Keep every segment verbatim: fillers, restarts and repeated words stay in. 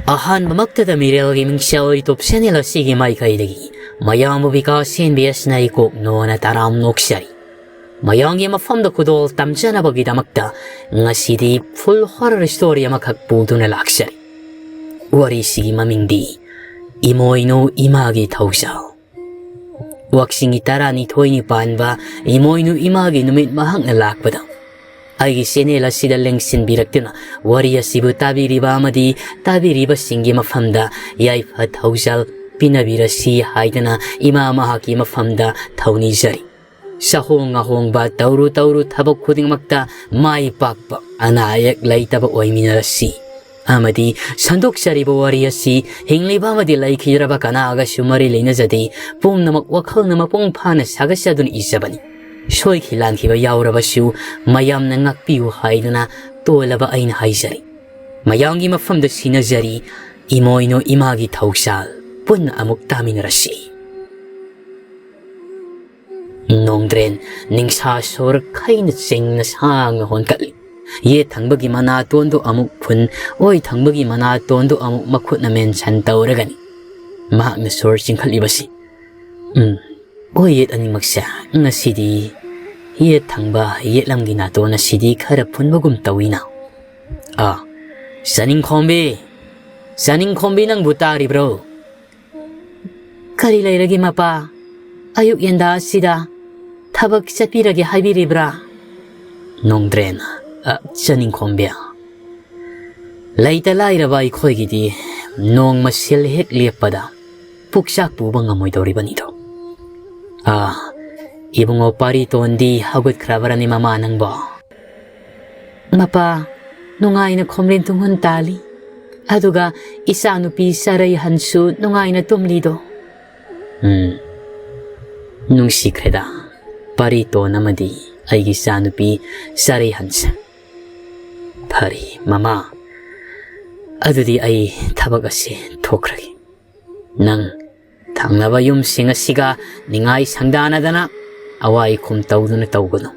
ꯑꯍꯥꯟꯕꯃꯛꯇꯗ ꯃꯤꯔꯦꯜꯒꯤ ꯃꯤꯡꯁꯦꯜ YouTube channel ꯑꯁꯤꯒꯤ ꯃꯥꯏꯀꯩꯗꯒꯤ ꯃꯌꯥꯝꯕꯨ ꯕꯤꯀꯥꯁ ꯑꯦꯟ ꯕꯤ ꯑꯦꯁꯅ ꯏꯀꯣꯛ ꯅꯣꯅ ꯇꯔꯥꯝ ꯅꯣꯛꯆꯔꯤ꯫ ꯃꯌꯥꯝꯒꯤ ꯃꯐꯝꯗ ꯈꯨꯗꯣꯜ ꯇꯝꯖꯅꯕꯒꯤꯗꯃꯛꯇ ꯉꯁꯤꯗꯤ full horror story ꯑꯃꯈꯛ ꯄꯨꯗꯨꯅ ꯂꯥꯛꯆꯔꯤ꯫ ꯋꯥꯔꯤꯁꯤꯒꯤ ꯃꯃꯤꯡꯗꯤ ꯏꯃꯣꯏꯅꯨ ꯏꯃꯥꯒꯤ ꯊꯧꯖꯥꯜ꯫ ꯋꯥꯛꯆꯤꯡꯒꯤ ꯇꯔꯥꯅꯤꯊꯣꯏꯅꯤ ꯄꯥꯟꯕ ꯏꯃꯣꯏꯅꯨ ꯏꯃꯥꯒꯤ ꯅꯨꯃꯤꯠ ꯃꯍꯥꯛꯅ ꯂꯥꯛꯄꯗ ꯑꯩꯒꯤ channel ꯑꯁꯤꯗ ꯂꯦꯡꯁꯤꯟꯕꯤꯔꯛꯇꯨꯅ ꯋꯥꯔꯤ ꯑꯁꯤꯕꯨ ꯇꯥꯕꯤꯔꯤꯕ ꯑꯃꯗꯤ ꯇꯥꯕꯤꯔꯤꯕꯁꯤꯡꯒꯤ ꯃꯐꯝꯗ ꯌꯥꯏꯐ ꯊꯧꯖꯥꯜ ꯄꯤꯅꯕꯤꯔꯁꯤ ꯍꯥꯏꯗꯨꯅ ꯏꯃꯥ ꯃꯍꯥꯛꯀꯤ ꯃꯐꯝꯗ ꯊꯧꯅꯤꯖꯔꯤ꯫ ꯆꯍꯣꯡ ꯑꯍꯣꯡꯕ ꯇꯧꯔꯨ ꯇꯧꯔꯨ ꯊꯕꯛ ꯈꯨꯗꯤꯡꯃꯛꯇ ꯃꯥꯏ ꯄꯥꯛꯄ ꯑꯅꯥ ꯑꯌꯦꯛ ꯂꯩꯇꯕ ꯑꯣꯏꯃꯤꯟꯅꯔꯁꯤ꯫ ꯑꯃꯗꯤ ꯁꯟꯗꯣꯛꯆꯔꯤꯕ ꯋꯥꯔꯤ ꯑꯁꯤ ꯍꯤꯡꯂꯤꯕ ꯑꯃꯗꯤ ꯂꯩꯈꯤꯗ꯭ꯔꯕ ꯀꯅꯥꯒꯁꯨ ꯃꯔꯤ ꯂꯩꯅꯖꯗꯦ꯫ ꯄꯨꯝꯅꯃꯛ ꯋꯥꯈꯜꯅ ꯃꯄꯨꯡ ꯐꯥꯅ ꯁꯥꯒꯠꯆꯗꯨꯅ ꯏꯖꯕꯅꯤ꯫ ꯁꯣꯏꯈꯤ ꯂꯥꯟꯈꯤꯕ ꯌꯥꯎꯔꯕꯁꯨ ꯃꯌꯥꯝꯅ ꯉꯥꯛꯄꯤꯌꯨ ꯍꯥꯏꯗꯨꯅ ꯇꯣꯜꯂꯕ ꯑꯩꯅ ꯍꯥꯏꯖꯔꯤ꯫ ꯃꯌꯥꯝꯒꯤ ꯃꯐꯝꯗ ꯁꯤꯅꯖꯔꯤ꯫ ꯏꯃꯣꯏꯅꯨ ꯏꯃꯥꯒꯤ ꯊꯧꯖꯥꯜ ꯄꯨꯟꯅ ꯑꯃꯨꯛ ꯇꯥꯃꯤꯟꯅꯔꯁꯤ꯫ ꯅꯣꯡꯗ꯭ꯔꯦꯟ ꯅꯤꯡꯁꯥ ꯁꯣꯔ ꯈꯩꯅ ꯆꯤꯡꯅ ꯁꯥꯡꯅ ꯍꯣꯟꯀꯠꯂꯤ꯫ ꯌꯦꯠ ꯊꯪꯕꯒꯤ ꯃꯅꯥꯇꯣꯟꯗꯨ ꯑꯃꯨꯛ ꯐꯨꯟ, ꯑꯣꯏ ꯊꯪꯕꯒꯤ ꯃꯅꯥꯇꯣꯟꯗꯨ ꯑꯃꯨꯛ ꯃꯈꯨꯠꯅ ꯃꯦꯟꯁꯟ ꯇꯧꯔꯒꯅꯤ ꯃꯍꯥꯛꯅ ꯁꯣꯔ ꯆꯤꯡꯈꯠꯂꯤꯕꯁꯤ꯫ ꯎꯝ, ꯑꯣꯏ ꯌꯦꯠ ꯑꯅꯤꯃꯛꯁꯦ ꯉꯁꯤꯗꯤ ꯌꯦꯠ ꯊꯪꯕ ꯌꯦꯠꯂꯝꯒꯤ ꯅꯥꯇꯣꯟ ꯑꯁꯤꯗꯤ ꯈꯔ ꯐꯨꯟꯕꯒꯨꯝ ꯇꯧꯏꯅ꯫ ꯑꯥ, ꯆꯥꯅꯤꯡꯈꯣꯝꯕꯤ, ꯆꯥꯅꯤꯡꯈꯣꯝꯕꯤ ꯅꯪꯕꯨ ꯇꯥꯔꯤꯕ꯭ꯔꯣ? ꯀꯔꯤ ꯂꯩꯔꯒꯦ ꯃꯄꯥ? ꯑꯌꯨꯛ ꯌꯦꯟꯗꯥ ꯑꯁꯤꯗ ꯊꯕꯛ ꯆꯠꯄꯤꯔꯒꯦ ꯍꯥꯏꯕꯤꯔꯤꯕ꯭ꯔꯥ? ꯅꯣꯡꯗ꯭ꯔꯦꯟ, ꯑ, ꯆꯥꯅꯤꯡꯈꯣꯝꯕꯤ꯫ ꯂꯩꯇ ꯂꯥꯏꯔꯕ ꯑꯩꯈꯣꯏꯒꯤꯗꯤ ꯅꯣꯡꯃ ꯁꯤꯜ ꯍꯦꯛ ꯂꯦꯞꯄꯗ ꯄꯨꯛꯆꯥꯛ ꯄꯨꯕ ꯉꯝꯃꯣꯏꯗꯧꯔꯤꯕꯅꯤꯗꯣ꯫ ꯑꯥ, ꯏꯕꯨꯡꯉꯣ ꯄꯥꯔꯤꯇꯣꯟꯗꯤ ꯍꯧꯒꯠꯈ꯭ꯔꯕ꯭ꯔꯅꯤ ꯃꯃꯥ ꯅꯪꯕꯣ? ꯃꯄꯥ, ꯅꯨꯡꯉꯥꯏꯅ ꯈꯣꯝꯂꯦꯟ ꯇꯨꯡꯍꯨꯟ ꯇꯥꯜꯂꯤ꯫ ꯑꯗꯨꯒ ꯏꯆꯥꯅꯨꯄꯤ ꯆꯔꯩꯍꯟꯁꯨ ꯅꯨꯡꯉꯥꯏꯅ ꯇꯨꯝꯂꯤꯗꯣ꯫ ꯎꯝ, ꯅꯨꯡꯁꯤꯈ꯭ꯔꯦꯗ, ꯄꯥꯔꯤꯇꯣꯟ ꯑꯃꯗꯤ ꯑꯩꯒꯤ ꯏꯆꯥꯅꯨꯄꯤ ꯆꯔꯩꯍꯟꯁꯦ꯫ ꯐꯔꯦ, ꯃꯃꯥ꯫ ꯑꯗꯨꯗꯤ ꯑꯩ ꯊꯕꯛ ꯑꯁꯤ ꯊꯣꯛꯈ꯭ꯔꯒꯦ꯫ ꯅꯪ ꯊꯪꯅꯕ ꯌꯨꯝꯁꯤꯡ ꯑꯁꯤꯒ ꯅꯤꯡꯉꯥꯏ ꯁꯪꯗꯥꯅꯗꯅ ꯑꯋꯥꯏ ꯈꯨꯝ ꯇꯧꯗꯨꯅ ꯇꯧꯒꯅꯨ꯫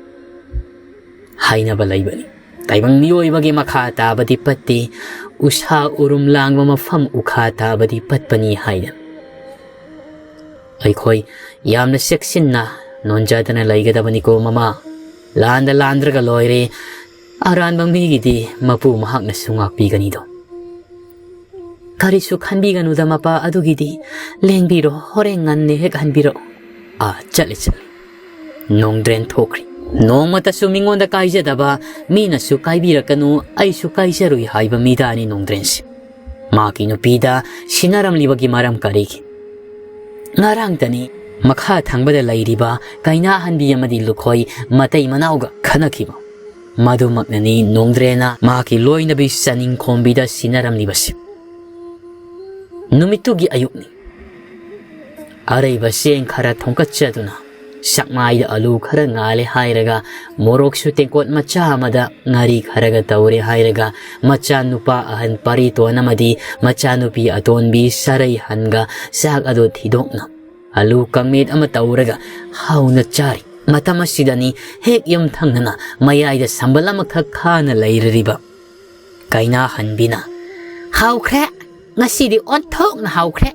ꯍꯥꯏꯅꯕ ꯂꯩꯕꯅꯤ, ꯇꯥꯏꯕꯪ ꯃꯤꯑꯣꯏꯕꯒꯤ ꯃꯈꯥ ꯇꯥꯕꯗꯤ ꯐꯠꯇꯦ, ꯎꯁꯥ ꯎꯔꯨꯝ ꯂꯥꯡꯕ ꯃꯐꯝ ꯎꯈꯥ ꯇꯥꯕꯗꯤ ꯄꯠꯄꯅꯤ ꯍꯥꯏꯗꯅ꯫ ꯑꯩꯈꯣꯏ ꯌꯥꯝꯅ ꯆꯦꯛꯁꯤꯟꯅ ꯅꯣꯟꯖꯗꯅ ꯂꯩꯒꯗꯕꯅꯤꯀꯣ ꯃꯃꯥ꯫ ꯂꯥꯟꯗ ꯂꯥꯟꯗ꯭ꯔꯒ ꯂꯣꯏꯔꯦ꯫ ꯑꯔꯥꯟꯕ ꯃꯤꯒꯤꯗꯤ ꯃꯄꯨ ꯃꯍꯥꯛꯅꯁꯨ ꯉꯥꯛꯄꯤꯒꯅꯤꯗꯣ꯫ ꯀꯔꯤꯁꯨ ꯈꯟꯕꯤꯒꯅꯨꯗ ꯃꯄꯥ ꯑꯗꯨꯒꯤꯗꯤ꯫ ꯂꯦꯡꯕꯤꯔꯣ, ꯍꯣꯔꯦꯟ ꯉꯟꯅ ꯍꯦꯛ ꯍꯟꯕꯤꯔꯛꯑꯣ꯫ ꯑꯥ, ꯆꯠꯂꯦ, ꯆꯠꯂꯦ꯫ ꯅꯣꯡꯗ꯭ꯔꯦꯟ ꯊꯣꯛꯈ꯭ꯔꯦ꯫ ꯅꯣꯡꯃꯇꯁꯨ ꯃꯤꯉꯣꯟꯗ ꯀꯥꯏꯖꯗꯕ, ꯃꯤꯅꯁꯨ ꯀꯥꯏꯕꯤꯔꯛꯀꯅꯨ, ꯑꯩꯁꯨ ꯀꯥꯏꯖꯔꯨꯏ ꯍꯥꯏꯕ ꯃꯤꯗꯥꯅꯤ ꯅꯣꯡꯗ꯭ꯔꯦꯟꯁꯦ꯫ ꯃꯍꯥꯛꯀꯤ ꯅꯨꯄꯤꯗ ꯁꯤꯟꯅꯔꯝꯂꯤꯕꯒꯤ ꯃꯔꯝ ꯀꯔꯤꯒꯤ? ꯉꯔꯥꯡꯇꯅꯤ ꯃꯈꯥ ꯊꯪꯕꯗ ꯂꯩꯔꯤꯕ ꯀꯩꯅꯥꯍꯟꯕꯤ ꯑꯃꯗꯤ ꯂꯨꯈꯣꯏ ꯃꯇꯩ ꯃꯅꯥꯎꯒ ꯈꯠꯅꯈꯤꯕ꯫ ꯃꯗꯨꯃꯛꯅꯅꯤ ꯅꯣꯡꯗ꯭ꯔꯦꯟꯅ ꯃꯍꯥꯛꯀꯤ ꯂꯣꯏꯅꯕꯤ ꯆꯅꯤꯡꯈꯣꯝꯕꯤꯗ ꯁꯤꯟꯅꯔꯝꯂꯤꯕꯁꯤ꯫ ꯅꯨꯃꯤꯠꯇꯨꯒꯤ ꯑꯌꯨꯛꯅꯤ꯫ ꯑꯔꯩꯕ ꯆꯦꯡ ꯈꯔ ꯊꯣꯡꯀꯠꯆꯗꯨꯅ, ꯆꯥꯛꯃꯥꯏꯗ ꯑꯂꯨ ꯈꯔ ꯉꯥꯜꯂꯦ ꯍꯥꯏꯔꯒ, ꯃꯣꯔꯣꯛꯁꯨ ꯇꯦꯡꯀꯣꯠ ꯃꯆꯥ ꯑꯃꯗ, ꯉꯥꯔꯤ ꯈꯔꯒ ꯇꯧꯔꯦ ꯍꯥꯏꯔꯒ, ꯃꯆꯥꯅꯨꯄꯥ ꯑꯍꯟ ꯄꯥꯔꯤꯇꯣꯟ ꯑꯃꯗꯤ ꯃꯆꯥꯅꯨꯄꯤ ꯑꯇꯣꯟꯕꯤ ꯁꯔꯩꯍꯟꯒ ꯆꯥꯛ ꯑꯗꯨ ꯊꯤꯗꯣꯛꯅ ꯑꯂꯨ ꯀꯥꯡꯃꯦꯠ ꯑꯃ ꯇꯧꯔꯒ ꯍꯥꯎꯅ ꯆꯥꯔꯤ꯫ ꯃꯇꯝ ꯑꯁꯤꯗꯅꯤ ꯍꯦꯛ ꯌꯨꯝꯊꯪꯅꯅ ꯃꯌꯥꯏꯗ ꯁꯝꯕꯜ ꯑꯃꯈꯛ ꯈꯥꯅ ꯂꯩꯔꯤꯕ ꯀꯩꯅꯥꯍꯟꯕꯤꯅ, "ꯍꯥꯎꯈ꯭ꯔꯦ, ꯉꯁꯤꯗꯤ ꯑꯣꯟꯊꯣꯛꯅ ꯍꯥꯎꯈ꯭ꯔꯦ꯫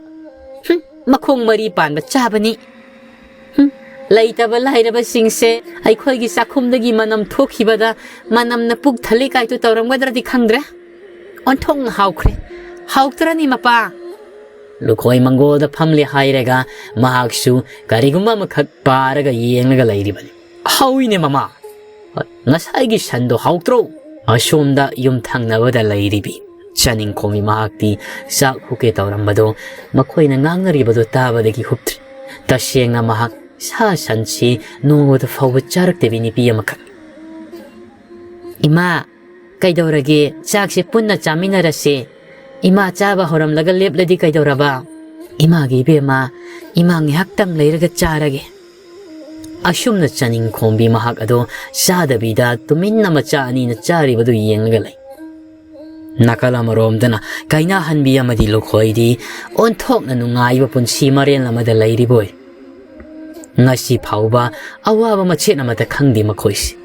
ꯍꯨꯝ, ꯃꯈꯣꯡ ꯃꯔꯤ ꯄꯥꯟꯕ ꯆꯥꯕꯅꯤ꯫ ꯍꯨꯝ, ꯂꯩꯇꯕ ꯂꯥꯏꯔꯕꯁꯤꯡꯁꯦ ꯑꯩꯈꯣꯏꯒꯤ ꯆꯥꯛꯈꯨꯝꯗꯒꯤ ꯃꯅꯝ ꯊꯣꯛꯈꯤꯕꯗ ꯃꯅꯝꯅ ꯄꯨꯛ ꯊꯜꯂꯤ ꯀꯥꯏꯗꯨ ꯇꯧꯔꯝꯒꯗ꯭ꯔꯗꯤ ꯈꯪꯗ꯭ꯔꯦ꯫ ꯑꯣꯟꯊꯣꯛꯅ ꯍꯥꯎꯈ꯭ꯔꯦ꯫ ꯍꯥꯎꯇ꯭ꯔꯅꯤ ꯃꯄꯥ?" ꯂꯨꯈꯣꯏ ꯃꯪꯒꯣꯜꯗ ꯐꯝꯂꯦ ꯍꯥꯏꯔꯒ ꯃꯍꯥꯛꯁꯨ ꯀꯔꯤꯒꯨꯝꯕ ꯑꯃꯈꯛ ꯄꯥꯔꯒ ꯌꯦꯡꯂꯒ ꯂꯩꯔꯤꯕꯅꯤ꯫ "ꯍꯥꯎꯏꯅꯦ ꯃꯃꯥ, ꯉꯁꯥꯏꯒꯤ ꯁꯟꯗꯣ ꯍꯥꯎꯇ꯭ꯔꯣ?" ꯑꯁꯣꯝꯗ ꯌꯨꯝ ꯊꯪꯅꯕꯗ ꯂꯩꯔꯤꯕꯤ ꯆꯥꯅꯤꯡꯈꯣꯝꯕꯤ ꯃꯍꯥꯛꯇꯤ ꯆꯥꯛ ꯍꯨꯛꯀꯦ ꯇꯧꯔꯝꯕꯗꯣ ꯃꯈꯣꯏꯅ ꯉꯥꯡꯅꯔꯤꯕꯗꯣ ꯇꯥꯕꯗꯒꯤ ꯍꯨꯞꯇ꯭ꯔꯤ꯫ ꯇꯁꯦꯡꯅ ꯃꯍꯥꯛ ꯁꯥ ꯁꯟꯁꯤ ꯅꯣꯡꯃꯗ ꯐꯥꯎꯕ ꯆꯥꯔꯛꯇꯕꯤ ꯅꯨꯄꯤ ꯑꯃꯈꯛ꯫ "ꯏꯃꯥ, ꯀꯩꯗꯧꯔꯒꯦ? ꯆꯥꯛꯁꯦ ꯄꯨꯟꯅ ꯆꯥꯃꯤꯟꯅꯔꯁꯦ꯫ ꯏꯃꯥ ꯆꯥꯕ ꯍꯧꯔꯝꯂꯒ ꯂꯦꯞꯂꯗꯤ ꯀꯩꯗꯧꯔꯕ? ꯏꯃꯥꯒꯤ ꯏꯕꯦꯝꯃ, ꯏꯃꯥ ꯉꯥꯏꯍꯥꯛꯇꯪ ꯂꯩꯔꯒ ꯆꯥꯔꯒꯦ꯫" ꯑꯁꯨꯝꯅ ꯆꯥꯅꯤꯡꯈꯣꯝꯕꯤ ꯃꯍꯥꯛ ꯑꯗꯣ ꯆꯥꯗꯕꯤꯗ ꯇꯨꯃꯤꯟꯅ ꯃꯆꯥ ꯑꯅꯤꯅ ꯆꯥꯔꯤꯕꯗꯨ ꯌꯦꯡꯂꯒ ꯂꯩ꯫ ꯅꯥꯀꯜ ꯑꯃꯔꯣꯝꯗꯅ ꯀꯩꯅꯥꯍꯟꯕꯤ ꯑꯃꯗꯤ ꯂꯨꯈꯣꯏꯗꯤ ꯑꯣꯟꯊꯣꯛꯅ ꯅꯨꯡꯉꯥꯏꯕ ꯄꯨꯟꯁꯤ ꯃꯔꯦꯜ ꯑꯃꯗ ꯂꯩꯔꯤꯕ ꯑꯣꯏ꯫ ꯉꯁꯤ ꯐꯥꯎꯕ ꯑꯋꯥꯕ ꯃꯆꯦꯠ ꯑꯃꯠꯇ ꯈꯪꯗꯦ ꯃꯈꯣꯏꯁꯤ꯫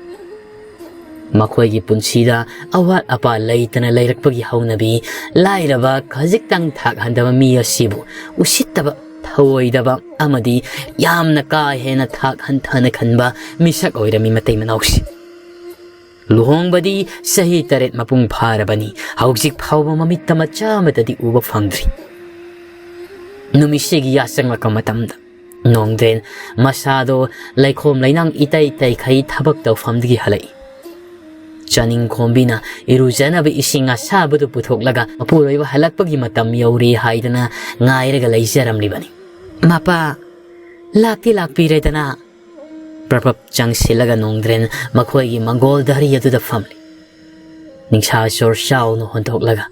ꯃꯈꯣꯏꯒꯤ ꯄꯨꯟꯁꯤꯗ ꯑꯋꯥꯠ ꯑꯄꯥ ꯂꯩꯇꯅ ꯂꯩꯔꯛꯄꯒꯤ ꯍꯧꯅꯕꯤ, ꯂꯥꯏꯔꯕ, ꯈꯖꯤꯛꯇꯪ ꯊꯥꯛ ꯍꯟꯊꯕ ꯃꯤ ꯑꯁꯤꯕꯨ ꯎꯁꯤꯠꯇꯕ, ꯊꯧꯑꯣꯏꯗꯕ ꯑꯃꯗꯤ ꯌꯥꯝꯅ ꯀꯥ ꯍꯦꯟꯅ ꯊꯥꯛ ꯍꯟꯊꯅ ꯈꯟꯕ ꯃꯤꯁꯛ ꯑꯣꯏꯔꯝꯃꯤ ꯃꯇꯩ ꯃꯅꯥꯎꯁꯤ꯫ ꯂꯨꯍꯣꯡꯕꯗꯤ ꯆꯍꯤ ꯇꯔꯦꯠ ꯃꯄꯨꯡ ꯐꯥꯔꯕꯅꯤ꯫ ꯍꯧꯖꯤꯛ ꯐꯥꯎꯕ ꯃꯃꯤꯠꯇ ꯃꯆꯥ ꯑꯃꯠꯇꯗꯤ ꯎꯕ ꯐꯪꯗ꯭ꯔꯤ꯫ ꯅꯨꯃꯤꯠꯁꯤꯒꯤ ꯌꯥꯆꯪꯂꯛꯄ ꯃꯇꯝꯗ ꯅꯣꯡꯗ꯭ꯔꯦꯟ ꯃꯁꯥꯗꯣ ꯂꯩꯈꯣꯝ ꯂꯩꯅꯥꯡ ꯏꯇꯩ ꯇꯩꯈꯩ ꯊꯕꯛ ꯇꯧꯐꯝꯗꯒꯤ ꯍꯜꯂꯛꯏ꯫ ꯆꯥꯅꯤꯡ ꯈꯣꯝꯕꯤꯅ ꯏꯔꯨꯖꯅꯕ ꯏꯁꯤꯡ ꯑꯁꯥꯕꯗꯨ ꯄꯨꯊꯣꯛꯂꯒ ꯃꯄꯨꯔꯣꯏꯕ ꯍꯜꯂꯛꯄꯒꯤ ꯃꯇꯝ ꯌꯧꯔꯦ ꯍꯥꯏꯗꯅ ꯉꯥꯏꯔꯒ ꯂꯩꯖꯔꯝꯂꯤꯕꯅꯤ꯫ "ꯃꯄꯥ, ꯂꯥꯛꯇꯤ ꯂꯥꯛꯄꯤꯔꯦꯗꯅ?" ꯄ꯭ꯔꯄꯞ ꯆꯪꯁꯤꯜꯂꯒ ꯅꯣꯡꯗ꯭ꯔꯦꯟ ꯃꯈꯣꯏꯒꯤ ꯃꯪꯒꯣꯜ ꯙꯔꯤ ꯑꯗꯨꯗ ꯐꯝꯂꯤ꯫ ꯅꯤꯡꯁꯥ ꯁꯣꯔ ꯆꯥꯎꯅ ꯍꯣꯟꯗꯣꯛꯂꯒ,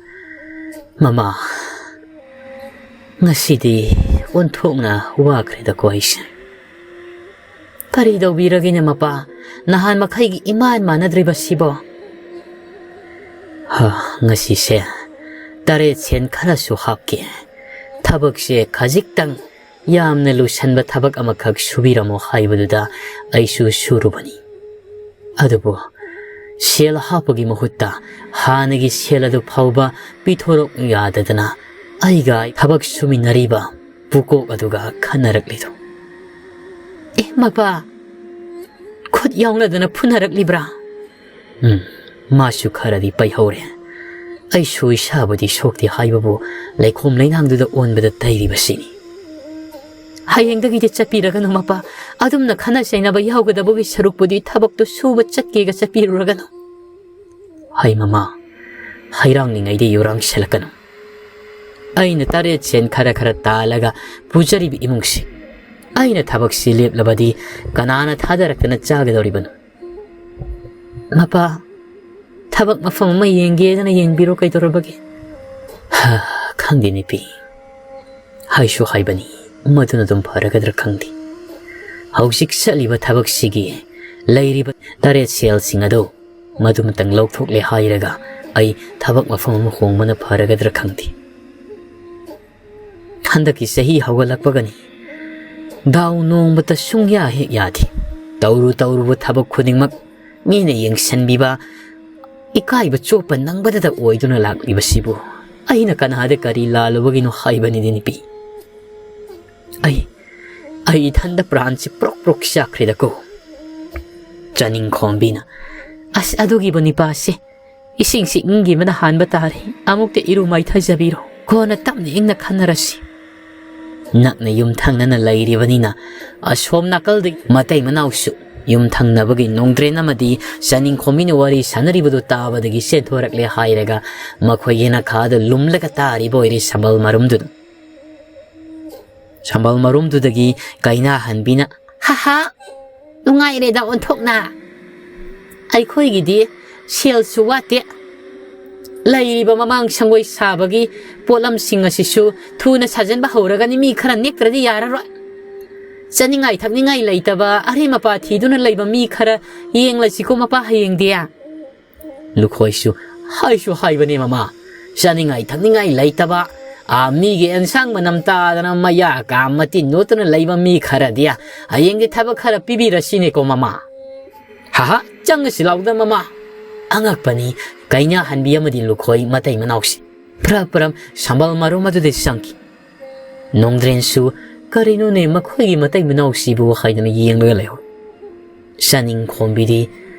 "ꯃꯃꯥ, ꯉꯁꯤꯗꯤ ꯑꯣꯟꯊꯣꯛꯅ ꯋꯥꯈ꯭ꯔꯦꯗꯀꯣ ꯑꯩꯁꯦ꯫" "ꯀꯔꯤ ꯇꯧꯕꯤꯔꯒꯦꯅꯦ ꯃꯄꯥ? ꯅꯍꯥꯟ ꯃꯈꯩꯒꯤ ꯏꯃꯥꯟ ꯃꯥꯟꯅꯗ꯭ꯔꯤꯕꯁꯤꯕꯣ?" "ꯍ, ꯉꯁꯤꯁꯦ ꯇꯔꯦꯠ ꯁꯦꯟ ꯈꯔꯁꯨ ꯍꯥꯞꯀꯦ꯫ ꯊꯕꯛꯁꯦ ꯈꯖꯤꯛꯇꯪ ꯌꯥꯝꯅ ꯂꯨꯁꯟꯕ ꯊꯕꯛ ꯑꯃꯈꯛ ꯁꯨꯕꯤꯔꯝꯃꯣ ꯍꯥꯏꯕꯗꯨꯗ ꯑꯩꯁꯨ ꯁꯨꯔꯨꯕꯅꯤ꯫ ꯑꯗꯨꯕꯨ ꯁꯦꯜ ꯍꯥꯞꯄꯒꯤ ꯃꯍꯨꯠꯇ ꯍꯥꯟꯅꯒꯤ ꯁꯦꯜ ꯑꯗꯨ ꯐꯥꯎꯕ ꯄꯤꯊꯣꯔꯛ ꯌꯥꯗꯗꯅ ꯑꯩꯒ ꯊꯕꯛ ꯁꯨꯃꯤꯟꯅꯔꯤꯕ ꯄꯨꯀꯣꯛ ꯑꯗꯨꯒ ꯈꯟꯅꯔꯛꯂꯤꯗꯣ꯫" "ꯑꯦ ꯃꯄꯥ, ꯈꯨꯠ ꯌꯥꯎꯅꯗꯅ ꯐꯨꯅꯔꯛꯂꯤꯕ꯭ꯔꯥ?" "ꯎꯝ, ꯃꯥꯁꯨ ꯈꯔꯗꯤ ꯄꯩꯍꯧꯔꯦ꯫ ꯑꯩꯁꯨ ꯏꯁꯥꯕꯨꯗꯤ ꯁꯣꯛꯇꯦ ꯍꯥꯏꯕꯕꯨ ꯂꯩꯈꯣꯝ ꯂꯩꯅꯥꯡꯗꯨꯗ ꯑꯣꯟꯕꯗ ꯇꯩꯔꯤꯕꯁꯤꯅꯤ꯫" "ꯍꯌꯦꯡꯗꯒꯤꯗꯤ ꯆꯠꯄꯤꯔꯒꯅꯨ ꯃꯄꯥ꯫ ꯑꯗꯨꯝꯅ ꯈꯠꯅ ꯆꯩꯅꯕ ꯌꯥꯎꯒꯗꯕꯒꯤ ꯁꯔꯨꯛꯄꯨꯗꯤ ꯊꯕꯛꯇꯨ ꯁꯨꯕ ꯆꯠꯀꯦꯒ ꯆꯠꯄꯤꯔꯨꯔꯒꯅꯨ꯫" "ꯍꯩ ꯃꯃꯥ, ꯍꯩꯔꯥꯡꯂꯤꯉꯩꯗ ꯌꯨꯔꯥꯡꯁꯤꯜꯂꯛꯀꯅꯨ꯫ ꯑꯩꯅ ꯇꯔꯦꯠ ꯁꯦꯟ ꯈꯔ ꯈꯔ ꯇꯥꯜꯂꯒ ꯄꯨꯖꯔꯤꯕ ꯏꯃꯨꯡꯁꯤ꯫ ꯑꯩꯅ ꯊꯕꯛꯁꯤ ꯂꯦꯞꯂꯕꯗꯤ ꯀꯅꯥꯅ ꯊꯥꯗꯔꯛꯇꯅ ꯆꯥꯒꯗꯧꯔꯤꯕꯅꯣ?" "ꯃꯄꯥ, ꯊꯕꯛ ꯃꯐꯝ ꯑꯃ ꯌꯦꯡꯒꯦꯗꯅ ꯌꯦꯡꯕꯤꯔꯣ, ꯀꯩꯗꯧꯔꯕꯒꯦ?" "ꯍ, ꯈꯪꯗꯦ ꯅꯨꯄꯤ, ꯍꯥꯏꯁꯨ ꯍꯥꯏꯕꯅꯤ, ꯃꯗꯨꯅ ꯑꯗꯨꯝ ꯐꯔꯒꯗ꯭ꯔꯥ ꯈꯪꯗꯦ꯫ ꯍꯧꯖꯤꯛ ꯆꯠꯂꯤꯕ ꯊꯕꯛꯁꯤꯒꯤ ꯂꯩꯔꯤꯕ ꯇꯔꯦꯠ ꯁꯦꯜꯁꯤꯡ ꯑꯗꯨ ꯃꯗꯨꯃꯇꯪ ꯂꯧꯊꯣꯛꯂꯦ ꯍꯥꯏꯔꯒ ꯑꯩ ꯊꯕꯛ ꯃꯐꯝ ꯑꯃ ꯍꯣꯡꯕꯅ ꯐꯔꯒꯗ꯭ꯔꯥ ꯈꯪꯗꯦ꯫ ꯍꯟꯗꯛꯀꯤ ꯆꯍꯤ ꯍꯧꯒꯠꯂꯛꯄꯒꯅꯤ꯫ ꯗꯥꯎ ꯅꯣꯡꯃꯇ ꯁꯨꯡꯌꯥ ꯍꯦꯛ ꯌꯥꯗꯦ꯫ ꯇꯧꯔꯨ ꯇꯧꯔꯨꯕ ꯊꯕꯛ ꯈꯨꯗꯤꯡꯃꯛ ꯃꯤꯅ ꯌꯦꯡꯁꯤꯟꯕꯤꯕ, ꯏꯀꯥꯏꯕ ꯆꯣꯞꯄ ꯅꯪꯕꯗꯗ ꯑꯣꯏꯗꯨꯅ ꯂꯥꯛꯂꯤꯕꯁꯤꯕꯨ ꯑꯩꯅ ꯀꯅꯥꯗ ꯀꯔꯤ ꯂꯥꯜꯂꯨꯕꯒꯤꯅꯣ ꯍꯥꯏꯕꯅꯤꯗ ꯅꯨꯄꯤ꯫ ꯑꯩ, ꯑꯩ ꯏꯊꯟꯗ ꯄ꯭ꯔꯥꯟꯁꯤ ꯄ꯭ꯔꯣꯛ ꯄ꯭ꯔꯣꯛ ꯆꯥꯛꯈ꯭ꯔꯦꯗꯀꯣ꯫ ꯆꯥꯅꯤꯡꯈꯣꯝꯕꯤꯅ, "ꯑꯁ, ꯑꯗꯨꯒꯤꯕꯨ ꯅꯤꯄꯥꯁꯦ ꯏꯁꯤꯡꯁꯤ ꯏꯪꯈꯤꯕꯅ ꯍꯥꯟꯕ ꯇꯥꯔꯦ꯫ ꯑꯃꯨꯛꯇ ꯏꯔꯨ ꯃꯥꯏꯊꯖꯕꯤꯔꯣ꯫ ꯀꯣꯟꯅ ꯇꯞꯅ ꯏꯪꯅ ꯈꯟꯅꯔꯁꯤ꯫" ꯅꯛꯅ ꯌꯨꯝꯊꯪꯅꯅ ꯂꯩꯔꯤꯕꯅꯤꯅ ꯑꯁꯣꯝ ꯅꯥꯀꯜꯗꯒꯤ ꯃꯇꯩ ꯃꯅꯥꯎꯁꯨ ꯌꯨꯝꯊꯪꯅꯕꯒꯤ ꯅꯣꯡꯗ꯭ꯔꯦꯟ ꯑꯃꯗꯤ ꯆꯥꯅꯤꯡꯈꯣꯝꯕꯤꯅ ꯋꯥꯔꯤ ꯁꯥꯟꯅꯔꯤꯕꯗꯨ ꯇꯥꯕꯗꯒꯤ ꯆꯦꯟꯊꯣꯔꯛꯂꯦ ꯍꯥꯏꯔꯒ ꯃꯈꯣꯏꯒꯤ ꯅꯥꯈꯥꯗ ꯂꯨꯝꯂꯒ ꯇꯥꯔꯤꯕ ꯑꯣꯏꯔꯦ ꯁꯝꯕꯜ ꯃꯔꯨꯝꯗꯨꯅ꯫ ꯁꯝꯕꯜ ꯃꯔꯨꯝꯗꯨꯗꯒꯤ ꯀꯩꯅꯥꯍꯟꯕꯤꯅ, "ꯍꯥꯍꯥ, ꯅꯨꯡꯉꯥꯏꯔꯦꯗ ꯑꯣꯟꯊꯣꯛꯅ꯫ ꯑꯩꯈꯣꯏꯒꯤꯗꯤ ꯁꯦꯜꯁꯨ ꯋꯥꯠꯇꯦ꯫ ꯂꯩꯔꯤꯕ ꯃꯃꯥꯡ ꯁꯪꯒꯣꯏ ꯁꯥꯕꯒꯤ ꯄꯣꯠꯂꯝꯁꯤꯡ ꯑꯁꯤꯁꯨ ꯊꯨꯅ ꯁꯥꯖꯟꯕ ꯍꯧꯔꯒꯅꯤ, ꯃꯤ ꯈꯔ ꯅꯦꯛꯇ꯭ꯔꯗꯤ ꯌꯥꯔꯔꯣꯏ꯫ ꯆꯥꯅꯤꯡꯉꯥꯏ ꯊꯛꯅꯤꯡꯉꯥꯏ ꯂꯩꯇꯕ ꯑꯔꯦꯝ ꯑꯄꯥ ꯊꯤꯗꯨꯅ ꯂꯩꯕ ꯃꯤ ꯈꯔ ꯌꯦꯡꯂꯁꯤꯀꯣ ꯃꯄꯥ ꯍꯌꯦꯡꯗꯤ꯫" ꯂꯨꯈꯣꯏꯁꯨ, "ꯍꯥꯏꯁꯨ ꯍꯥꯏꯕꯅꯦ ꯃꯃꯥ, ꯆꯥꯅꯤꯡꯉꯥꯏ ꯊꯛꯅꯤꯡꯉꯥꯏ ꯂꯩꯇꯕ, ꯑꯥ, ꯃꯤꯒꯤ ꯑꯦꯟꯁꯥꯡ ꯃꯅꯝ ꯇꯥꯗꯅ ꯃꯌꯥ ꯀꯥ ꯃꯇꯤꯟ ꯅꯣꯠꯇꯨꯅ ꯂꯩꯕ ꯃꯤ ꯈꯔꯗꯤ ꯍꯌꯦꯡꯗꯤ ꯊꯕꯛ ꯈꯔ ꯄꯤꯕꯤꯔꯁꯤꯅꯦꯀꯣ ꯃꯃꯥ꯫ ꯍꯥꯍꯥ, ꯆꯪꯉꯁꯤ ꯂꯥꯎꯗ ꯃꯃꯥ꯫" ꯑꯉꯛꯄꯅꯤ ꯀꯩꯅꯥꯍꯟꯕꯤ ꯑꯃꯗꯤ ꯂꯨꯈꯣꯏ ꯃꯇꯩ ꯃꯅꯥꯎꯁꯤ ꯄ꯭ꯔꯞ ꯄ꯭ꯔꯞ ꯁꯝꯕꯜ ꯃꯔꯨꯝ ꯑꯗꯨꯗ ꯆꯪꯈꯤ꯫ ꯅꯣꯡꯗ꯭ꯔꯦꯟꯁꯨ, "ꯀꯔꯤꯅꯣꯅꯦ ꯃꯈꯣꯏꯒꯤ ꯃꯇꯩ ꯃꯅꯥꯎꯁꯤꯕꯨ?" ꯍꯥꯏꯗꯨꯅ ꯌꯦꯡꯂꯒ ꯂꯩꯍꯧꯏ꯫ ꯆꯥꯅꯤꯡꯈꯣꯝꯕꯤꯗꯤ,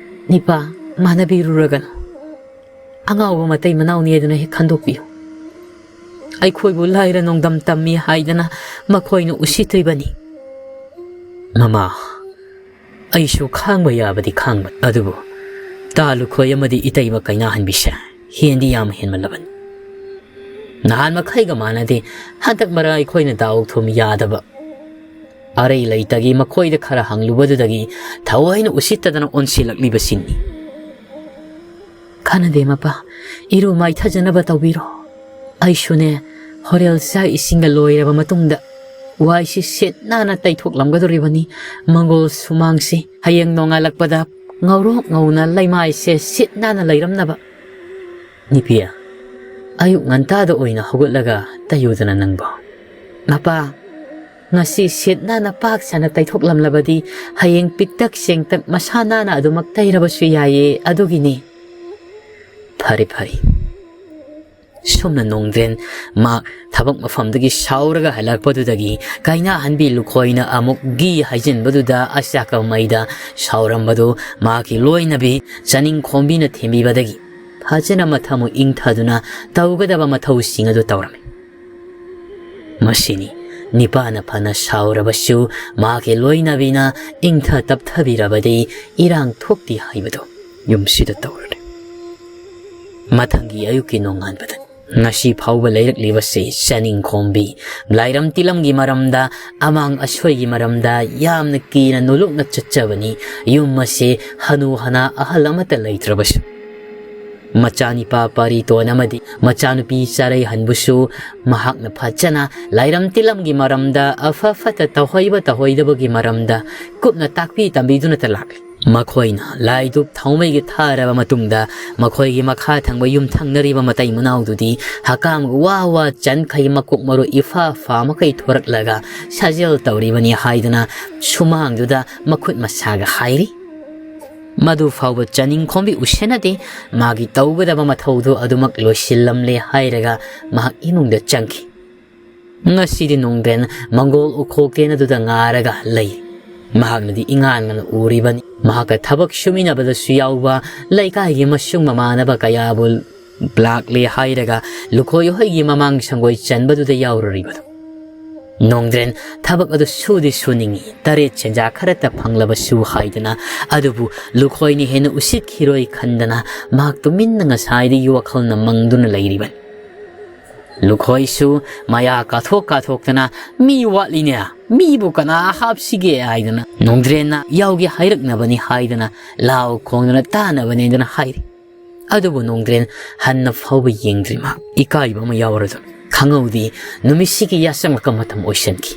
"ꯅꯤꯄꯥ, ꯃꯥꯟꯅꯕꯤꯔꯨꯔꯒꯅꯨ꯫ ꯑꯉꯥꯎꯕ ꯃꯇꯩ ꯃꯅꯥꯎꯅꯤ ꯑꯗꯨꯅ ꯍꯦꯛ ꯈꯟꯗꯣꯛꯄꯤꯌꯨ꯫ ꯑꯩꯈꯣꯏꯕꯨ ꯂꯥꯏꯔ ꯅꯣꯡꯗꯝ ꯇꯝꯃꯤ ꯍꯥꯏꯗꯅ ꯃꯈꯣꯏꯅ ꯎꯁꯤꯠꯇ꯭ꯔꯤꯕꯅꯤ꯫" ꯃꯃꯥ, ꯑꯩꯁꯨ ꯈꯥꯡꯕ ꯌꯥꯕꯗꯤ ꯈꯥꯡꯕ, ꯑꯗꯨꯕꯨ ꯇꯥ ꯂꯨꯈꯣꯏ ꯑꯃꯗꯤ ꯏꯇꯩꯃ ꯀꯩꯅꯥꯍꯟꯕꯤꯁꯦ ꯍꯦꯟꯗꯤ ꯌꯥꯝ ꯍꯦꯟꯃꯜꯂꯕꯅꯤ꯫ ꯅꯍꯥꯟ ꯃꯈꯩꯒ ꯃꯥꯟꯅꯗꯦ, ꯍꯟꯗꯛ ꯃꯔꯛ ꯑꯩꯈꯣꯏꯅ ꯗꯥꯎ ꯊꯨꯝ ꯌꯥꯗꯕ꯫ ꯑꯔꯩ ꯂꯩꯇꯒꯤ ꯃꯈꯣꯏꯗ ꯈꯔ ꯍꯪꯂꯨꯕꯗꯨꯗꯒꯤ ꯊꯑꯣꯏꯅ ꯎꯁꯤꯠꯇꯗꯅ ꯑꯣꯟꯁꯤꯜꯂꯛꯂꯤꯕꯁꯤꯅꯤ꯫ "ꯀꯥꯟꯅꯗꯦ ꯃꯄꯥ, ꯏꯔꯨ ꯃꯥꯏꯊꯖꯅꯕ ꯇꯧꯕꯤꯔꯣ꯫ ꯑꯩꯁꯨꯅꯦ, ꯍꯣꯔꯦꯜ ꯆꯥꯛ ꯏꯁꯤꯡꯒ ꯂꯣꯏꯔꯕ ꯃꯇꯨꯡꯗ ꯋꯥꯏꯁꯤ ꯁꯤꯠ ꯅꯥꯟꯅ ꯇꯩꯊꯣꯛꯂꯝꯒꯗꯧꯔꯤꯕꯅꯤ꯫ ꯃꯪꯒꯣꯜ ꯁꯨꯃꯥꯡꯁꯤ ꯍꯌꯦꯡ ꯅꯣꯡꯉꯥꯜꯂꯛꯄꯗ ꯉꯧꯔꯣꯛ ꯉꯧꯅ ꯂꯩꯃꯥꯏꯁꯦ ꯁꯤꯠ ꯅꯥꯟꯅ ꯂꯩꯔꯝꯅꯕ꯫" "ꯅꯨꯄꯤ, ꯑꯌꯨꯛ ꯉꯟꯇꯥꯗ ꯑꯣꯏꯅ ꯍꯧꯒꯠꯂꯒ ꯇꯩꯌꯨꯗꯅ ꯅꯪꯕꯣ꯫" "ꯃꯄꯥ, ꯉꯁꯤ ꯁꯤꯠ ꯅꯥꯟꯅ ꯄꯥꯛ ꯁꯟꯅ ꯇꯩꯊꯣꯛꯂꯝꯂꯕꯗꯤ ꯍꯌꯦꯡ ꯄꯤꯛꯇꯛ ꯆꯦꯡꯇꯛ ꯃꯁꯥ ꯅꯥꯟꯅ ꯑꯗꯨꯃꯛ ꯇꯩꯔꯕꯁꯨ ꯌꯥꯏꯌꯦ꯫ ꯑꯗꯨꯒꯤꯅꯤ꯫ ꯐꯔꯦ, ꯐꯔꯦ꯫ ꯁꯨꯝꯅ ꯅꯣꯡꯗ꯭ꯔꯦꯟ ꯃꯥ ꯊꯕꯛ ꯃꯐꯝꯗꯒꯤ ꯁꯥꯎꯔꯒ ꯍꯜꯂꯛꯄꯗꯨꯗꯒꯤ ꯀꯩꯅꯥꯍꯟꯕꯤ ꯂꯨꯈꯣꯏꯅ ꯑꯃꯨꯛ ꯘꯤ ꯍꯩꯖꯤꯟꯕꯗꯨꯗ ꯑꯆꯥꯛꯀ ꯃꯩꯗ ꯁꯥꯎꯔꯝꯕꯗꯨ ꯃꯍꯥꯛꯀꯤ ꯂꯣꯏꯅꯕꯤ ꯆꯅꯤꯡꯈꯣꯝꯕꯤꯅ ꯊꯦꯝꯕꯤꯕꯗꯒꯤ ꯐꯖꯅ ꯃꯊꯃꯣꯏ ꯏꯪꯊꯗꯨꯅ ꯇꯧꯒꯗꯕ ꯃꯊꯧꯁꯤꯡ ꯑꯗꯨ ꯇꯧꯔꯝꯃꯤ꯫ ꯃꯁꯤꯅꯤ ꯅꯤꯄꯥꯅ ꯐꯅ ꯁꯥꯎꯔꯕꯁꯨ ꯃꯍꯥꯛꯀꯤ ꯂꯣꯏꯅꯕꯤꯅ ꯏꯪꯊ ꯇꯞꯊꯕꯤꯔꯕꯗꯤ ꯏꯔꯥꯡ ꯊꯣꯛꯇꯦ ꯍꯥꯏꯕꯗꯨ ꯌꯨꯝꯁꯤꯗ ꯇꯧꯔꯅꯤ꯫ ꯃꯊꯪꯒꯤ ꯑꯌꯨꯛꯀꯤ ꯅꯣꯡꯉꯥꯟꯕꯗ ꯉꯁꯤ ꯐꯥꯎꯕ ꯂꯩꯔꯛꯂꯤꯕꯁꯤ ꯆꯅꯤꯡꯈꯣꯝꯕꯤ ꯂꯥꯏꯔꯝ ꯇꯤꯂꯝꯒꯤ ꯃꯔꯝꯗ, ꯑꯃꯥꯡ ꯑꯁꯣꯏꯒꯤ ꯃꯔꯝꯗ ꯌꯥꯝꯅ ꯀꯤꯅ ꯅꯣꯂꯨꯛꯅ ꯆꯠꯆꯕꯅꯤ꯫ ꯌꯨꯝ ꯑꯁꯤ ꯍꯅꯨ ꯍꯅꯥ ꯑꯍꯜ ꯑꯃꯠꯇ ꯂꯩꯇ꯭ꯔꯕꯁꯨ, ꯃꯆꯥꯅꯤꯄꯥ ꯄꯥꯔꯤꯇꯣꯟ ꯑꯃꯗꯤ ꯃꯆꯥꯅꯨꯄꯤ ꯆꯥꯔꯩꯍꯟꯕꯨꯁꯨ ꯃꯍꯥꯛꯅ ꯐꯖꯅ ꯂꯥꯏꯔꯝ ꯇꯤꯂꯝꯒꯤ ꯃꯔꯝꯗ, ꯑꯐ ꯐꯠꯇ ꯇꯧꯍꯩꯕ ꯇꯧꯍꯩꯗꯕꯒꯤ ꯃꯔꯝꯗ ꯀꯨꯞꯅ ꯇꯥꯛꯄꯤ ꯇꯝꯕꯤꯗꯨꯅꯇ ꯂꯥꯛꯂꯤ꯫ ꯃꯈꯣꯏꯅ ꯂꯥꯏꯗꯨꯞ ꯊꯥꯎꯃꯩꯒꯤ ꯊꯥꯔꯕ ꯃꯇꯨꯡꯗ ꯃꯈꯣꯏꯒꯤ ꯃꯈꯥ ꯊꯪꯕ ꯌꯨꯝꯊꯪꯅꯔꯤꯕ ꯃꯇꯩ ꯃꯅꯥꯎꯗꯨꯗꯤ ꯍꯀꯥꯝꯒ ꯋꯥ ꯋꯥ ꯆꯟꯈꯩ ꯃꯀꯣꯛ ꯃꯔꯨ ꯏꯐꯥ ꯐꯥ ꯃꯈꯩ ꯊꯣꯔꯛꯂꯒ ꯁꯥꯖꯦꯜ ꯇꯧꯔꯤꯕꯅꯤ ꯍꯥꯏꯗꯨꯅ ꯁꯨꯃꯥꯡꯗꯨꯗ ꯃꯈꯨꯠ ꯃꯁꯥꯒ ꯍꯥꯏꯔꯤ꯫ ꯃꯗꯨ ꯐꯥꯎꯕ ꯆꯅꯤꯡꯈꯣꯝꯕꯤ ꯎꯁꯦꯟꯅꯗꯦ꯫ ꯃꯥꯒꯤ ꯇꯧꯒꯗꯕ ꯃꯊꯧꯗꯨ ꯑꯗꯨꯃꯛ ꯂꯣꯏꯁꯤꯜꯂꯝꯂꯦ ꯍꯥꯏꯔꯒ ꯃꯍꯥꯛ ꯏꯃꯨꯡꯗ ꯆꯪꯈꯤ꯫ ꯉꯁꯤꯗꯤ ꯅꯣꯡꯗ꯭ꯔꯦꯟ ꯃꯪꯒꯣꯜ ꯎꯈꯣꯛ ꯀꯦꯟ ꯑꯗꯨꯗ ꯉꯥꯔꯒ ꯂꯩ꯫ ꯃꯍꯥꯛꯅꯗꯤ ꯏꯉꯥꯟ ꯉꯥꯟꯅ ꯎꯔꯤꯕꯅꯤ꯫ ꯃꯍꯥꯛꯀ ꯊꯕꯛ ꯁꯨꯃꯤꯟꯅꯕꯗꯁꯨ ꯌꯥꯎꯕ ꯂꯩꯀꯥꯏꯒꯤ ꯃꯁꯨꯡ ꯃꯃꯥꯟꯅꯕ ꯀꯌꯥꯕꯨ ꯂꯥꯛꯂꯦ ꯍꯥꯏꯔꯒ ꯂꯨꯈꯣꯏ ꯍꯣꯏꯒꯤ ꯃꯃꯥꯡ ꯁꯪꯒꯣꯏ ꯆꯟꯕꯗꯨꯗ ꯌꯥꯎꯔꯨꯔꯤꯕꯗꯨ꯫ ꯅꯣꯡꯗ꯭ꯔꯦꯟ ꯊꯕꯛ ꯑꯗꯨ ꯁꯨꯗꯤ ꯁꯨꯅꯤꯡꯏ, ꯇꯔꯦꯠ ꯁꯦꯟꯖꯥ ꯈꯔꯇ ꯐꯪꯂꯕꯁꯨ ꯍꯥꯏꯗꯅ, ꯑꯗꯨꯕꯨ ꯂꯨꯈꯣꯏꯅ ꯍꯦꯟꯅ ꯎꯁꯤꯠꯈꯤꯔꯣꯏ ꯈꯟꯗꯅ ꯃꯍꯥꯛ ꯇꯨꯃꯤꯟꯅ ꯉꯁꯥꯏꯗꯒꯤ ꯋꯥꯈꯜꯅ ꯃꯪꯗꯨꯅ ꯂꯩꯔꯤꯕꯅꯤ꯫ ꯂꯨꯈꯣꯏꯁꯨ ꯃꯌꯥ ꯀꯥꯊꯣꯛ ꯀꯥꯊꯣꯛꯇꯅ, "ꯃꯤ ꯋꯥꯠꯂꯤꯅꯦ, ꯃꯤꯕꯨ ꯀꯅꯥ ꯍꯥꯞꯁꯤꯒꯦ?" ꯍꯥꯏꯗꯅ, ꯅꯣꯡꯗ꯭ꯔꯦꯟꯅ ꯌꯥꯎꯒꯦ ꯍꯥꯏꯔꯛꯅꯕꯅꯤ ꯍꯥꯏꯗꯅ ꯂꯥꯎ ꯈꯣꯡꯗꯨꯅ ꯇꯥꯅꯕꯅꯦꯗꯅ ꯍꯥꯏꯔꯤ꯫ ꯑꯗꯨꯕꯨ ꯅꯣꯡꯗ꯭ꯔꯦꯟ ꯍꯟꯅ ꯐꯥꯎꯕ ꯌꯦꯡꯗ꯭ꯔꯤ꯫ ꯃꯍꯥꯛ ꯏꯀꯥꯏꯕ ꯑꯃ ꯌꯥꯎꯔꯗꯨꯅ ꯈꯪꯍꯧꯗꯦ꯫ ꯅꯨꯃꯤꯠꯁꯤꯒꯤ ꯌꯥꯆꯪꯉꯛꯄ ꯃꯇꯝ ꯑꯣꯏꯁꯤꯟꯈꯤ꯫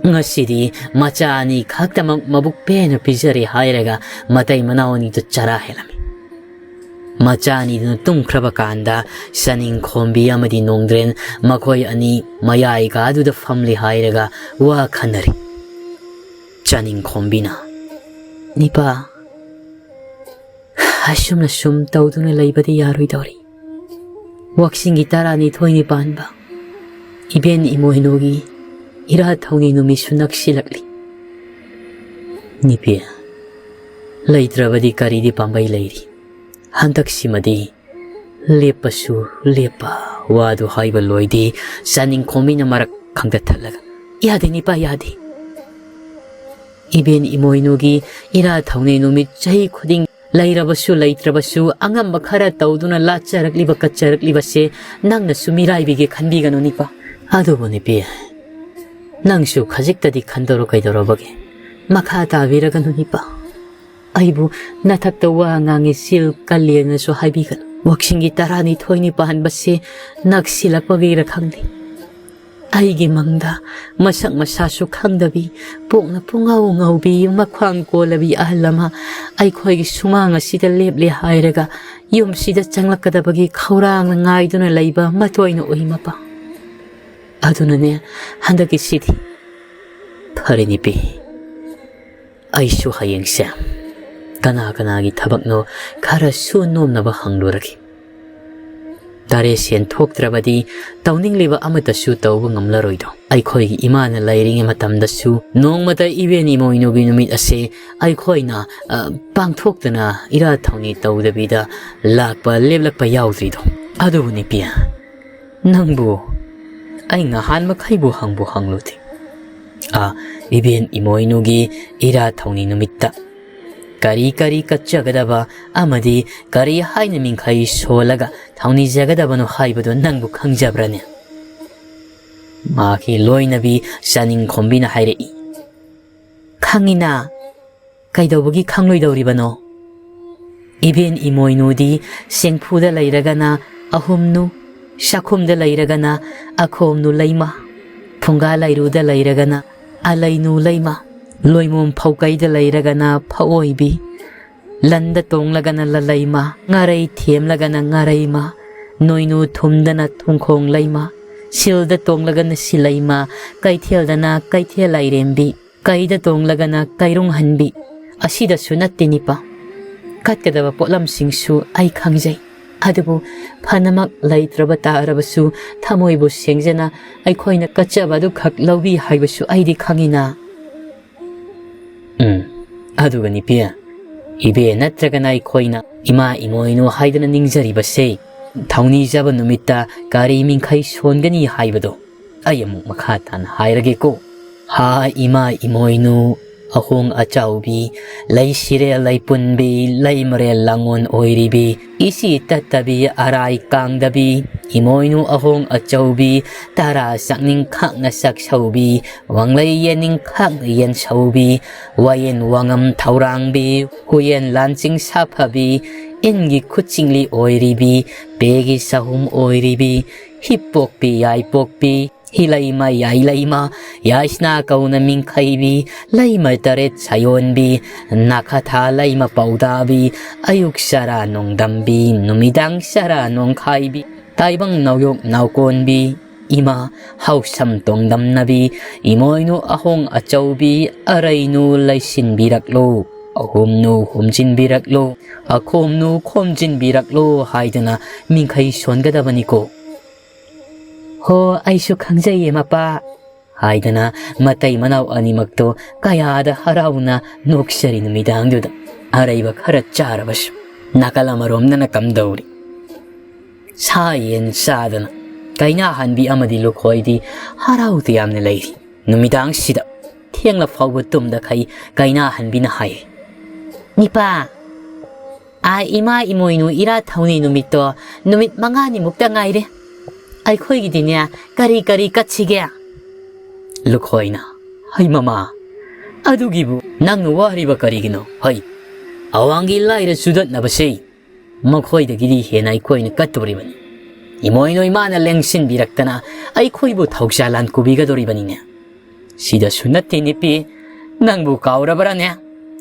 ꯉꯁꯤꯗꯤ ꯃꯆꯥ ꯑꯅꯤ ꯈꯛꯇꯃꯛ ꯃꯕꯨꯛ ꯄꯦꯟꯅ ꯄꯤꯖꯔꯦ ꯍꯥꯏꯔꯒ ꯃꯇꯩ ꯃꯅꯥꯎ ꯑꯅꯤꯗꯨ ꯆꯔꯥ ꯍꯦꯜꯂꯝꯃꯤ꯫ ꯃꯆꯥ ꯑꯅꯤꯗꯨꯅ ꯇꯨꯝꯈ꯭ꯔꯕ ꯀꯥꯟꯗ ꯆꯥꯅꯤꯡꯈꯣꯝꯕꯤ ꯑꯃꯗꯤ ꯅꯣꯡꯗ꯭ꯔꯦꯟ ꯃꯈꯣꯏ ꯑꯅꯤ ꯃꯌꯥꯏ ꯀꯥꯗꯨꯗ ꯐꯝꯂꯤ ꯍꯥꯏꯔꯒ ꯋꯥ ꯈꯟꯅꯔꯤ꯫ ꯆꯥꯅꯤꯡꯈꯣꯝꯕꯤꯅ, "ꯅꯤꯄꯥ, ꯑꯁꯨꯝꯅ ꯁꯨꯝ ꯇꯧꯗꯨꯅ ꯂꯩꯕꯗꯤ ꯌꯥꯔꯣꯏꯗꯧꯔꯤ꯫ ꯋꯥꯛꯆꯤꯡꯒꯤ ꯇꯔꯥꯅꯤꯊꯣꯏꯅꯤ ꯄꯥꯟꯕ ꯏꯕꯦꯟ ꯏꯃꯣꯏꯅꯨꯒꯤ ꯏꯔꯥꯠ ꯊꯧꯅꯤ ꯅꯨꯃꯤꯠꯁꯨ ꯅꯛꯁꯤꯜꯂꯛꯂꯤ꯫ ꯅꯤꯄꯤ, ꯂꯩꯇ꯭ꯔꯕꯗꯤ ꯀꯔꯤꯗꯤ ꯄꯥꯝꯕꯩ ꯂꯩꯔꯤ? ꯍꯟꯗꯛꯁꯤꯃꯗꯤ ꯂꯦꯞꯄꯁꯨ ꯂꯦꯞꯄ ꯋꯥꯗꯨ ꯍꯥꯏꯕ ꯂꯣꯏꯗꯦ꯫ ꯆꯥꯅꯤꯡꯈꯣꯝꯕꯤꯅ ꯃꯔꯛ ꯈꯪꯗ ꯊꯠꯂꯒ, "ꯌꯥꯗꯦ ꯅꯤꯄꯥ, ꯌꯥꯗꯦ꯫ ꯏꯕꯦꯟ ꯏꯃꯣꯏꯅꯨꯒꯤ ꯏꯔꯥꯠ ꯊꯧꯅꯤ ꯅꯨꯃꯤꯠ ꯆꯍꯤ ꯈꯨꯗꯤꯡ ꯂꯩꯔꯕꯁꯨ ꯂꯩꯇ꯭ꯔꯕꯁꯨ ꯑꯉꯝꯕ ꯈꯔ ꯇꯧꯗꯨꯅ ꯂꯥꯠꯆꯔꯛꯂꯤꯕ ꯀꯠꯆꯔꯛꯂꯤꯕꯁꯦ ꯅꯪꯅꯁꯨ ꯃꯤꯔꯥꯏꯕꯤꯒꯦ ꯈꯟꯕꯤꯒꯅꯨ ꯅꯤꯄꯥ꯫ ꯑꯗꯨꯕꯨ ꯅꯤꯄꯤ, ꯅꯪꯁꯨ ꯈꯖꯤꯛꯇꯗꯤ ꯈꯟꯗꯧꯔꯣ ꯀꯩꯗꯧꯔꯕꯒꯦ? ꯃꯈꯥ ꯇꯥꯕꯤꯔꯒꯅꯨ ꯅꯤꯄꯥ꯫ ꯑꯩꯕꯨ ꯅꯊꯛꯇ ꯋꯥ ꯉꯥꯡꯉꯤ ꯆꯤꯜ ꯀꯜꯂꯦꯅꯁꯨ ꯍꯥꯏꯕꯤꯒꯅꯨ꯫ ꯋꯥꯛꯆꯤꯡꯒꯤ ꯇꯔꯥꯅꯤꯊꯣꯏꯅꯤ ꯄꯥꯟꯕꯁꯦ ꯅꯛꯁꯤꯜꯂꯛꯄꯒꯤꯔ ꯈꯪꯗꯦ, ꯑꯩꯒꯤ ꯃꯪꯗ ꯃꯁꯛ ꯃꯁꯥꯁꯨ ꯈꯪꯗꯕꯤ, ꯄꯣꯛꯅ ꯄꯨꯡꯉꯧ ꯉꯧꯕꯤ, ꯃꯈ꯭ꯋꯥꯡ ꯀꯣꯜꯂꯕꯤ ꯑꯍꯜ ꯑꯃ ꯑꯩꯈꯣꯏꯒꯤ ꯁꯨꯃꯥꯡ ꯑꯁꯤꯗ ꯂꯦꯞꯂꯦ ꯍꯥꯏꯔꯒ ꯌꯨꯝꯁꯤꯗ ꯆꯪꯂꯛꯀꯗꯕꯒꯤ ꯈꯧꯔꯥꯡꯅ ꯉꯥꯏꯗꯨꯅ ꯂꯩꯕ ꯃꯇꯣꯏꯅ ꯎꯏ ꯃꯄꯥ꯫ ꯑꯗꯨꯅꯅꯦ ꯍꯟꯗꯛꯀꯤꯁꯤꯗꯤ ꯐꯔꯦ ꯅꯤꯄꯤ, ꯑꯩꯁꯨ ꯍꯌꯦꯡꯁꯦ ꯀꯅꯥ ꯀꯅꯥꯒꯤ ꯊꯕꯛꯅꯣ ꯈꯔ ꯁꯨ ꯅꯣꯝꯅꯕ ꯍꯪꯂꯨꯔꯒꯦ꯫ ꯇꯔꯦꯠ ꯁꯦꯟ ꯊꯣꯛꯇ꯭ꯔꯕꯗꯤ ꯇꯧꯅꯤꯡꯂꯤꯕ ꯑꯃꯠꯇꯁꯨ ꯇꯧꯕ ꯉꯝꯂꯔꯣꯏꯗꯣ꯫ ꯑꯩꯈꯣꯏꯒꯤ ꯏꯃꯥꯅ ꯂꯩꯔꯤꯉꯩ ꯃꯇꯝꯗꯁꯨ ꯅꯣꯡꯃꯇ ꯏꯕꯦꯟ ꯏꯃꯣꯏꯅꯨꯒꯤ ꯅꯨꯃꯤꯠ ꯑꯁꯦ ꯑꯩꯈꯣꯏꯅ, ꯑ, ꯄꯥꯡꯊꯣꯛꯇꯅ ꯏꯔꯥꯠ ꯊꯧꯅꯤ ꯇꯧꯗꯕꯤꯗ ꯂꯥꯛꯄ ꯂꯦꯞꯂꯛꯄ ꯌꯥꯎꯗ꯭ꯔꯤꯗꯣ꯫ ꯑꯗꯨꯕꯨ ꯅꯤꯄꯤ, ꯅꯪꯕꯨ ꯑꯩ ꯉꯍꯥꯟ ꯃꯈꯩꯕꯨ ꯍꯪꯕꯨ ꯍꯪꯂꯨꯗꯦ꯫ ꯑ, ꯏꯕꯦꯟ ꯏꯃꯣꯏꯅꯨꯒꯤ ꯏꯔꯥꯠ ꯊꯧꯅꯤ ꯅꯨꯃꯤꯠꯇ ꯀꯔꯤ ꯀꯔꯤ ꯀꯠꯆꯒꯗꯕ ꯑꯃꯗꯤ ꯀꯔꯤ ꯍꯥꯏꯅ ꯃꯤꯡꯈꯩ ꯁꯣꯜꯂꯒ ꯊꯧꯅꯤꯖꯒꯗꯕꯅꯣ ꯍꯥꯏꯕꯗꯨ ꯅꯪꯕꯨ ꯈꯪꯖꯕ꯭ꯔꯅꯦ?" ꯃꯍꯥꯛꯀꯤ ꯂꯣꯏꯅꯕꯤ ꯆꯥꯅꯤꯡꯈꯣꯝꯕꯤꯅ ꯍꯥꯏꯔꯛꯏ꯫ "ꯈꯪꯉꯤꯅ, ꯀꯩꯗꯧꯕꯒꯤ ꯈꯪꯂꯣꯏꯗꯧꯔꯤꯕꯅꯣ? ꯏꯕꯦꯟ ꯏꯃꯣꯏꯅꯨꯗꯤ ꯆꯦꯡꯐꯨꯗ ꯂꯩꯔꯒꯅ ꯑꯍꯨꯝꯅꯨ, ꯆꯥꯛꯈꯨꯝꯗ ꯂꯩꯔꯒꯅ ꯑꯈꯣꯝꯅꯨ ꯂꯩꯃ, ꯐꯨꯡꯒꯥ ꯂꯩꯔꯨꯗ ꯂꯩꯔꯒꯅ ꯑꯂꯩꯅꯨ ꯂꯩꯃ, ꯂꯣꯏꯃꯣꯝ ꯐꯧꯀꯩꯗ ꯂꯩꯔꯒꯅ ꯐꯑꯣꯏꯕꯤ, ꯂꯟꯗ ꯇꯣꯡꯂꯒꯅ ꯂꯂꯩꯃ, ꯉꯥꯔꯩ ꯊꯦꯝꯂꯒꯅ ꯉꯥꯔꯩꯃ, ꯅꯣꯏꯅꯨ ꯊꯨꯝꯗꯅ ꯊꯨꯝꯈꯣꯡ ꯂꯩꯃ, ꯁꯤꯜꯗ ꯇꯣꯡꯂꯒꯅ ꯁꯤꯂꯩꯃ, ꯀꯩꯊꯦꯜꯗꯅ ꯀꯩꯊꯦꯜ ꯂꯥꯏꯔꯦꯝꯕꯤ, ꯀꯩꯗ ꯇꯣꯡꯂꯒꯅ ꯀꯩꯔꯨꯡꯍꯟꯕꯤ꯫ ꯑꯁꯤꯗꯁꯨ ꯅꯠꯇꯦ ꯅꯤꯄꯥ꯫ ꯀꯠꯀꯗꯕ ꯄꯣꯠꯂꯝꯁꯤꯡꯁꯨ ꯑꯩ ꯈꯪꯖꯩ꯫ ꯑꯗꯨꯕꯨ ꯐꯅꯃꯛ ꯂꯩꯇ꯭ꯔꯕ ꯇꯥꯔꯕꯁꯨ ꯊꯃꯣꯏꯕꯨ ꯁꯦꯡꯖꯅ ꯑꯩꯈꯣꯏꯅ ꯀꯠꯆꯕ ꯑꯗꯨꯈꯛ ꯂꯧꯕꯤ ꯍꯥꯏꯕꯁꯨ ꯑꯩꯗꯤ ꯈꯪꯏꯅ꯫ ꯎꯝ, ꯑꯗꯨꯒ ꯅꯤꯄꯤ, ꯏꯕꯦ ꯅꯠꯇ꯭ꯔꯒꯅ ꯑꯩꯈꯣꯏꯅ ꯏꯃꯥ ꯏꯃꯣꯏꯅꯨ ꯍꯥꯏꯗꯅ ꯅꯤꯡꯖꯔꯤꯕꯁꯦ ꯊꯧꯅꯤꯖꯕ ꯅꯨꯃꯤꯠꯇ ꯀꯔꯤ ꯃꯤꯡꯈꯩ ꯁꯣꯟꯒꯅꯤ ꯍꯥꯏꯕꯗꯣ ꯑꯩ ꯑꯃꯨꯛ ꯃꯈꯥ ꯇꯥꯅ ꯍꯥꯏꯔꯒꯦꯀꯣ꯫ ꯍꯥ ꯏꯃꯥ ꯏꯃꯣꯏꯅꯨ, ꯑꯍꯣꯡ ꯑꯆꯥꯎꯕꯤ, ꯂꯩ ꯁꯤꯔꯦꯜ ꯂꯩ ꯄꯨꯟꯕꯤ, ꯂꯩ ꯃꯔꯦꯜ ꯂꯥꯡꯉꯣꯟ ꯑꯣꯏꯔꯤꯕꯤ, ꯏꯁꯤ ꯇꯠꯇꯕꯤ, ꯑꯔꯥꯏ ꯀꯥꯡꯗꯕꯤ, ꯏꯃꯣꯏꯅꯨ ꯑꯍꯣꯡ ꯑꯆꯧꯕꯤ, ꯇꯔꯥ ꯆꯥꯛꯅꯤꯡ ꯈꯥꯛꯅ ꯆꯥꯛꯁꯧꯕꯤ, ꯋꯥꯡꯂꯩ ꯌꯦꯟꯅꯤꯡ ꯈꯥꯛꯅ ꯌꯦꯟꯁꯧꯕꯤ, ꯋꯥꯌꯦꯟ ꯋꯥꯉꯝ ꯊꯧꯔꯥꯡꯕꯤ, ꯍꯨꯌꯦꯟ ꯂꯥꯟꯆꯤꯡ ꯁꯥꯐꯕꯤ, ꯏꯟꯒꯤ ꯈꯨꯠꯆꯤꯡꯂꯤ ꯑꯣꯏꯔꯤꯕꯤ, ꯄꯦꯒꯤ ꯆꯍꯨꯝ ꯑꯣꯏꯔꯤꯕꯤ, ꯍꯤꯞꯄꯣꯛꯄꯤ ꯌꯥꯏꯄꯣꯛꯄꯤ, ꯍꯤꯂꯩꯃ ꯌꯥꯏꯂꯩꯃ, ꯌꯥꯏꯁꯅꯥ ꯀꯧꯅ ꯃꯤꯡꯈꯩꯕꯤ, ꯂꯩꯃ ꯇꯔꯦꯠ ꯁꯥꯌꯣꯟꯕꯤ, ꯅꯥꯈꯊꯥ ꯂꯩꯃ ꯄꯧꯗꯥꯕꯤ, ꯑꯌꯨꯛ ꯆꯔꯥ ꯅꯣꯡꯗꯝꯕꯤ, ꯅꯨꯃꯤꯗꯥꯡ ꯆꯔꯥ ꯅꯣꯡꯈꯥꯏꯕꯤ, ꯇꯥꯏꯕꯪ ꯅꯥꯎꯌꯣꯛ ꯅꯥꯎꯀꯣꯟꯕꯤ, ꯏꯃꯥ ꯍꯥꯎꯁꯝ ꯇꯣꯡꯗꯝꯅꯕꯤ, ꯏꯃꯣꯏꯅꯨ ꯑꯍꯣꯡ ꯑꯆꯧꯕꯤ, ꯑꯔꯩꯅꯨ ꯂꯩꯁꯤꯟꯕꯤꯔꯛꯂꯣ, ꯑꯍꯨꯝꯅꯨ ꯍꯨꯝꯖꯤꯟꯕꯤꯔꯛꯂꯣ, ꯑꯈꯣꯝꯅꯨ ꯈꯣꯝꯖꯤꯟꯕꯤꯔꯛꯂꯣ ꯍꯥꯏꯗꯨꯅ ꯃꯤꯡꯈꯩ ꯁꯣꯟꯒꯗꯕꯅꯤꯀꯣ꯫ ꯍꯣ, ꯑꯩꯁꯨ ꯈꯪꯖꯩꯌꯦ ꯃꯄꯥ꯫ ꯍꯥꯏꯗꯅ ꯃꯇꯩ ꯃꯅꯥꯎ ꯑꯅꯤꯃꯛꯇꯣ ꯀꯌꯥꯗ ꯍꯔꯥꯎꯅ ꯅꯣꯛꯆꯔꯤ ꯅꯨꯃꯤꯗꯥꯡꯗꯨꯗ꯫ ꯑꯔꯩꯕ ꯈꯔ ꯆꯥꯔꯕꯁꯨ ꯅꯥꯀꯜ ꯑꯃꯔꯣꯝꯗꯅ ꯀꯝꯗꯧꯔꯤ? ꯁꯥ ꯌꯦꯟ ꯆꯥꯗꯅ ꯀꯩꯅꯥꯍꯟꯕꯤ ꯑꯃꯗꯤ ꯂꯨꯈꯣꯏꯗꯤ ꯍꯔꯥꯎ ꯇꯌꯥꯝꯅ ꯂꯩꯔꯤ꯫ ꯅꯨꯃꯤꯗꯥꯡꯁꯤꯗ ꯊꯦꯡꯂ ꯐꯥꯎꯕ ꯇꯨꯝꯗꯈꯩ ꯀꯩꯅꯥꯍꯟꯕꯤꯅ ꯍꯥꯏ, "ꯅꯤꯄꯥ, ꯑꯥ, ꯏꯃꯥ ꯏꯃꯣꯏꯅꯨ ꯏꯔꯥꯠ ꯊꯧꯅꯤ ꯅꯨꯃꯤꯠꯇꯣ ꯅꯨꯃꯤꯠ ꯃꯉꯥꯅꯤꯃꯨꯛꯇ ꯉꯥꯏꯔꯦ꯫ ꯑꯩꯈꯣꯏꯒꯤꯗꯤꯅꯦ ꯀꯔꯤ ꯀꯔꯤ ꯀꯠꯁꯤꯒꯦ?" ꯂꯨꯈꯣꯏꯅ, "ꯍꯩ ꯃꯃꯥ, ꯑꯗꯨꯒꯤꯕꯨ ꯅꯪꯅ ꯋꯥꯔꯤꯕ ꯀꯔꯤꯒꯤꯅꯣ? ꯍꯩ, ꯑꯋꯥꯡꯒꯤ ꯂꯥꯏꯔ ꯆꯨꯗꯠꯅꯕꯁꯤ ꯃꯈꯣꯏꯗꯒꯤꯗꯤ ꯍꯦꯟꯅ ꯑꯩꯈꯣꯏꯅ ꯀꯠꯇꯣꯔꯤꯕꯅꯤ꯫ ꯏꯃꯣꯏꯅꯨ ꯏꯃꯥꯅ ꯂꯦꯡꯁꯤꯟꯕꯤꯔꯛꯇꯅ ꯑꯩꯈꯣꯏꯕꯨ ꯊꯧꯖꯥꯜ ꯂꯥꯟ ꯀꯨꯕꯤꯒꯗꯣꯔꯤꯕꯅꯤꯅꯦ꯫ ꯁꯤꯗꯁꯨ ꯅꯠꯇꯦ ꯅꯤꯄꯤ, ꯅꯪꯕꯨ ꯀꯥꯎꯔꯕ꯭ꯔꯥꯅꯦ?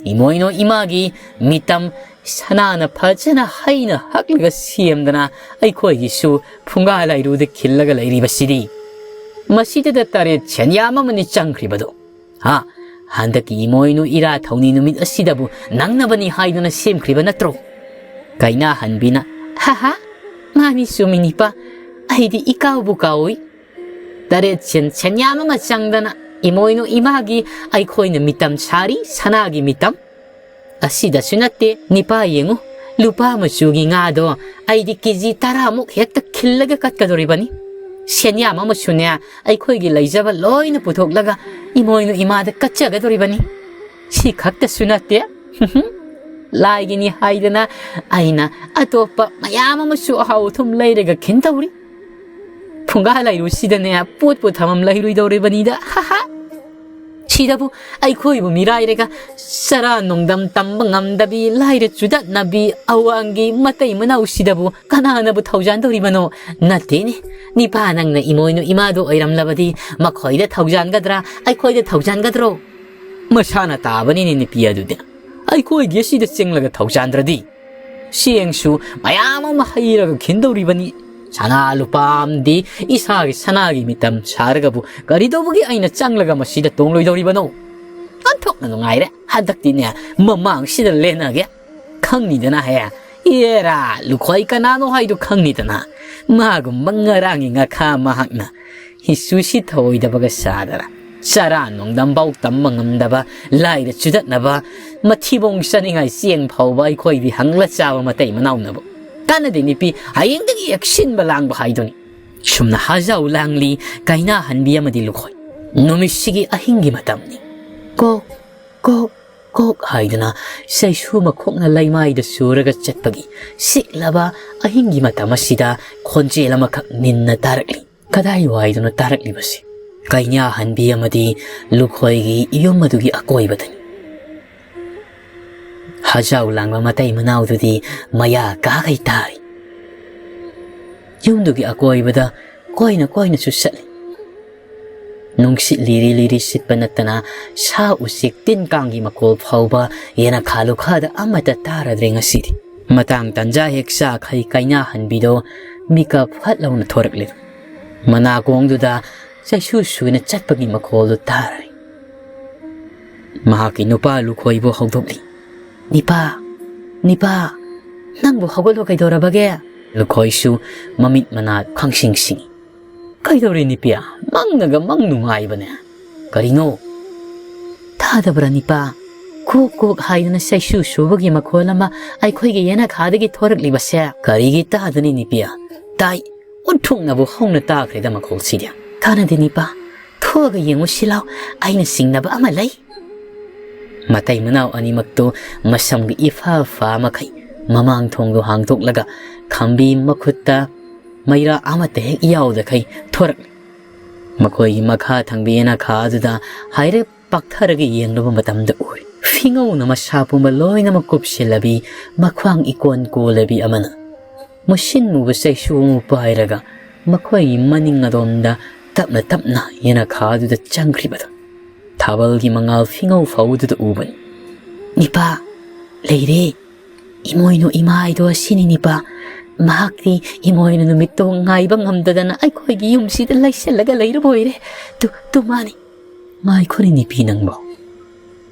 ꯏꯃꯣꯏꯅꯨ ꯏꯃꯥꯒꯤ ꯃꯤꯇꯝ ꯁꯅꯥꯅ ꯐꯖꯅ ꯍꯩꯅ ꯍꯛꯂꯒ ꯁꯦꯝꯗꯅ ꯑꯩꯈꯣꯏꯒꯤꯁꯨ ꯐꯨꯡꯒꯥ ꯂꯥꯏꯔꯨꯗ ꯈꯤꯜꯂꯒ ꯂꯩꯔꯤꯕꯁꯤꯗꯤ꯫ ꯃꯁꯤꯗꯗ ꯇꯔꯦꯠ ꯁꯦꯟꯌꯥꯝ ꯑꯃꯅꯤ ꯆꯪꯈ꯭ꯔꯤꯕꯗꯣ꯫ ꯍꯥ? ꯍꯟꯗꯛꯀꯤ ꯏꯃꯣꯏꯅꯨ ꯏꯔꯥ ꯊꯧꯅꯤ ꯅꯨꯃꯤꯠ ꯑꯁꯤꯗꯕꯨ ꯅꯪꯅꯕꯅꯤ ꯍꯥꯏꯗꯨꯅ ꯁꯦꯝꯈ꯭ꯔꯤꯕ ꯅꯠꯇ꯭ꯔꯣ? ꯀꯩꯅꯥꯍꯟꯕꯤꯅ, "ꯍꯥ ꯍꯥ, ꯃꯥꯅꯤ ꯆꯨꯝꯃꯤꯅꯤꯄꯥ, ꯑꯩꯗꯤ ꯏꯀꯥꯎꯕꯨ ꯀꯥꯎꯏ꯫ ꯇꯔꯦꯠ ꯁꯦꯟ ꯁꯦꯟꯌꯥꯝ ꯑꯃ ꯆꯪꯗꯅ ꯏꯃꯣꯏꯅꯨ ꯏꯃꯥꯒꯤ ꯑꯩꯈꯣꯏꯅ ꯃꯤꯇꯝ ꯁꯥꯔꯤ, ꯁꯅꯥꯒꯤ ꯃꯤꯇꯝ꯫ ꯑꯁꯤꯗꯁꯨ ꯅꯠꯇꯦ, ꯅꯤꯄꯥ ꯌꯦꯡꯉꯨ, ꯂꯨꯄꯥ ꯃꯆꯨꯒꯤ ꯉꯥꯗꯣ ꯑꯩꯗꯤ ꯀꯦ ꯖꯤ ꯇꯔꯥꯃꯨꯛ ꯍꯦꯛꯇ ꯈꯤꯜꯂꯒ ꯀꯠꯀꯗꯧꯔꯤꯕꯅꯤ꯫ ꯁꯦꯟꯌꯥꯝ ꯑꯃꯁꯨꯅꯦ, ꯑꯩꯈꯣꯏꯒꯤ ꯂꯩꯖꯕ ꯂꯣꯏꯅ ꯄꯨꯊꯣꯛꯂꯒ ꯏꯃꯣꯏꯅꯨ ꯏꯃꯥꯗ ꯀꯠꯆꯒꯗꯧꯔꯤꯕꯅꯤ꯫ ꯁꯤ ꯈꯛꯇꯁꯨ ꯅꯠꯇꯦ, ꯂꯥꯏꯒꯤꯅꯤ ꯍꯥꯏꯗꯅ ꯑꯩꯅ ꯑꯇꯣꯞꯄ ꯃꯌꯥꯝ ꯑꯃꯁꯨ ꯑꯍꯥꯎ ꯑꯊꯨꯝ ꯂꯩꯔꯒ ꯈꯤꯟ ꯇꯧꯔꯤ꯫ ꯐꯨꯡꯒꯥ ꯂꯩꯔꯨꯁꯤꯗꯅꯦ, ꯄꯣꯠꯄꯨ ꯊꯝꯐꯝ ꯂꯩꯔꯣꯏꯗꯧꯔꯤꯕꯅꯤꯗ꯫ ꯍꯥ ꯍꯥ꯫ ꯁꯤꯗꯕꯨ ꯑꯩꯈꯣꯏꯕꯨ ꯃꯤꯔꯥꯏꯔꯒ ꯆꯔꯥ ꯅꯣꯡꯗꯝ ꯇꯝꯕ ꯉꯝꯗꯕꯤ, ꯂꯥꯏꯔ ꯆꯨꯗꯠꯅꯕꯤ ꯑꯋꯥꯡꯒꯤ ꯃꯇꯩ ꯃꯅꯥꯎꯁꯤꯗꯕꯨ ꯀꯅꯥꯅꯕꯨ ꯊꯧꯖꯥꯟꯗꯧꯔꯤꯕꯅꯣ? ꯅꯠꯇꯦꯅꯦ, ꯅꯤꯄꯥ ꯅꯪꯅ ꯏꯃꯣꯏꯅꯨ ꯏꯃꯥꯗꯣ ꯑꯣꯏꯔꯝꯂꯕꯗꯤ ꯃꯈꯣꯏꯗ ꯊꯧꯖꯥꯟꯒꯗ꯭ꯔꯥ, ꯑꯩꯈꯣꯏꯗ ꯊꯧꯖꯥꯟꯒꯗ꯭ꯔꯣ? ꯃꯁꯥꯅ ꯇꯥꯕꯅꯤꯅꯦ ꯅꯨꯄꯤ ꯑꯗꯨꯗꯤ꯫ ꯑꯩꯈꯣꯏꯒꯤ ꯑꯁꯤꯗ ꯆꯦꯡꯂꯒ ꯊꯧꯖꯥꯟꯗ꯭ꯔꯗꯤ꯫ ꯆꯦꯡꯁꯨ ꯃꯌꯥꯝ ꯑꯃ ꯍꯩꯔꯒ ꯈꯤꯟꯗꯧꯔꯤꯕꯅꯤ꯫ ꯁꯅꯥ ꯂꯨꯄꯥ ꯑꯃꯗꯤ ꯏꯁꯥꯒꯤ ꯁꯅꯥꯒꯤ ꯃꯤꯇꯝ ꯁꯥꯔꯒꯕꯨ ꯀꯔꯤꯗꯧꯕꯒꯤ ꯑꯩꯅ ꯆꯪꯂꯒ ꯃꯁꯤꯗ ꯇꯣꯡꯂꯣꯏꯗꯧꯔꯤꯕꯅꯣ? ꯑꯣꯟꯊꯣꯛꯅ ꯅꯨꯡꯉꯥꯏꯔꯦ꯫ ꯍꯟꯗꯛꯇꯤꯅꯦ, ꯃꯃꯥꯡꯁꯤꯗ ꯂꯦꯟꯅꯒꯦ꯫ ꯈꯪꯅꯤꯗꯅ ꯍꯦ꯫ ꯑꯦꯔꯥ, ꯂꯨꯈꯣꯏ ꯀꯅꯥꯅꯣ ꯍꯥꯏꯗꯨ ꯈꯪꯅꯤꯗꯅ꯫ ꯃꯥꯒꯨꯝꯕ ꯉꯔꯥꯡꯒꯤ ꯉꯥꯈꯥ ꯃꯍꯥꯛꯅ ꯍꯤꯁꯨꯁꯤ ꯊꯧꯑꯣꯏꯗꯕꯒ ꯁꯥꯗꯅ꯫ ꯆꯔꯥ ꯅꯣꯡꯗꯝꯐꯥꯎ ꯇꯝꯕ ꯉꯝꯗꯕ, ꯂꯥꯏꯔ ꯆꯨꯗꯠꯅꯕ, ꯃꯊꯤꯕꯣꯡ ꯆꯥꯅꯤꯡꯉꯥꯏ ꯆꯦꯡ ꯐꯥꯎꯕ ꯑꯩꯈꯣꯏꯗꯤ ꯍꯪꯂ ꯆꯥꯕ ꯃꯇꯩ ꯃꯅꯥꯎꯅꯕꯨ꯫ ꯀꯥꯟꯅꯗꯦ ꯅꯨꯄꯤ, ꯍꯌꯦꯡꯗꯒꯤ ꯌꯦꯛꯁꯤꯟꯕ ꯂꯥꯡꯕ ꯍꯥꯏꯗꯨꯅꯤ꯫ ꯁꯨꯝꯅ ꯍꯥꯖꯥꯎ ꯂꯥꯡꯂꯤ ꯀꯩꯅꯥꯍꯟꯕꯤ ꯑꯃꯗꯤ ꯂꯨꯈꯣꯏ꯫ ꯅꯨꯃꯤꯠꯁꯤꯒꯤ ꯑꯍꯤꯡꯒꯤ ꯃꯇꯝꯅꯤ꯫ ꯀꯣꯛ, ꯀꯣꯛ, ꯀꯣꯛ ꯍꯥꯏꯗꯨꯅ ꯆꯩꯁꯨ ꯃꯈꯣꯛꯅ ꯂꯩꯃꯥꯏꯗ ꯆꯨꯔꯒ ꯆꯠꯄꯒꯤ ꯁꯤꯛꯂꯕ ꯑꯍꯤꯡꯒꯤ ꯃꯇꯝ ꯑꯁꯤꯗ ꯈꯣꯟꯖꯦꯜ ꯑꯃꯈꯛ ꯅꯤꯟꯅ ꯇꯥꯔꯛꯂꯤ꯫ ꯀꯗꯥꯏꯋꯥꯏꯗꯅꯣ ꯇꯥꯔꯛꯂꯤꯕꯁꯤ? ꯀꯩꯅꯥꯍꯟꯕꯤ ꯑꯃꯗꯤ ꯂꯨꯈꯣꯏꯒꯤ ꯌꯨꯝ ꯑꯗꯨꯒꯤ ꯑꯀꯣꯏꯕꯗꯅꯤ꯫ ꯍꯖꯥꯎ ꯂꯥꯡꯕ ꯃꯇꯩ ꯃꯅꯥꯎꯗꯨꯗꯤ ꯃꯌꯥ ꯀꯥꯈꯩ ꯇꯥꯔꯤ꯫ ꯌꯨꯝꯗꯨꯒꯤ ꯑꯀꯣꯏꯕꯗ ꯀꯣꯏꯅ ꯀꯣꯏꯅꯁꯨ ꯆꯠꯂꯤ꯫ ꯅꯨꯡꯁꯤꯠ ꯂꯤꯔꯤ ꯂꯤꯔꯤ ꯁꯤꯠꯄ ꯅꯠꯇꯅ ꯁꯥ ꯎꯆꯦꯛ ꯇꯤꯟ ꯀꯥꯡꯒꯤ ꯃꯈꯣꯜ ꯐꯥꯎꯕ ꯌꯦꯅꯈꯥ ꯂꯨꯈꯥꯗ ꯑꯃꯠꯇ ꯇꯥꯔꯗ꯭ꯔꯦ ꯉꯁꯤꯗꯤ꯫ ꯃꯇꯥꯡ ꯇꯟꯖꯥ ꯍꯦꯛ ꯆꯥꯈꯩ ꯀꯩꯅꯥꯍꯟꯕꯤꯗꯣ ꯃꯤꯀꯞ ꯐꯠ ꯂꯥꯎꯅ ꯊꯣꯔꯛꯂꯦ꯫ ꯃꯅꯥꯀꯣꯡꯗꯨꯗ ꯆꯩꯁꯨ ꯁꯨꯅ ꯆꯠꯄꯒꯤ ꯃꯈꯣꯜꯗꯨ ꯇꯥꯔꯦ꯫ ꯃꯍꯥꯛꯀꯤ ꯅꯨꯄꯥ ꯂꯨꯈꯣꯏꯕꯨ ꯍꯧꯗꯣꯛꯂꯤ꯫ "ꯅꯤꯄꯥ, ꯅꯤꯄꯥ, ꯅꯪꯕꯨ ꯍꯧꯒꯠꯂꯣ, ꯀꯩꯗꯧꯔꯕꯒꯦ?" ꯂꯨꯈꯣꯏꯁꯨ ꯃꯃꯤꯠ ꯃꯅꯥ ꯈꯪꯁꯤꯡ ꯁꯤꯡꯏ꯫ "ꯀꯩꯗꯧꯔꯦ ꯅꯤꯄꯤ? ꯃꯪꯅꯒ ꯃꯪ ꯅꯨꯡꯉꯥꯏꯕꯅꯦ꯫ ꯀꯔꯤꯅꯣ?" "ꯇꯥꯗꯕ꯭ꯔꯥ ꯅꯤꯄꯥ? ꯀꯣꯛ ꯀꯣꯛ ꯍꯥꯏꯗꯨꯅ ꯆꯩꯁꯨ ꯁꯨꯕꯒꯤ ꯃꯈꯣꯜ ꯑꯃ ꯑꯩꯈꯣꯏꯒꯤ ꯌꯦꯅꯈꯥꯗꯒꯤ ꯊꯣꯔꯛꯂꯤꯕꯁꯦ?" "ꯀꯔꯤꯒꯤ ꯇꯥꯗꯅꯤ ꯅꯤꯄꯤ? ꯇꯥꯏ, ꯑꯣꯟꯊꯣꯛꯅꯕꯨ ꯍꯧꯅ ꯇꯥꯈ꯭ꯔꯦꯗ ꯃꯈꯣꯜꯁꯤꯗꯤ꯫" "ꯀꯥꯟꯅꯗꯦ ꯅꯤꯄꯥ, ꯊꯣꯛꯑꯒ ꯌꯦꯡꯉꯨꯁꯤ ꯂꯥꯎ, ꯑꯩꯅ ꯆꯤꯡꯅꯕ ꯑꯃ ꯂꯩ꯫" ꯃꯇꯩ ꯃꯅꯥꯎ ꯑꯅꯤꯃꯛꯇꯨ ꯃꯁꯝꯒ ꯏꯐꯥ ꯐꯥ ꯃꯈꯩ ꯃꯃꯥꯡ ꯊꯣꯡꯗꯨ ꯍꯥꯡꯗꯣꯛꯂꯒ ꯈꯝꯕꯤ ꯃꯈꯨꯠꯇ ꯃꯩꯔꯥ ꯑꯃꯠꯇ ꯍꯦꯛ ꯌꯥꯎꯗꯈꯩ ꯊꯣꯔꯛꯂꯤ꯫ ꯃꯈꯣꯏꯒꯤ ꯃꯈꯥ ꯊꯪꯕ ꯌꯦꯅꯈꯥ ꯑꯗꯨꯗ ꯍꯥꯏꯔꯞ ꯄꯥꯛꯊꯔꯒ ꯌꯦꯡꯂꯨꯕ ꯃꯇꯝꯗ ꯎꯔꯦ꯫ ꯐꯤꯉꯧꯅ ꯃꯁꯥ ꯄꯨꯝꯕ ꯂꯣꯏꯅꯃꯛ ꯀꯨꯞꯁꯤꯜꯂꯕꯤ, ꯃꯈ꯭ꯋꯥꯡ ꯏꯀꯣꯟ ꯀꯣꯜꯂꯕꯤ ꯑꯃꯅ ꯃꯨꯁꯤꯟ ꯃꯨꯕ ꯆꯩꯁꯨ ꯑꯃ ꯄꯥꯏꯔꯒ ꯃꯈꯣꯏꯒꯤ ꯃꯅꯤꯡ ꯑꯗꯣꯝꯗ ꯇꯞꯅ ꯇꯞꯅ ꯌꯦꯅꯈꯥꯗꯨꯗ ꯆꯪꯈ꯭ꯔꯤꯕꯗꯨ ꯊꯥꯕꯜꯒꯤ ꯃꯉꯥꯜ ꯐꯤꯉꯧ ꯐꯥꯎꯗꯨꯗ ꯎꯕꯅꯤ꯫ "ꯅꯤꯄꯥ, ꯂꯩꯔꯦ꯫ ꯏꯃꯣꯏꯅꯨ ꯏꯃꯥ ꯍꯥꯏꯗꯣ ꯑꯁꯤꯅꯤ ꯅꯤꯄꯥ꯫ ꯃꯍꯥꯛꯇꯤ ꯏꯃꯣꯏꯅꯨ ꯅꯨꯃꯤꯠꯇꯣ ꯉꯥꯏꯕ ꯉꯝꯗꯗꯅ ꯑꯩꯈꯣꯏꯒꯤ ꯌꯨꯝꯁꯤꯗ ꯂꯩꯁꯜꯂꯒ ꯂꯩꯔꯕ ꯑꯣꯏꯔꯦ꯫ ꯇꯨ, ꯇꯨ ꯃꯥꯅꯤ꯫" "ꯉꯥꯏꯈꯣꯅꯦ ꯅꯤꯄꯤ ꯅꯪꯕꯣ꯫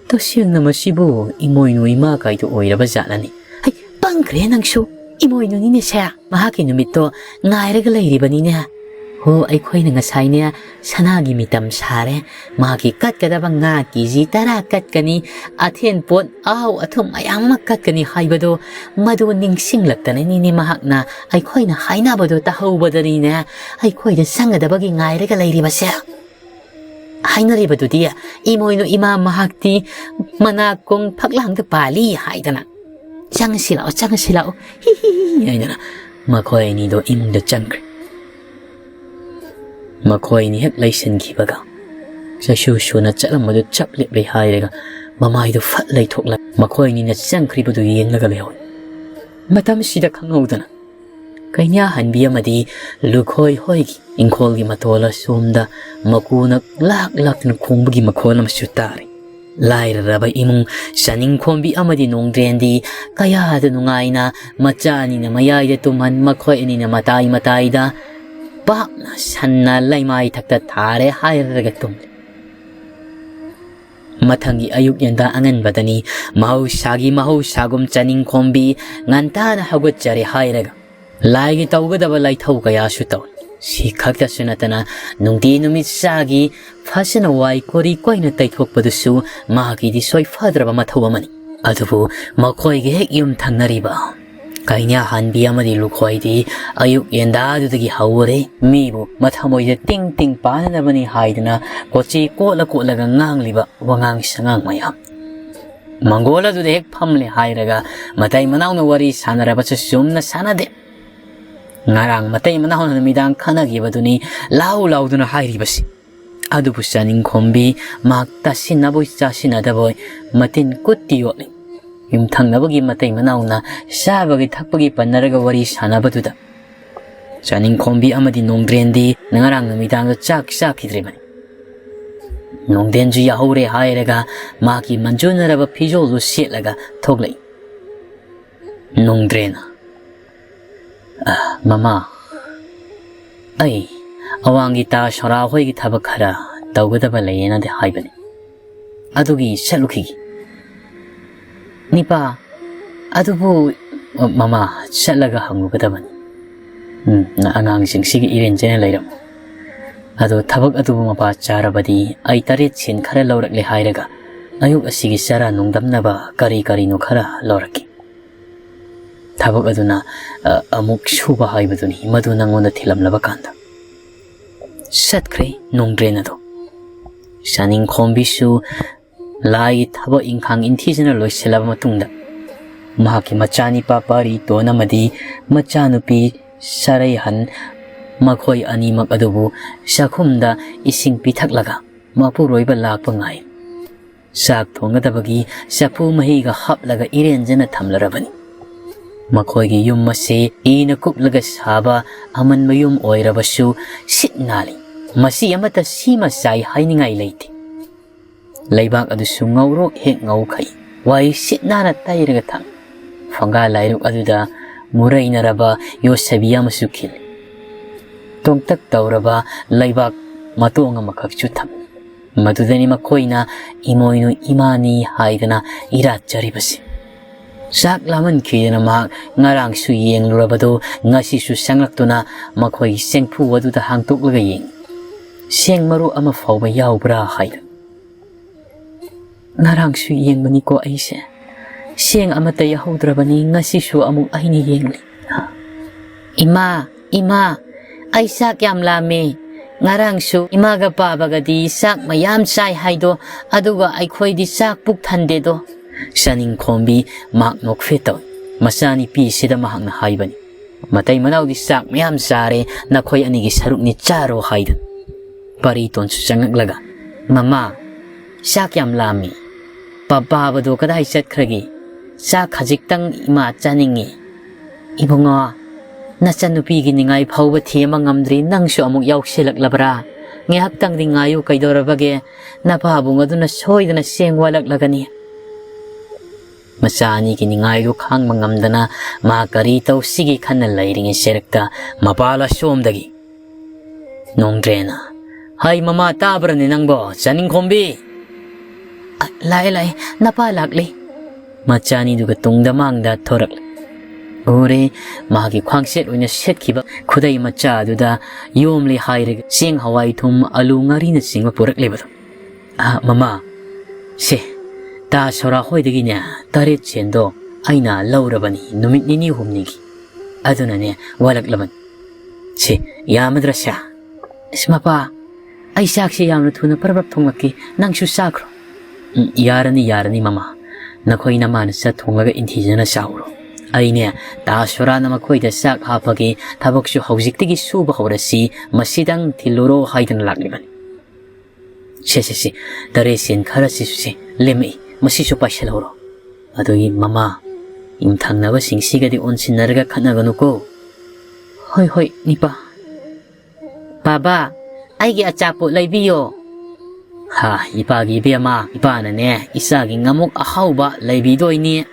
ꯇꯁꯦꯡꯅ ꯃꯁꯤꯕꯨ ꯏꯃꯣꯏꯅꯨ ꯏꯃꯥ ꯀꯥꯏꯗꯣ ꯑꯣꯏꯔꯕ ꯖꯥꯠꯂꯅꯤ?" "ꯍꯩ, ꯄꯪꯈ꯭ꯔꯦ ꯅꯪꯁꯨ꯫ ꯏꯃꯣꯏꯅꯨꯅꯤꯅꯦꯁꯦ꯫ ꯃꯍꯥꯛꯀꯤ ꯅꯨꯃꯤꯠꯇꯣ ꯉꯥꯏꯔꯒ ꯂꯩꯔꯤꯕꯅꯤꯅꯦ꯫ ꯍꯣ, ꯑꯩꯈꯣꯏꯅ ꯉꯁꯥꯏꯅꯦ ꯁꯅꯥꯒꯤ ꯃꯤꯇꯝ ꯁꯥꯔꯦ꯫ ꯃꯍꯥꯛꯀꯤ ꯀꯠꯀꯗꯕ ꯉꯥ ꯀꯦ ꯖꯤ ꯇꯔꯥ ꯀꯠꯀꯅꯤ, ꯑꯊꯦꯟ ꯄꯣꯠ, ꯑꯍꯥꯎ ꯑꯊꯨꯝ ꯃꯌꯥꯝ ꯑꯃ ꯀꯠꯀꯅꯤ ꯍꯥꯏꯕꯗꯣ, ꯃꯗꯨ ꯅꯤꯡꯁꯤꯡꯂꯛꯇꯅꯅꯤꯅꯦ ꯃꯍꯥꯛꯅ ꯑꯩꯈꯣꯏꯅ ꯍꯥꯏꯅꯕꯗꯣ ꯇꯥꯍꯧꯕꯗꯅꯤꯅꯦ ꯑꯩꯈꯣꯏꯗ ꯆꯪꯒꯗꯕꯒꯤ ꯉꯥꯏꯔꯒ ꯂꯩꯔꯤꯕꯁꯦ꯫ ꯍꯥꯏꯅꯔꯤꯕꯗꯨꯗꯤ ꯏꯃꯣꯏꯅꯨ ꯏꯃꯥ ꯃꯍꯥꯛꯇꯤ ꯃꯅꯥꯀꯣꯡ ꯐꯛꯂꯥꯡꯗ ꯄꯥꯜꯂꯤ ꯍꯥꯏꯗꯅ꯫ ꯆꯪꯉꯁꯤ ꯂꯥꯛꯑꯣ, ꯆꯪꯉꯁꯤ ꯂꯥꯛꯑꯣ, ꯍꯤ ꯍꯤ ꯍꯤ ꯍꯥꯏꯗꯅ ꯃꯈꯣꯏ ꯑꯅꯤꯗꯣ ꯏꯃꯨꯡꯗ ꯆꯪꯈ꯭ꯔꯦ꯫ ꯃꯈꯣꯏ ꯑꯅꯤ ꯍꯦꯛ ꯂꯩꯁꯤꯟꯈꯤꯕꯒ ꯆꯩꯁꯨ ꯁꯨꯅ ꯆꯠꯂꯝꯕꯗꯨ ꯆꯞ ꯂꯦꯞꯂꯦ ꯍꯥꯏꯔꯒ ꯃꯃꯥꯏꯗꯨ ꯐꯠ ꯂꯩꯊꯣꯛꯂꯒ ꯃꯈꯣꯏ ꯑꯅꯤꯅ ꯆꯪꯈ꯭ꯔꯤꯕꯗꯨ ꯌꯦꯡꯂꯒ ꯂꯩꯍꯧꯏ꯫ ꯃꯇꯝꯁꯤꯗ ꯈꯪꯍꯧꯗꯅ ꯀꯩꯅ꯭ꯌꯥꯍꯟꯕꯤ ꯑꯃꯗꯤ ꯂꯨꯈꯣꯏ ꯍꯣꯏꯒꯤ ꯏꯪꯈꯣꯜꯒꯤ ꯃꯇꯣꯜ ꯑꯁꯣꯝꯗ ꯃꯀꯨꯅ ꯂꯥꯛ ꯂꯥꯛꯇꯨꯅ ꯈꯣꯡꯕꯒꯤ ꯃꯈꯣꯜ ꯑꯃꯁꯨ ꯇꯥꯔꯤ꯫ ꯂꯥꯏꯔꯔꯕ ꯏꯃꯨꯡ ꯆꯥꯅꯤꯡꯈꯣꯝꯕꯤ ꯑꯃꯗꯤ ꯅꯣꯡꯗ꯭ꯔꯦꯟꯗꯤ ꯀꯌꯥꯗ ꯅꯨꯡꯉꯥꯏꯅ ꯃꯆꯥ ꯑꯅꯤꯅ ꯃꯌꯥꯏꯗ ꯇꯨꯝꯍꯟ, ꯃꯈꯣꯏ ꯑꯅꯤꯅ ꯃꯇꯥꯏ ꯃꯇꯥꯏꯗ ꯄꯥꯛꯅ ꯁꯟꯅ ꯂꯩꯃꯥꯏ ꯊꯛꯇ ꯊꯥꯔꯦ ꯍꯥꯏꯔꯒ ꯇꯨꯝꯂꯤ꯫ ꯃꯊꯪꯒꯤ ꯑꯌꯨꯛ ꯉꯟꯇꯥ ꯑꯉꯟꯕꯗꯅꯤ ꯃꯍꯧꯁꯥꯒꯤ ꯃꯍꯧꯁꯥꯒꯨꯝ ꯆꯥꯅꯤꯡꯈꯣꯝꯕꯤ ꯉꯟꯇꯥꯅ ꯍꯧꯒꯠꯆꯔꯦ ꯍꯥꯏꯔꯒ ꯂꯥꯏꯒꯤ ꯇꯧꯒꯗꯕ ꯂꯥꯏꯊꯧ ꯀꯌꯥꯁꯨ ꯇꯧꯏ꯫ ꯁꯤ ꯈꯛꯇꯁꯨ ꯅꯠꯇꯅ ꯅꯨꯡꯇꯤ ꯅꯨꯃꯤꯠ ꯆꯥꯒꯤ ꯐꯖꯅ ꯋꯥꯏ ꯀꯣꯔꯤ ꯀꯣꯏꯅ ꯇꯩꯊꯣꯛꯄꯗꯨꯁꯨ ꯃꯍꯥꯛꯀꯤꯗꯤ ꯁꯣꯏꯐꯗ꯭ꯔꯕ ꯃꯊꯧ ꯑꯃꯅꯤ꯫ ꯑꯗꯨꯕꯨ ꯃꯈꯣꯏꯒꯤ ꯍꯦꯛ ꯌꯨꯝ ꯊꯪꯅꯔꯤꯕ ꯀꯩꯅ꯭ꯌꯥꯍꯟꯕꯤ ꯑꯃꯗꯤ ꯂꯨꯈꯣꯏꯗꯤ ꯑꯌꯨꯛ ꯌꯦꯟꯗꯥꯗꯨꯗꯒꯤ ꯍꯧꯔꯦ ꯃꯤꯕꯨ ꯃꯊꯃꯣꯏꯗ ꯇꯤꯡ ꯇꯤꯡ ꯄꯥꯟꯅꯅꯕꯅꯤ ꯍꯥꯏꯗꯨꯅ ꯀꯣꯆꯤ ꯀꯣꯠꯂ ꯀꯣꯠꯂꯒ ꯉꯥꯡꯂꯤꯕ ꯋꯥꯉꯥꯡ ꯁꯉꯥꯡ ꯃꯌꯥꯝ꯫ ꯃꯪꯒꯣꯜ ꯑꯗꯨꯗ ꯍꯦꯛ ꯐꯝꯂꯦ ꯍꯥꯏꯔꯒ ꯃꯇꯩ ꯃꯅꯥꯎꯅ ꯋꯥꯔꯤ ꯁꯥꯟꯅꯔꯕꯁꯨ ꯆꯨꯝꯅ ꯁꯥꯟꯅꯗꯦ꯫ ꯉꯔꯥꯡ ꯃꯇꯩ ꯃꯅꯥꯎꯅ ꯅꯨꯃꯤꯗꯥꯡ ꯈꯟꯅꯈꯤꯕꯗꯨꯅꯤ ꯂꯥꯎ ꯂꯥꯎꯗꯨꯅ ꯍꯥꯏꯔꯤꯕꯁꯤ꯫ ꯑꯗꯨꯕꯨ ꯆꯥꯅꯤꯡꯈꯣꯝꯕꯤ ꯃꯍꯥꯛ ꯇꯥꯁꯤꯟꯅꯕꯣꯏ ꯆꯥꯁꯤꯟꯅꯗꯕꯣꯏ ꯃꯇꯤꯟ ꯀꯨꯠꯇꯤ ꯌꯣꯠꯂꯤ꯫ ꯌꯨꯝꯊꯪꯅꯕꯒꯤ ꯃꯇꯩ ꯃꯅꯥꯎꯅ ꯆꯥꯕꯒꯤ ꯊꯛꯄꯒꯤ ꯄꯟꯅꯔꯒ ꯋꯥꯔꯤ ꯁꯥꯟꯅꯕꯗꯨꯗ ꯆꯥꯅꯤꯡꯈꯣꯝꯕꯤ ꯑꯃꯗꯤ ꯅꯣꯡꯗ꯭ꯔꯦꯟꯗꯤ ꯉꯔꯥꯡ ꯅꯨꯃꯤꯗꯥꯡꯗ ꯆꯥꯛ ꯆꯥꯈꯤꯗ꯭ꯔꯤꯕꯅꯤ꯫ ꯅꯣꯡꯗ꯭ꯔꯦꯟꯁꯨ ꯌꯥꯍꯧꯔꯦ ꯍꯥꯏꯔꯒ ꯃꯍꯥꯛꯀꯤ ꯃꯟꯖꯨꯅꯔꯕ ꯐꯤꯖꯣꯜꯗꯨ ꯁꯦꯠꯂꯒ ꯊꯣꯛꯂꯛꯏ꯫ ꯅꯣꯡꯗ꯭ꯔꯦꯟ, "ꯑ, ꯃꯃꯥ, ꯑꯩ ꯑꯋꯥꯡꯒꯤ ꯇꯥ ꯁꯣꯔꯥ ꯍꯣꯏꯒꯤ ꯊꯕꯛ ꯈꯔ ꯇꯧꯒꯗꯕ ꯂꯩꯌꯦꯅꯗꯤ ꯍꯥꯏꯕꯅꯤ꯫ ꯑꯗꯨꯒꯤ ꯆꯠꯂꯨꯈꯤꯒꯦ꯫" "ꯅꯤꯄꯥ, ꯑꯗꯨꯕꯨ," "ꯃꯃꯥ, ꯆꯠꯂꯒ ꯍꯪꯉꯨꯒꯗꯕꯅꯤ꯫ ꯎꯝ, ꯑꯉꯥꯡꯁꯤꯡꯁꯤꯒꯤ ꯏꯔꯦꯟꯖꯅ ꯂꯩꯔꯝꯃꯨ꯫ ꯑꯗꯣ ꯊꯕꯛ ꯑꯗꯨꯕꯨ ꯃꯄꯥ ꯆꯥꯔꯕꯗꯤ ꯑꯩ ꯇꯔꯦꯠ ꯁꯦꯟ ꯈꯔ ꯂꯧꯔꯛꯂꯦ ꯍꯥꯏꯔꯒ ꯑꯌꯨꯛ ꯑꯁꯤꯒꯤ ꯆꯔꯥ ꯅꯨꯡꯗꯝꯅꯕ ꯀꯔꯤ ꯀꯔꯤꯅꯣ ꯈꯔ ꯂꯧꯔꯛꯀꯦ꯫" ꯊꯕꯛ ꯑꯗꯨꯅ, ꯑ, ꯑꯃꯨꯛ ꯁꯨꯕ ꯍꯥꯏꯕꯗꯨꯅꯤ, ꯃꯗꯨ ꯅꯪꯉꯣꯟꯗ ꯊꯤꯜꯂꯝꯂꯕ ꯀꯥꯟꯗ꯫ ꯆꯠꯈ꯭ꯔꯦ ꯅꯣꯡꯗ꯭ꯔꯦꯟ ꯑꯗꯣ꯫ ꯆꯥꯅꯤꯡꯈꯣꯝꯕꯤꯁꯨ ꯂꯥꯏꯒꯤ ꯊꯕꯛ ꯏꯪꯈꯥꯡ ꯏꯟꯊꯤꯖꯅ ꯂꯣꯏꯁꯤꯜꯂꯕ ꯃꯇꯨꯡꯗ, ꯃꯍꯥꯛꯀꯤ ꯃꯆꯥꯅꯤꯄꯥ ꯄꯥꯔꯤꯇꯣꯟ ꯑꯃꯗꯤ ꯃꯆꯥꯅꯨꯄꯤ ꯁꯔꯩꯍꯟ, ꯃꯈꯣꯏ ꯑꯅꯤꯃꯛ ꯑꯗꯨꯕꯨ ꯆꯥꯛꯈꯨꯝꯗ ꯏꯁꯤꯡ ꯄꯤꯊꯛꯂꯒ ꯃꯄꯨꯔꯣꯏꯕ ꯂꯥꯛꯄ ꯉꯥꯏ꯫ ꯆꯥꯛ ꯊꯣꯡꯒꯗꯕꯒꯤ ꯆꯐꯨ ꯃꯍꯤꯒ ꯍꯥꯞꯂꯒ ꯏꯔꯦꯟꯖꯅ ꯊꯝꯂꯔꯕꯅꯤ꯫ ꯃꯈꯣꯏꯒꯤ ꯌꯨꯝ ꯑꯁꯤ ꯏꯅ ꯀꯨꯞꯂꯒ ꯁꯥꯕ ꯑꯃꯟꯕ ꯌꯨꯝ ꯑꯣꯏꯔꯕꯁꯨ ꯁꯤꯠ ꯅꯥꯜꯂꯤ꯫ ꯃꯁꯤ ꯑꯃꯠꯇ ꯁꯤꯃ ꯆꯥꯏ ꯍꯥꯏꯅꯤꯡꯉꯥꯏ ꯂꯩꯇꯦ꯫ ꯂꯩꯕꯥꯛ ꯑꯗꯨꯁꯨ ꯉꯧꯔꯣꯛ ꯍꯦꯛ ꯉꯧꯈꯩ꯫ ꯋꯥꯏ ꯁꯤꯠ ꯅꯥꯟꯅ ꯇꯩꯔꯒ ꯊꯝꯃꯤ꯫ ꯐꯪꯒꯥ ꯂꯥꯏꯔꯨꯛ ꯑꯗꯨꯗ ꯃꯨꯔꯩꯅꯔꯕ ꯌꯣꯠꯁꯕꯤ ꯑꯃꯁꯨ ꯈꯤꯜꯂꯤ꯫ ꯇꯣꯡꯇꯛ ꯇꯧꯔꯕ ꯂꯩꯕꯥꯛ ꯃꯇꯣꯡ ꯑꯃꯈꯛꯁꯨ ꯊꯝꯃꯤ꯫ ꯃꯗꯨꯗꯅꯤ ꯃꯈꯣꯏꯅ ꯏꯃꯣꯏꯅꯨ ꯏꯃꯥꯅꯤ ꯍꯥꯏꯗꯅ ꯏꯔꯥꯠꯆꯔꯤꯕꯁꯤ꯫ ꯆꯥꯛ ꯂꯥꯝꯃꯟꯈꯤꯗꯅ ꯃꯍꯥꯛ ꯉꯔꯥꯡꯁꯨ ꯌꯦꯡꯂꯨꯔꯕꯗꯨ ꯉꯁꯤꯁꯨ ꯆꯪꯂꯛꯇꯨꯅ ꯃꯈꯣꯏꯒꯤ ꯆꯦꯡꯐꯨ ꯑꯗꯨꯗ ꯍꯥꯡꯇꯣꯛꯂꯒ ꯌꯦꯡꯏ꯫ ꯆꯦꯡ ꯃꯔꯨ ꯑꯃ ꯐꯥꯎꯕ ꯌꯥꯎꯕ꯭ꯔꯥ ꯍꯥꯏꯗꯨꯅ꯫ "ꯉꯔꯥꯡꯁꯨ ꯌꯦꯡꯕꯅꯤꯀꯣ ꯑꯩꯁꯦ꯫ ꯆꯦꯡ ꯑꯃꯠꯇ ꯌꯥꯍꯧꯗ꯭ꯔꯕꯅꯤ, ꯉꯁꯤꯁꯨ ꯑꯃꯨꯛ ꯑꯩꯅ ꯌꯦꯡꯂꯤ꯫" "ꯏꯃꯥ, ꯏꯃꯥ, ꯑꯩ ꯆꯥꯛ ꯌꯥꯝ ꯂꯥꯝꯃꯦ꯫ ꯉꯔꯥꯡꯁꯨ ꯏꯃꯥꯒ ꯄꯥꯕꯒꯗꯤ ꯆꯥꯛ ꯃꯌꯥꯝ ꯆꯥꯏ ꯍꯥꯏꯗꯣ, ꯑꯗꯨꯒ ꯑꯩꯈꯣꯏꯗꯤ ꯆꯥꯛ ꯄꯨꯛ ꯊꯟꯗꯦꯗꯣ꯫" ꯆꯥꯅꯤꯡꯈꯣꯝꯕꯤ ꯃꯍꯥꯛ ꯅꯣꯛꯐꯦꯠ ꯇꯧꯏ꯫ ꯃꯆꯥꯅꯨꯄꯤꯁꯤꯗ ꯃꯍꯥꯛꯅ ꯍꯥꯏꯕꯅꯤ, "ꯃꯇꯩ ꯃꯅꯥꯎꯗꯤ ꯆꯥꯛ ꯃꯌꯥꯝ ꯆꯥꯔꯦ, ꯅꯈꯣꯏ ꯑꯅꯤꯒꯤ ꯁꯔꯨꯛꯅꯤ ꯆꯥꯔꯣ" ꯍꯥꯏꯗꯨꯅ꯫ ꯄꯔꯤꯇꯣꯟꯁꯨ ꯆꯪꯉꯛꯂꯒ, "ꯃꯃꯥ, ꯆꯥꯛ ꯌꯥꯝ ꯂꯥꯝꯃꯤ꯫ ꯄꯥꯕꯗꯣ ꯀꯗꯥꯏ ꯆꯠꯈ꯭ꯔꯒꯦ? ꯆꯥꯛ ꯈꯖꯤꯛꯇꯪ ꯏꯃꯥ ꯆꯥꯅꯤꯡꯉꯤ꯫" "ꯏꯕꯨꯡꯉꯣ, ꯅꯆꯟꯅꯨꯄꯤꯒꯤ ꯅꯤꯡꯉꯥꯏ ꯐꯥꯎꯕ ꯊꯦꯝꯕ ꯉꯝꯗ꯭ꯔꯤ, ꯅꯪꯁꯨ ꯑꯃꯨꯛ ꯌꯥꯎꯁꯤꯜꯂꯛꯂꯕ꯭ꯔꯥ? ꯉꯥꯏꯍꯥꯛꯇꯪꯗꯤ ꯉꯥꯏꯌꯨ, ꯀꯩꯗꯧꯔꯕꯒꯦ? ꯅꯄꯥꯕꯨꯡ ꯑꯗꯨꯅ ꯁꯣꯏꯗꯅ ꯆꯦꯡ ꯋꯥꯠꯂꯛꯂꯒꯅꯤ꯫" ꯃꯆꯥ ꯑꯅꯤꯒꯤ ꯅꯤꯡꯉꯥꯏꯗꯨ ꯈꯥꯡꯕ ꯉꯝꯗꯅ ꯃꯥ ꯀꯔꯤ ꯇꯧꯁꯤꯒꯦ ꯈꯟꯅ ꯂꯩꯔꯤꯉꯩ ꯆꯩꯔꯛꯇ ꯃꯄꯥ ꯂꯥꯁꯣꯝꯗꯒꯤ ꯅꯣꯡꯗ꯭ꯔꯦꯅ, "ꯍꯩ ꯃꯃꯥ, ꯇꯥꯕ꯭ꯔꯅꯦ ꯅꯪꯕꯣ, ꯆꯥꯅꯤꯡꯈꯣꯝꯕꯤ?" "ꯑ, ꯂꯥꯛꯑꯦ, ꯂꯥꯛꯑꯦ, ꯅꯄꯥ ꯂꯥꯛꯂꯦ꯫" ꯃꯆꯥꯅꯤꯗꯨꯒ ꯇꯨꯡꯗ ꯃꯥꯡꯗ ꯊꯣꯔꯛꯂꯦ꯫ ꯎꯔꯦ, ꯃꯥꯒꯤ ꯈ꯭ꯋꯥꯡꯁꯦꯠ ꯑꯣꯏꯅ ꯁꯦꯠꯈꯤꯕ ꯈꯨꯗꯩ ꯃꯆꯥ ꯑꯗꯨꯗ ꯌꯣꯝꯂꯦ ꯍꯥꯏꯔꯒ ꯆꯦꯡ, ꯍꯋꯥꯏ, ꯊꯨꯝ, ꯑꯂꯨ, ꯉꯥꯔꯤꯅꯆꯤꯡꯕ ꯄꯨꯔꯛꯂꯤꯕꯗꯣ꯫ "ꯑ, ꯃꯃꯥ, ꯁꯦ, ꯇꯥ ꯁꯣꯔꯥ ꯍꯣꯏꯗꯒꯤꯅꯦ ꯇꯔꯦꯠ ꯁꯦꯟꯗꯣ ꯑꯩꯅ ꯂꯧꯔꯕꯅꯤ, ꯅꯨꯃꯤꯠ ꯅꯤꯅꯤ ꯍꯨꯝꯅꯤꯒꯤ꯫ ꯑꯗꯨꯅꯅꯦ ꯋꯥꯠꯂꯛꯂꯕꯅꯤ꯫ ꯁꯦ, ꯌꯥꯃꯗ꯭ꯔꯥ ꯁꯦ?" "ꯑꯁ, ꯃꯄꯥ, ꯑꯩ ꯆꯥꯛꯁꯦ ꯌꯥꯝꯅ ꯊꯨꯅ ꯄꯔꯞ ꯄꯔꯞ ꯊꯣꯡꯂꯛꯀꯦ, ꯅꯪꯁꯨ ꯆꯥꯈ꯭ꯔꯣ꯫" "ꯎꯝ, ꯌꯥꯔꯅꯤ, ꯌꯥꯔꯅꯤ ꯃꯃꯥ, ꯅꯈꯣꯏ ꯅꯃꯥꯅ ꯆꯥꯛ ꯊꯣꯡꯂꯒ ꯏꯟꯊꯤꯖꯅ ꯆꯥꯎꯔꯣ꯫ ꯑꯩꯅꯦ ꯇꯥ ꯁꯣꯔꯥꯅ ꯃꯈꯣꯏꯗ ꯆꯥꯛ ꯍꯥꯞꯄꯒꯦ, ꯊꯕꯛꯁꯨ ꯍꯧꯖꯤꯛꯇꯒꯤ ꯁꯨꯕ ꯍꯧꯔꯁꯤ, ꯃꯁꯤꯗꯪ ꯊꯤꯜꯂꯨꯔꯣ ꯍꯥꯏꯗꯅ ꯂꯥꯛꯂꯤꯕꯅꯤ꯫" "ꯁꯦ, ꯁꯦ, ꯁꯦ, ꯇꯔꯦꯠ ꯁꯦꯟ ꯈꯔꯁꯤꯁꯨ ꯁꯦ, ꯂꯦꯝꯃꯛꯏ, ꯃꯁꯤꯁꯨ ꯄꯥꯏꯁꯤꯜꯍꯧꯔꯣ꯫" ꯑꯗꯨꯒꯤ ꯃꯃꯥ, ꯌꯨꯝꯊꯪꯅꯕꯁꯤꯡꯁꯤꯒꯗꯤ ꯑꯣꯟꯁꯤꯟꯅꯔꯒ ꯈꯠꯅꯒꯅꯨꯀꯣ꯫ "ꯍꯣꯏ, ꯍꯣꯏ, ꯅꯤꯄꯥ꯫ ꯕꯥꯕꯥ, ꯑꯩꯒꯤ ꯑꯆꯥꯄꯣꯠ ꯂꯩꯕꯤꯌꯣ꯫" "ꯍꯥ, ꯏꯄꯥꯒꯤ ꯏꯕꯦꯝꯃ, ꯏꯄꯥꯅꯅꯦ, ꯏꯆꯥꯒꯤ ꯉꯥꯃꯨꯛ ꯑꯍꯥꯎꯕ ꯂꯩꯕꯤꯗꯣꯏꯅꯤ꯫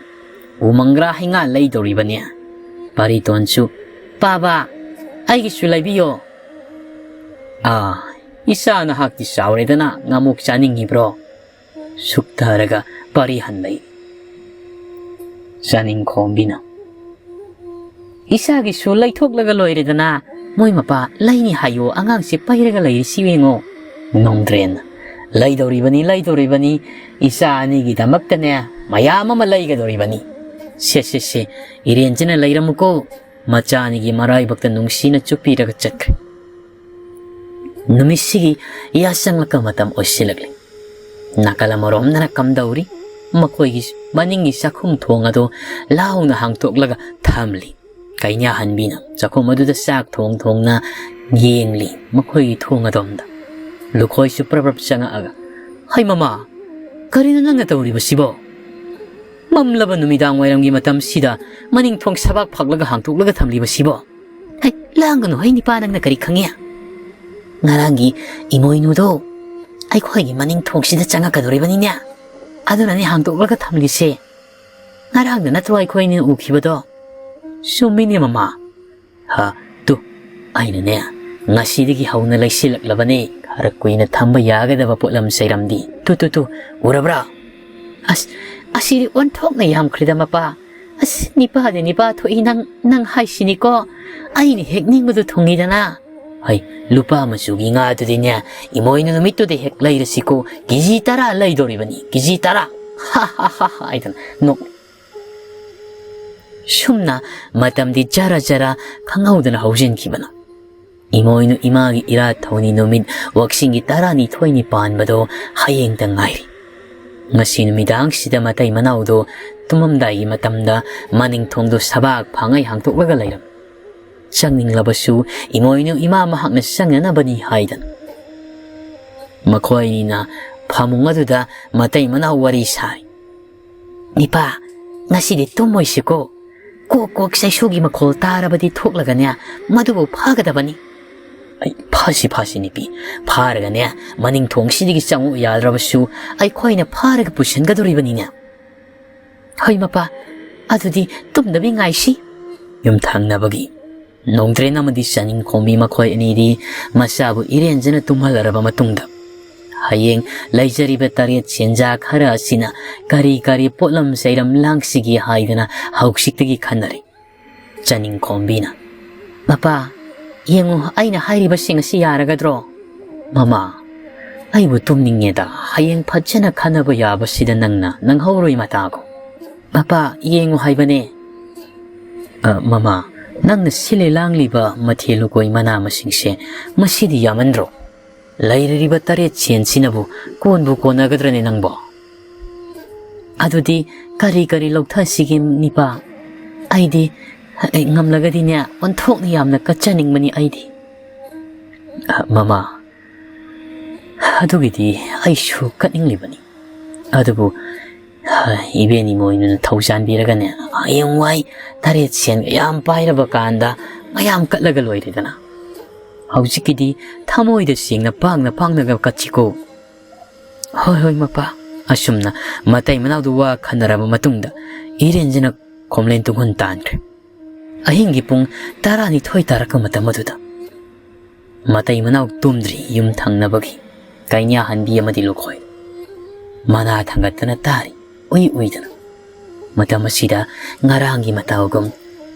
ꯎꯃꯪꯒ꯭ꯔꯥ ꯍꯩꯉꯥ ꯂꯩꯗꯧꯔꯤꯕꯅꯤ꯫" ꯄꯥꯔꯤꯇꯣꯟꯁꯨ, "ꯕꯥꯕꯥ, ꯑꯩꯒꯤꯁꯨ ꯂꯩꯕꯤꯌꯣ꯫" "ꯑꯥ, ꯏꯆꯥ ꯅꯍꯥꯛꯇꯤ ꯆꯥꯎꯔꯦꯗꯅ, ꯉꯥꯃꯨꯛ ꯆꯥꯅꯤꯡꯉꯤꯕ꯭ꯔꯣ?" ꯁꯨꯛꯊꯔꯒ ꯄꯥꯔꯤ ꯍꯟꯂꯛꯏ꯫ ꯆꯥꯅꯤꯡꯈꯣꯝꯕꯤꯅ, "ꯏꯆꯥꯒꯤꯁꯨ ꯂꯩꯊꯣꯛꯂꯒ ꯂꯣꯏꯔꯦꯗꯅ, ꯃꯣꯏ ꯃꯄꯥ ꯂꯩꯅꯤ ꯍꯥꯏꯌꯣ, ꯑꯉꯥꯡꯁꯦ ꯄꯩꯔꯒ ꯂꯩꯔꯤꯁꯤ ꯌꯦꯡꯉꯣ꯫" ꯅꯣꯡꯗ꯭ꯔꯦꯟꯅ, "ꯂꯩꯗꯧꯔꯤꯕꯅꯤ, ꯂꯩꯗꯧꯔꯤꯕꯅꯤ, ꯏꯆꯥ ꯑꯅꯤꯒꯤꯗꯃꯛꯇꯅꯦ ꯃꯌꯥꯝ ꯑꯃ ꯂꯩꯒꯗꯧꯔꯤꯕꯅꯤ꯫ ꯁꯦ, ꯁꯦ, ꯁꯦ, ꯏꯔꯦꯟꯁꯤꯅ ꯂꯩꯔꯝꯃꯨꯀꯣ꯫" ꯃꯆꯥ ꯑꯅꯤꯒꯤ ꯃꯔꯥꯏꯕꯛꯇ ꯅꯨꯡꯁꯤꯅ ꯆꯨꯞꯄꯤꯔꯒ ꯆꯠꯈ꯭ꯔꯦ꯫ ꯅꯨꯃꯤꯠꯁꯤꯒꯤ ꯌꯥꯆꯪꯂꯛꯄ ꯃꯇꯝ ꯑꯣꯏꯁꯤꯜꯂꯛꯂꯤ꯫ ꯅꯥꯀꯜ ꯑꯃꯔꯣꯝꯗꯅ ꯀꯝꯗꯧꯔꯤ? ꯃꯈꯣꯏꯒꯤ ꯃꯅꯤꯡꯒꯤ ꯆꯥꯛꯈꯨꯝ ꯊꯣꯡ ꯑꯗꯨ ꯂꯥꯎꯅ ꯍꯥꯡꯇꯣꯛꯂꯒ ꯊꯝꯂꯤ꯫ ꯀꯩꯅ꯭ꯌꯥꯍꯟꯕꯤꯅ ꯆꯥꯛꯈꯨꯝ ꯑꯗꯨꯗ ꯆꯥꯛ ꯊꯣꯡ ꯊꯣꯡꯅ ꯌꯦꯡꯂꯤ꯫ ꯃꯈꯣꯏꯒꯤ ꯊꯣꯡ ꯑꯗꯣꯝꯗ ꯂꯨꯈꯣꯏꯁꯨ ꯄ꯭ꯔꯞ ꯄ꯭ꯔꯞ ꯆꯪꯉꯛꯑꯒ, "ꯍꯩ ꯃꯃꯥ, ꯀꯔꯤꯅꯣ ꯅꯪꯅ ꯇꯧꯔꯤꯕꯁꯤꯕꯣ? ꯃꯝꯂꯕ ꯅꯨꯃꯤꯗꯥꯡ ꯋꯥꯏꯔꯝꯒꯤ ꯃꯇꯝꯁꯤꯗ ꯃꯅꯤꯡ ꯊꯣꯡ ꯁꯕꯥꯛ ꯐꯛꯂꯒ ꯍꯥꯡꯇꯣꯛꯂꯒ ꯊꯝꯂꯤꯕꯁꯤꯕꯣ? ꯍꯩ, ꯂꯥꯡꯒꯅꯨ ꯍꯩ ꯅꯤꯄꯥ, ꯅꯪꯅ ꯀꯔꯤ ꯈꯪꯉꯤ? ꯉꯔꯥꯡꯒꯤ ꯏꯃꯣꯏꯅꯨꯗꯣ ꯑꯩꯈꯣꯏꯒꯤ ꯃꯅꯤꯡ ꯊꯣꯡꯁꯤꯗ ꯆꯪꯉꯛꯀꯗꯧꯔꯤꯕꯅꯤꯅꯦ꯫ ꯑꯗꯨꯅꯅꯦ ꯍꯥꯡꯇꯣꯛꯂꯒ ꯊꯝꯂꯤꯁꯦ꯫ ꯉꯔꯥꯡꯗ ꯅꯠꯇ꯭ꯔꯣ ꯑꯩꯈꯣꯏꯅ ꯎꯈꯤꯕꯗꯣ?" "ꯆꯨꯝꯃꯤꯅꯦ ꯃꯃꯥ꯫ ꯍꯥ, ꯇꯨ, ꯑꯩꯅꯅꯦ ꯉꯁꯤꯗꯒꯤ ꯍꯧꯅ ꯂꯩꯁꯤꯜꯂꯛꯂꯕꯅꯦ꯫ ꯈꯔ ꯀꯨꯏꯅ ꯊꯝꯕ ꯌꯥꯒꯗꯕ ꯄꯣꯠꯂꯝ ꯆꯩꯔꯝꯗꯤ꯫ ꯇꯨ, ꯇꯨ, ꯇꯨ, ꯎꯔꯕ꯭ꯔꯥ?" "ꯑꯁ, ꯑꯁꯤꯗꯤ ꯑꯣꯟꯊꯣꯛꯅ ꯌꯥꯝꯈ꯭ꯔꯦꯗ ꯃꯄꯥ꯫ ꯑꯁ, ꯅꯤꯄꯥꯗꯤ ꯅꯤꯄꯥ ꯊꯣꯛꯏ, ꯅꯪ, ꯅꯪ ꯍꯥꯏꯁꯤꯅꯤꯀꯣ꯫ ꯑꯩꯅ ꯍꯦꯛ ꯅꯤꯡꯕꯗꯨ ꯊꯨꯡꯉꯤꯗꯅ꯫ ꯍꯩ, ꯂꯨꯄꯥ ꯃꯆꯨꯒꯤ ꯉꯥꯗꯨꯗꯤꯅꯦ, ꯏꯃꯣꯏꯅꯨ ꯅꯨꯃꯤꯠꯇꯨꯗ ꯍꯦꯛ ꯂꯩꯔꯁꯤꯀꯣ, ꯀꯦꯖꯤ ꯇꯔꯥ ꯂꯩꯗꯧꯔꯤꯕꯅꯤ, ꯀꯦꯖꯤ ꯇꯔꯥ꯫ ꯍꯥ, ꯍꯥ, ꯍꯥ, ꯍꯥ," ꯍꯥꯏꯗꯅ ꯅꯣꯛ꯫ ꯁꯨꯝꯅ ꯃꯇꯝꯗꯤ ꯖꯔ ꯖꯔ ꯈꯪꯍꯧꯗꯅ ꯍꯧꯖꯤꯟꯈꯤꯕꯅ꯫ ꯏꯃꯣꯏꯅꯨ ꯏꯃꯥꯒꯤ ꯏꯔꯥꯠ ꯊꯧꯅꯤ ꯅꯨꯃꯤꯠ ꯋꯥꯛꯆꯤꯡꯒꯤ ꯇꯔꯥꯅꯤꯊꯣꯏꯅꯤ ꯄꯥꯟꯕꯗꯣ ꯍꯌꯦꯡꯇ ꯉꯥꯏꯔꯤ꯫ ꯉꯁꯤ ꯅꯨꯃꯤꯗꯥꯡꯁꯤꯗ ꯃꯇꯩ ꯃꯅꯥꯎꯗꯣ ꯇꯨꯝꯃꯝꯗꯥꯏꯒꯤ ꯃꯇꯝꯗ ꯃꯅꯤꯡ ꯊꯣꯡꯗꯣ ꯁꯕꯥꯛ ꯐꯥꯉꯩ ꯍꯥꯡꯇꯣꯛꯂꯒ ꯂꯩꯔꯝꯃꯤ꯫ ꯆꯪꯅꯤꯡꯂꯕꯁꯨ ꯏꯃꯣꯏꯅꯨ ꯏꯃꯥ ꯃꯍꯥꯛꯅ ꯆꯪꯅꯅꯕꯅꯤ ꯍꯥꯏꯗꯅ꯫ ꯃꯈꯣꯏꯅꯤꯅ ꯐꯃꯨꯡ ꯑꯗꯨꯗ ꯃꯇꯩ ꯃꯅꯥꯎ ꯋꯥꯔꯤ ꯁꯥꯔꯤ꯫ "ꯅꯤꯄꯥ, "ꯉꯁꯤꯗꯤ ꯇꯨꯝꯃꯣꯏꯁꯤꯀꯣ꯫ ꯀꯣꯛ ꯀꯣꯛ ꯆꯩꯁꯨꯒꯤ ꯃꯈꯣꯜ ꯇꯥꯔꯕꯗꯤ ꯊꯣꯛꯂꯒꯅꯦ, ꯃꯗꯨꯕꯨ ꯐꯥꯒꯗꯕꯅꯤ꯫" "ꯑꯩ, ꯐꯥꯁꯤ, ꯐꯥꯁꯤ ꯅꯨꯄꯤ꯫ ꯐꯥꯔꯒꯅꯦ, ꯃꯅꯤꯡ ꯊꯣꯡꯁꯤꯗꯒꯤ ꯆꯪꯉꯨ ꯌꯥꯗ꯭ꯔꯕꯁꯨ ꯑꯩꯈꯣꯏꯅ ꯐꯥꯔꯒ ꯄꯨꯁꯤꯟꯒꯗꯧꯔꯤꯕꯅꯤꯅꯦ꯫" "ꯍꯣꯏ ꯃꯄꯥ, ꯑꯗꯨꯗꯤ ꯇꯨꯝꯗꯕꯤ ꯉꯥꯏꯁꯤ꯫" ꯌꯨꯝꯊꯪꯅꯕꯒꯤ ꯅꯣꯡꯗ꯭ꯔꯦꯟ ꯑꯃꯗꯤ ꯆꯅꯤꯡꯈꯣꯝꯕꯤ ꯃꯈꯣꯏ ꯑꯅꯤꯗꯤ ꯃꯆꯥꯕꯨ ꯏꯔꯦꯟꯖꯅ ꯇꯨꯝꯍꯜꯂꯔꯕ ꯃꯇꯨꯡꯗ, ꯍꯌꯦꯡ ꯂꯩꯖꯔꯤꯕ ꯇꯔꯦꯠ ꯁꯦꯟꯖꯥ ꯈꯔ ꯑꯁꯤꯅ ꯀꯔꯤ ꯀꯔꯤ ꯄꯣꯠꯂꯝ ꯆꯩꯔꯝ ꯂꯥꯡꯁꯤꯒꯦ ꯍꯥꯏꯗꯅ ꯍꯧꯖꯤꯛꯇꯒꯤ ꯈꯟꯅꯔꯤ꯫ ꯆꯅꯤꯡꯈꯣꯝꯕꯤꯅ, "ꯃꯄꯥ, ꯌꯦꯡꯉꯨ, ꯑꯩꯅ ꯍꯥꯏꯔꯤꯕꯁꯤꯡ ꯑꯁꯤ ꯌꯥꯔꯒꯗ꯭ꯔꯣ?" "ꯃꯃꯥ, ꯑꯩꯕꯨ ꯇꯨꯝꯅꯤꯡꯉꯦꯗ, ꯍꯌꯦꯡ ꯐꯖꯅ ꯈꯟꯅꯕ ꯌꯥꯕꯁꯤꯗ ꯅꯪꯅ ꯅꯪꯍꯧꯔꯣꯏ ꯃꯇꯥꯒꯨꯝ꯫" "ꯃꯄꯥ, ꯌꯦꯡꯉꯨ ꯍꯥꯏꯕꯅꯦ꯫" "ꯑ, ꯃꯃꯥ, ꯅꯪꯅ ꯁꯤꯜꯂꯤ ꯂꯥꯡꯂꯤꯕ ꯃꯊꯦꯜ ꯂꯨꯀꯣꯏ ꯃꯅꯥ ꯃꯁꯤꯡꯁꯦ, ꯃꯁꯤꯗꯤ ꯌꯥꯝꯃꯟꯗ꯭ꯔꯣ? ꯂꯩꯔꯤꯕ ꯇꯔꯦꯠ ꯁꯦꯟꯁꯤꯅꯕꯨ ꯀꯣꯟꯕꯨ ꯀꯣꯟꯅꯒꯗ꯭ꯔꯅꯦ ꯅꯪꯕꯣ?" "ꯑꯗꯨꯗꯤ ꯀꯔꯤ ꯀꯔꯤ ꯂꯧꯊꯁꯤꯒꯦ ꯅꯤꯄꯥ? ꯑꯩꯗꯤ, ꯑꯩ ꯉꯝꯂꯒꯗꯤꯅꯦ, ꯑꯣꯟꯊꯣꯛꯅ ꯌꯥꯝꯅ ꯀꯠꯆꯅꯤꯡꯕꯅꯤ ꯑꯩꯗꯤ꯫" "ꯑ, ꯃꯃꯥ, ꯑꯗꯨꯒꯤꯗꯤ ꯑꯩꯁꯨ ꯀꯠꯅꯤꯡꯂꯤꯕꯅꯤ꯫ ꯑꯗꯨꯕꯨ, ꯍ, ꯏꯕꯦꯟ ꯏꯃꯣꯏꯅꯨꯅ ꯊꯧꯖꯥꯟꯕꯤꯔꯒꯅꯦ, ꯍꯌꯦꯡꯋꯥꯏ ꯇꯔꯦꯠ ꯁꯦꯟꯒ ꯌꯥꯝ ꯄꯥꯏꯔꯕ ꯀꯥꯟꯗ ꯃꯌꯥꯝ ꯀꯠꯂꯒ ꯂꯣꯏꯔꯦꯗꯅ꯫ ꯍꯧꯖꯤꯛꯀꯤꯗꯤ ꯊꯃꯣꯏꯗ ꯁꯦꯡꯅ ꯄꯥꯡꯅ ꯄꯥꯡꯅꯒ ꯀꯠꯁꯤꯀꯣ꯫" "ꯍꯣꯏ, ꯍꯣꯏ, ꯃꯄꯥ꯫" ꯑꯁꯨꯝꯅ ꯃꯇꯩ ꯃꯅꯥꯎꯗꯨ ꯋꯥ ꯈꯟꯅꯔꯕ ꯃꯇꯨꯡꯗ ꯏꯔꯦꯟꯖꯅ ꯈꯣꯝꯂꯦꯟ ꯇꯨꯡꯍꯨꯟ ꯇꯥꯟꯈ꯭ꯔꯦ꯫ ꯑꯍꯤꯡꯒꯤ ꯄꯨꯡ ꯇꯔꯥꯅꯤꯊꯣꯏ ꯇꯥꯔꯛꯄ ꯃꯇꯝ ꯑꯗꯨꯗ ꯃꯇꯩ ꯃꯅꯥꯎ ꯇꯨꯝꯗ꯭ꯔꯤ ꯌꯨꯝ ꯊꯪꯅꯕꯒꯤ ꯀꯩꯅ꯭ꯌꯥꯍꯟꯕꯤ ꯑꯃꯗꯤ ꯂꯨꯈꯣꯏ ꯃꯅꯥ ꯊꯥꯡꯒꯠꯇꯅ ꯇꯥꯔꯤ, ꯎꯏ ꯎꯏꯗꯅ꯫ ꯃꯇꯝ ꯑꯁꯤꯗ ꯉꯔꯥꯡꯒꯤ ꯃꯇꯧꯒꯨꯝ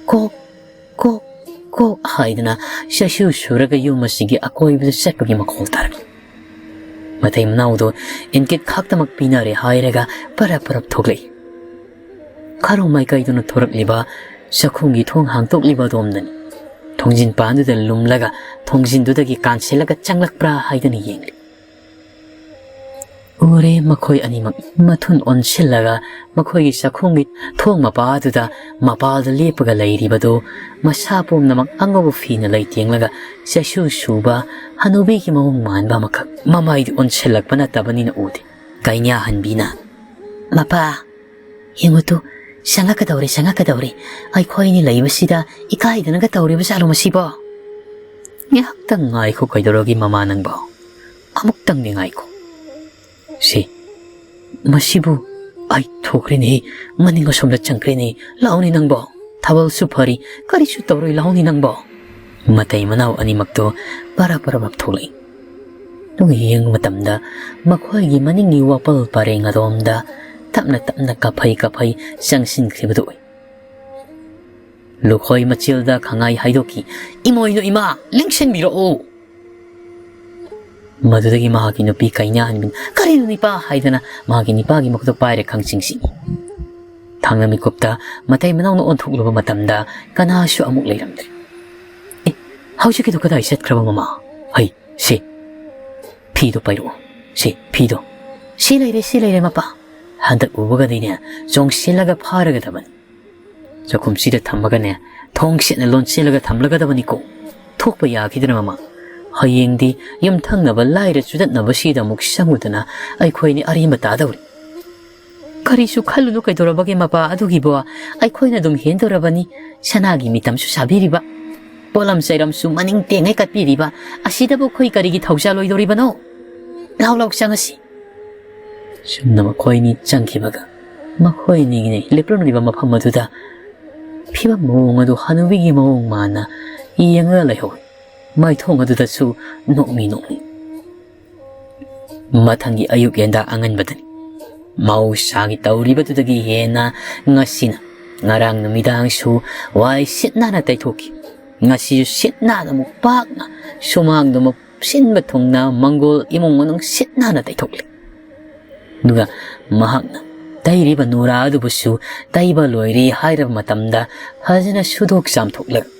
ꯀꯣꯛ, ꯀꯣꯛ, ꯀꯣꯛ ꯍꯥꯏꯗꯅ ꯁꯁꯨ ꯁꯨꯔꯒ ꯌꯨꯝ ꯑꯁꯤꯒꯤ ꯑꯀꯣꯏꯕꯗ ꯆꯠꯄꯒꯤ ꯃꯈꯣꯜ ꯇꯥꯔꯛꯏ꯫ ꯃꯇꯩ ꯃꯅꯥꯎꯗꯣ ꯏꯪꯒꯤꯠ ꯈꯛꯇꯃꯛ ꯄꯤꯅꯔꯦ ꯍꯥꯏꯔꯒ ꯄꯔꯞ ꯄꯔꯞ ꯊꯣꯛꯂꯛꯏ꯫ ꯈꯔꯣ ꯃꯥꯏꯀꯩꯗꯨꯅ ꯊꯣꯔꯛꯂꯤꯕ ꯆꯥꯛꯈꯨꯝꯒꯤ ꯊꯣꯡ ꯍꯥꯡꯗꯣꯛꯂꯤꯕ ꯑꯗꯣꯝꯗꯅꯤ꯫ ꯊꯣꯡꯖꯤꯟ ꯄꯥꯟꯗꯨꯗ ꯂꯨꯝꯂꯒ ꯊꯣꯡꯖꯤꯟꯗꯨꯗꯒꯤ ꯀꯥꯟꯁꯤꯜꯂꯒ ꯆꯪꯂꯛꯄ꯭ꯔꯥ ꯍꯥꯏꯗꯨꯅ ꯌꯦꯡꯂꯤ꯫ ꯎꯔꯦ, ꯃꯈꯣꯏ ꯑꯅꯤꯃꯛ ꯃꯊꯨꯟ ꯑꯣꯟꯁꯤꯜꯂꯒ ꯃꯈꯣꯏꯒꯤ ꯆꯥꯛꯈꯨꯝꯒꯤ ꯊꯣꯡ ꯃꯄꯥꯗꯨꯗ ꯃꯄꯥꯜꯗ ꯂꯦꯞꯄꯒ ꯂꯩꯔꯤꯕꯗꯨ ꯃꯁꯥ ꯄꯨꯝꯅꯃꯛ ꯑꯉꯧꯕ ꯐꯤꯅ ꯂꯩꯇꯦꯡꯂꯒ ꯆꯩꯁꯨ ꯁꯨꯕ ꯍꯅꯨꯕꯤꯒꯤ ꯃꯑꯣꯡ ꯃꯥꯟꯕ ꯑꯃꯈꯛ ꯃꯃꯥꯏꯗꯨ ꯑꯣꯟꯁꯤꯜꯂꯛꯄ ꯅꯠꯇꯕꯅꯤꯅ ꯎꯗꯦ꯫ ꯀꯩꯅ꯭ꯌꯥꯍꯟꯕꯤꯅ, "ꯃꯄꯥ, ꯌꯦꯡꯉꯨ ꯇꯨ, "ꯁꯪꯉꯛꯀꯗꯧꯔꯦ, ꯁꯪꯉꯛꯀꯗꯧꯔꯦ꯫ ꯑꯩꯈꯣꯏ ꯑꯅꯤ ꯂꯩꯕꯁꯤꯗ ꯏꯀꯥꯏꯗꯅꯒ ꯇꯧꯔꯤꯕ ꯖꯥꯠꯂꯣ ꯃꯁꯤꯕꯣ?" "ꯉꯥꯏꯍꯥꯛꯇꯪ ꯉꯥꯏꯈꯣ, ꯀꯩꯗꯧꯔꯒꯦ ꯃꯃꯥ ꯅꯪꯕꯣ? ꯑꯃꯨꯛꯇꯪꯗꯤ ꯉꯥꯏꯈꯣ꯫ ꯁꯤ, ꯃꯁꯤꯕꯨ, ꯑꯩ ꯊꯣꯛꯈ꯭ꯔꯦꯅꯦ, ꯃꯅꯤꯡ ꯑꯁꯣꯝꯗ ꯆꯪꯈ꯭ꯔꯦꯅꯦ꯫ ꯂꯥꯛꯑꯣꯅꯦ ꯅꯪꯕꯣ, ꯊꯥꯕꯜꯁꯨ ꯐꯔꯤ, ꯀꯔꯤꯁꯨ ꯇꯧꯔꯣꯏ, ꯂꯥꯛꯑꯣꯅꯦ ꯅꯪꯕꯣ꯫" ꯃꯇꯩ ꯃꯅꯥꯎ ꯑꯅꯤꯃꯛꯇꯣ ꯄꯔꯞ ꯄꯔꯞ ꯊꯣꯛꯂꯛꯏ꯫ ꯑꯗꯨꯒ ꯌꯦꯡꯕ ꯃꯇꯝꯗ ꯃꯈꯣꯏꯒꯤ ꯃꯅꯤꯡꯒꯤ ꯋꯥꯄꯜ ꯄꯔꯦꯡ ꯑꯗꯣꯝꯗ ꯇꯞꯅ ꯇꯞꯅ ꯀꯥꯐꯩ ꯀꯥꯐꯩ ꯆꯪꯁꯤꯟꯈ꯭ꯔꯤꯕꯗꯨ ꯎꯏ꯫ ꯂꯨꯈꯣꯏ ꯃꯆꯤꯜꯗ ꯈꯪꯉꯥꯏ ꯍꯥꯏꯗꯣꯛꯈꯤ, "ꯏꯃꯣꯏꯅꯨ ꯏꯃꯥ, ꯂꯦꯡꯁꯤꯟꯕꯤꯔꯛꯎ!" ꯃꯗꯨꯗꯒꯤ ꯃꯍꯥꯛꯀꯤ ꯅꯨꯄꯤ ꯀꯩꯅꯥꯍꯟꯕꯤꯅ, "ꯀꯔꯤꯅꯣ ꯅꯤꯄꯥ?" ꯍꯥꯏꯗꯅ ꯃꯍꯥꯛꯀꯤ ꯅꯤꯄꯥꯒꯤ ꯃꯈꯨꯠꯇ ꯄꯥꯏꯔꯦ ꯈꯪꯆꯤꯡꯁꯤ꯫ ꯊꯥꯡꯅ ꯃꯤꯀꯨꯞꯇ ꯃꯇꯩ ꯃꯅꯥꯎꯅ ꯑꯣꯟꯊꯣꯛꯂꯨꯕ ꯃꯇꯝꯗ ꯀꯅꯥꯁꯨ ꯑꯃꯨꯛ ꯂꯩꯔꯝꯗ꯭ꯔꯦ꯫ "ꯑꯦ, ꯍꯧꯖꯤꯛꯀꯤꯗꯣ ꯀꯗꯥꯏ ꯆꯠꯈ꯭ꯔꯕ ꯃꯃꯥ? ꯍꯩ, ꯁꯤ, ꯐꯤꯗꯣ ꯄꯥꯏꯔꯛꯑꯣ꯫ ꯁꯤ, ꯐꯤꯗꯣ꯫" "ꯁꯤ ꯂꯩꯔꯦ, ꯁꯤ ꯂꯩꯔꯦ ꯃꯄꯥ꯫" ꯍꯟꯗꯛ ꯎꯕꯒꯗꯤꯅꯦ, ꯆꯣꯡꯁꯤꯜꯂꯒ ꯐꯥꯔꯒꯗꯕꯅꯤ꯫ ꯆꯥꯛꯈꯨꯝꯁꯤꯗ ꯊꯝꯃꯒꯅꯦ, ꯊꯣꯡ ꯁꯦꯠꯅ ꯂꯣꯟꯁꯤꯜꯂꯒ ꯊꯝꯂꯒꯗꯕꯅꯤꯀꯣ꯫ ꯊꯣꯛꯄ ꯌꯥꯈꯤꯗ꯭ꯔꯦ ꯃꯃꯥ꯫ ꯍꯌꯦꯡꯗꯤ ꯌꯨꯝꯊꯪꯅꯕ ꯂꯥꯏꯔ ꯆꯨꯗꯠꯅꯕꯁꯤꯗ ꯑꯃꯨꯛ ꯆꯪꯉꯨꯗꯅ ꯑꯩꯈꯣꯏꯅꯤ ꯑꯔꯦꯝꯕ ꯇꯥꯗꯧꯔꯤ꯫ "ꯀꯔꯤꯁꯨ ꯈꯜꯂꯨꯅꯨ, ꯀꯩꯗꯧꯔꯕꯒꯦ ꯃꯄꯥ ꯑꯗꯨꯒꯤꯕꯣ? ꯑꯩꯈꯣꯏꯅ ꯑꯗꯨꯝ ꯍꯦꯟꯗꯧꯔꯕꯅꯤ꯫ ꯁꯅꯥꯒꯤ ꯃꯤꯇꯝꯁꯨ ꯁꯥꯕꯤꯔꯤꯕ, ꯄꯣꯠꯂꯝ ꯆꯩꯔꯝꯁꯨ ꯃꯅꯤꯡ ꯇꯦꯡꯉꯩ ꯀꯠꯄꯤꯔꯤꯕ, ꯑꯁꯤꯗꯕꯨ ꯑꯩꯈꯣꯏ ꯀꯔꯤꯒꯤ ꯊꯧꯖꯥꯜꯂꯣꯏꯗꯧꯔꯤꯕꯅꯣ? ꯂꯥꯎ, ꯂꯥꯎ, ꯆꯪꯉꯁꯤ꯫" ꯁꯨꯝꯅ ꯃꯈꯣꯏꯅꯤ ꯆꯪꯈꯤꯕꯒ, ꯃꯈꯣꯏꯅꯤꯒꯤꯅꯤ ꯂꯦꯞꯂꯝꯂꯤꯕ ꯃꯐꯝ ꯑꯗꯨꯗ ꯐꯤꯕꯝ ꯃꯑꯣꯡ ꯑꯗꯨ ꯍꯅꯨꯕꯤꯒꯤ ꯃꯑꯣꯡ ꯃꯥꯟꯅ ꯌꯦꯡꯂꯒ ꯂꯩꯍꯧꯏ꯫ ꯃꯥꯏꯊꯣꯡ ꯑꯗꯨꯗꯁꯨ ꯅꯣꯛꯃꯤ ꯅꯣꯛꯃꯤ꯫ ꯃꯊꯪꯒꯤ ꯑꯌꯨꯛ ꯌꯦꯟꯗꯥ ꯑꯉꯟꯕꯗꯅꯤ꯫ ꯃꯍꯧꯁꯥꯒꯤ ꯇꯧꯔꯤꯕꯗꯨꯗꯒꯤ ꯍꯦꯟꯅ ꯉꯁꯤꯅ, ꯉꯔꯥꯡ ꯅꯨꯃꯤꯗꯥꯡꯁꯨ ꯋꯥꯏ ꯁꯤꯠ ꯅꯥꯟꯅ ꯇꯩꯊꯣꯛꯈꯤ꯫ ꯉꯁꯤꯁꯨ ꯁꯤꯠ ꯅꯥꯟꯅ ꯑꯃꯨꯛ ꯄꯥꯛꯅ ꯁꯨꯃꯥꯡꯗꯨꯃꯛ ꯁꯤꯟꯕ ꯊꯨꯡꯅ ꯃꯪꯒꯣꯜ ꯏꯃꯨꯡ ꯃꯅꯨꯡ ꯁꯤꯠ ꯅꯥꯟꯅ ꯇꯩꯊꯣꯛꯂꯤ꯫ ꯑꯗꯨꯒ ꯃꯍꯥꯛꯅ ꯇꯩꯔꯤꯕ ꯅꯨꯔꯥ ꯑꯗꯨꯕꯨꯁꯨ ꯇꯩꯕ ꯂꯣꯏꯔꯦ ꯍꯥꯏꯔꯕ ꯃꯇꯝꯗ ꯐꯖꯅ ꯁꯨꯗꯣꯛ ꯆꯥꯝꯊꯣꯛꯂꯒ